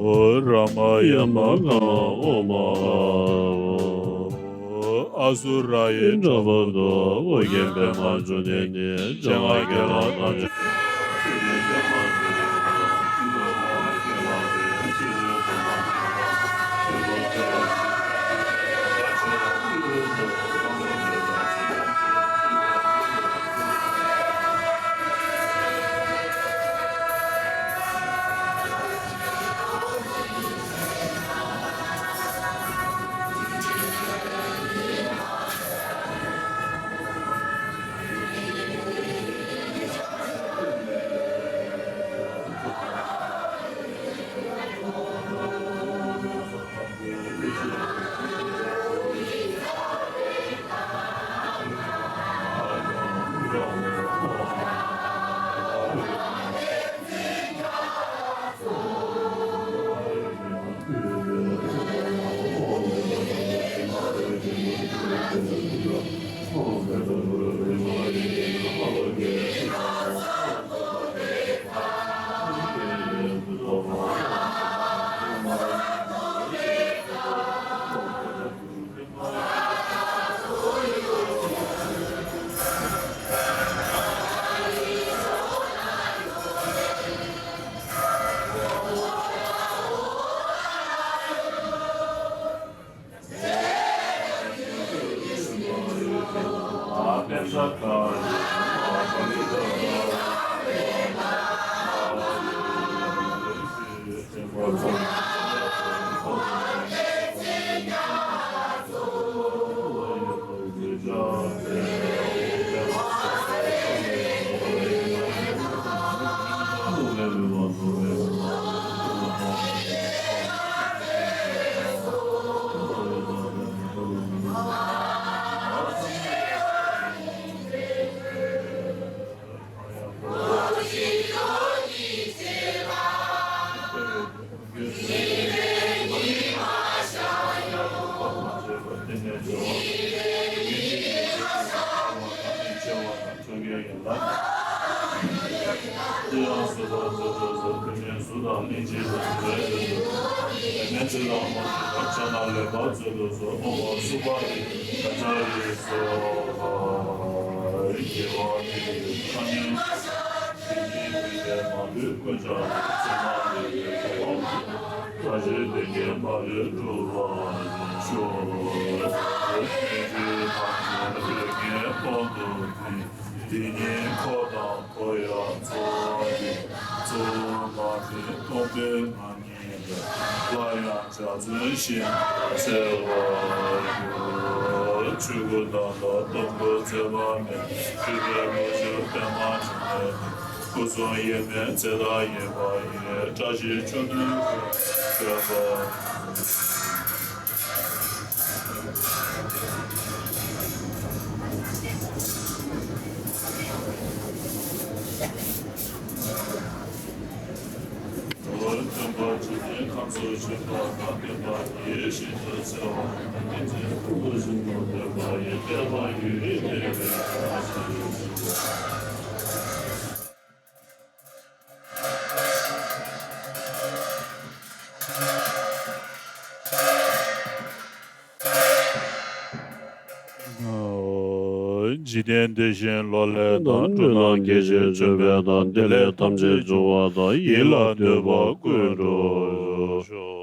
ཨོ་ར་མ་ཡ་མ་ག་མ་ཨོ་མ་ཨ་སུ་ར་ཡི་དྲག་པོ་དུ། ཨོ་རྒྱན་པདྨ་འབྱུང་གནས་ནི། སྤྱན་སྔར་དགེ་ལེགས་ཐམས་ཅད། འདི་ཉིད་འཁོར་དང་འཁོར་བའི་ཚོགས་ཀྱི་གཙོ་བོ་མ་ཐིག་སྟོང་པའི་ངང་ཉིད་ལ། སླར་ཡང་འཇའ་ཚོན་བཞིན་གསལ་བར་གྱུར། ཆོས་སྐུ་དང་ལྡན་སྟོང་པའི་ཚེ་དཔག་མེད། སྤྲུལ་པའི་ལྷ་ཆེན་པདྨ་འབྱུང་གནས་ནི། སྐུ་གསུམ་དབྱེར་མེད་ཚེ་དང་ཡོད་པ་ཡི། བཀྲ་ཤིས་ཆོས་སྣོད་ཀུན་འཕྲོས་པ། སྟོན་པ་ཇི་སྙེད་ཁམས་སུ་བྱོན་པ་དང་། བསྟན་པ་ཡིད་བཞིན་དུ་འཚལ་བ་དང་། མཁན་ཆེན་ཕུར་བུ་བཞིན་དུ་འདོན་པ་ཡི། དད་པ་ཡུན་རིང་བརྟན་པའི་བཀྲ་ཤིས་ཤོག་འཇིག་རྟེན་བདེ་ཞིང་ལོ་ལེགས་དང་། འགྲོ་རྣམས་དགེ་ཞིང་ཚུལ་འཕེལ་དང་། བདེ་ལེགས་ཐམས་ཅད་འབྱུང་བ་དང་། ཡིད་ལ་འདོད་པ་ཀུན་འགྲུབ་ཤོག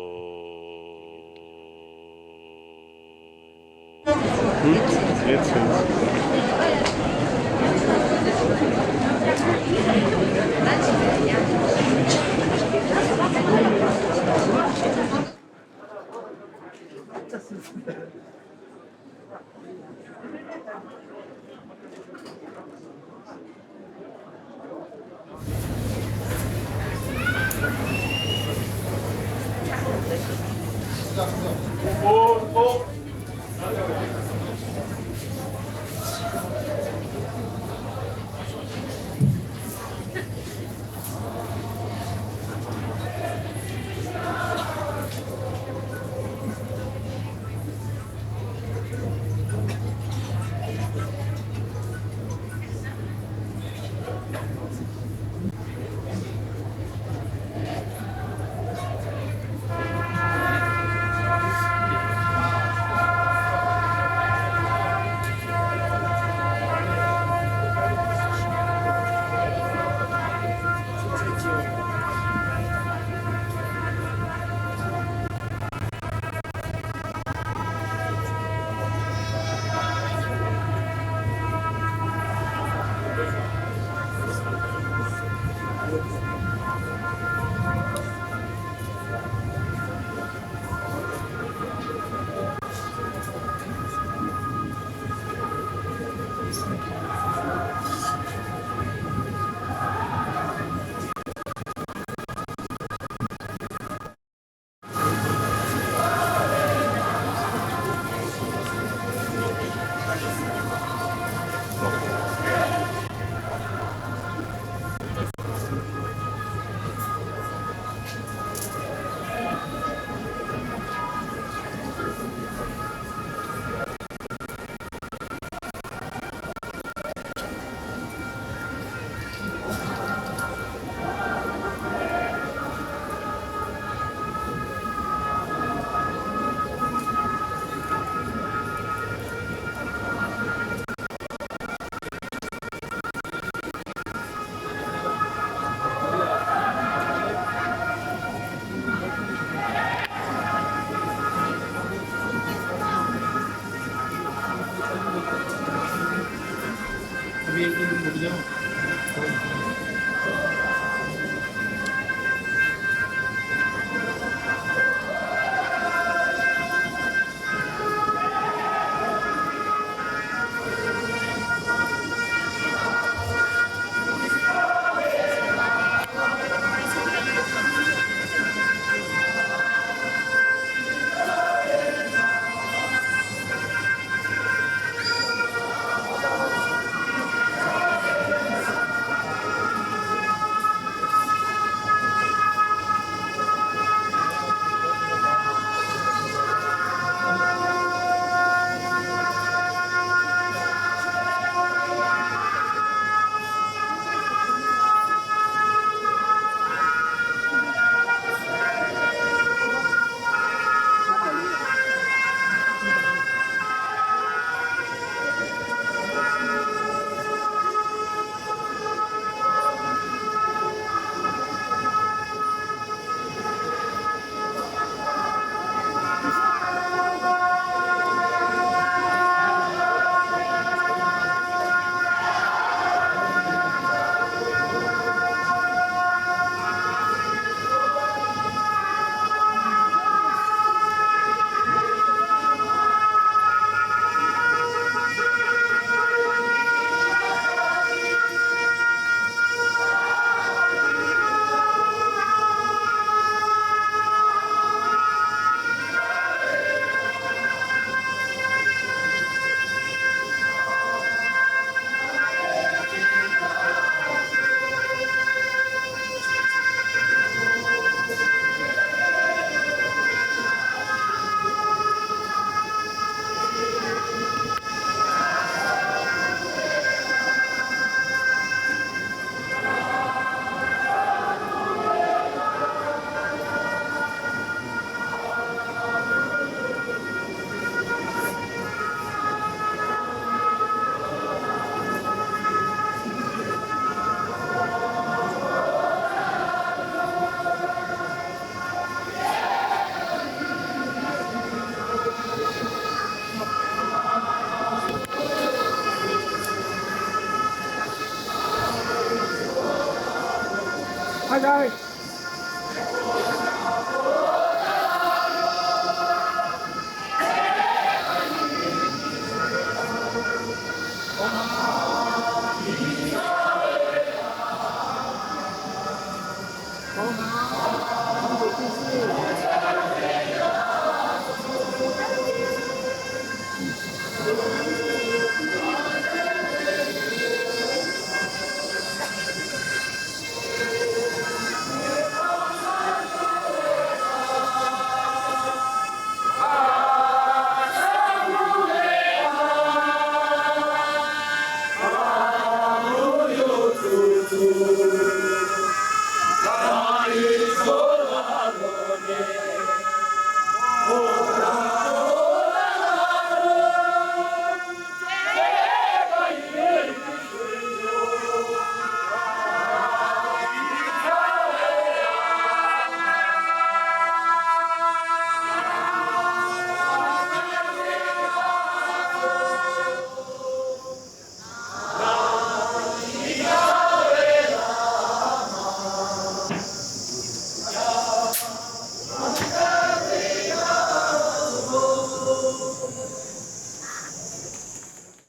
Bye bye.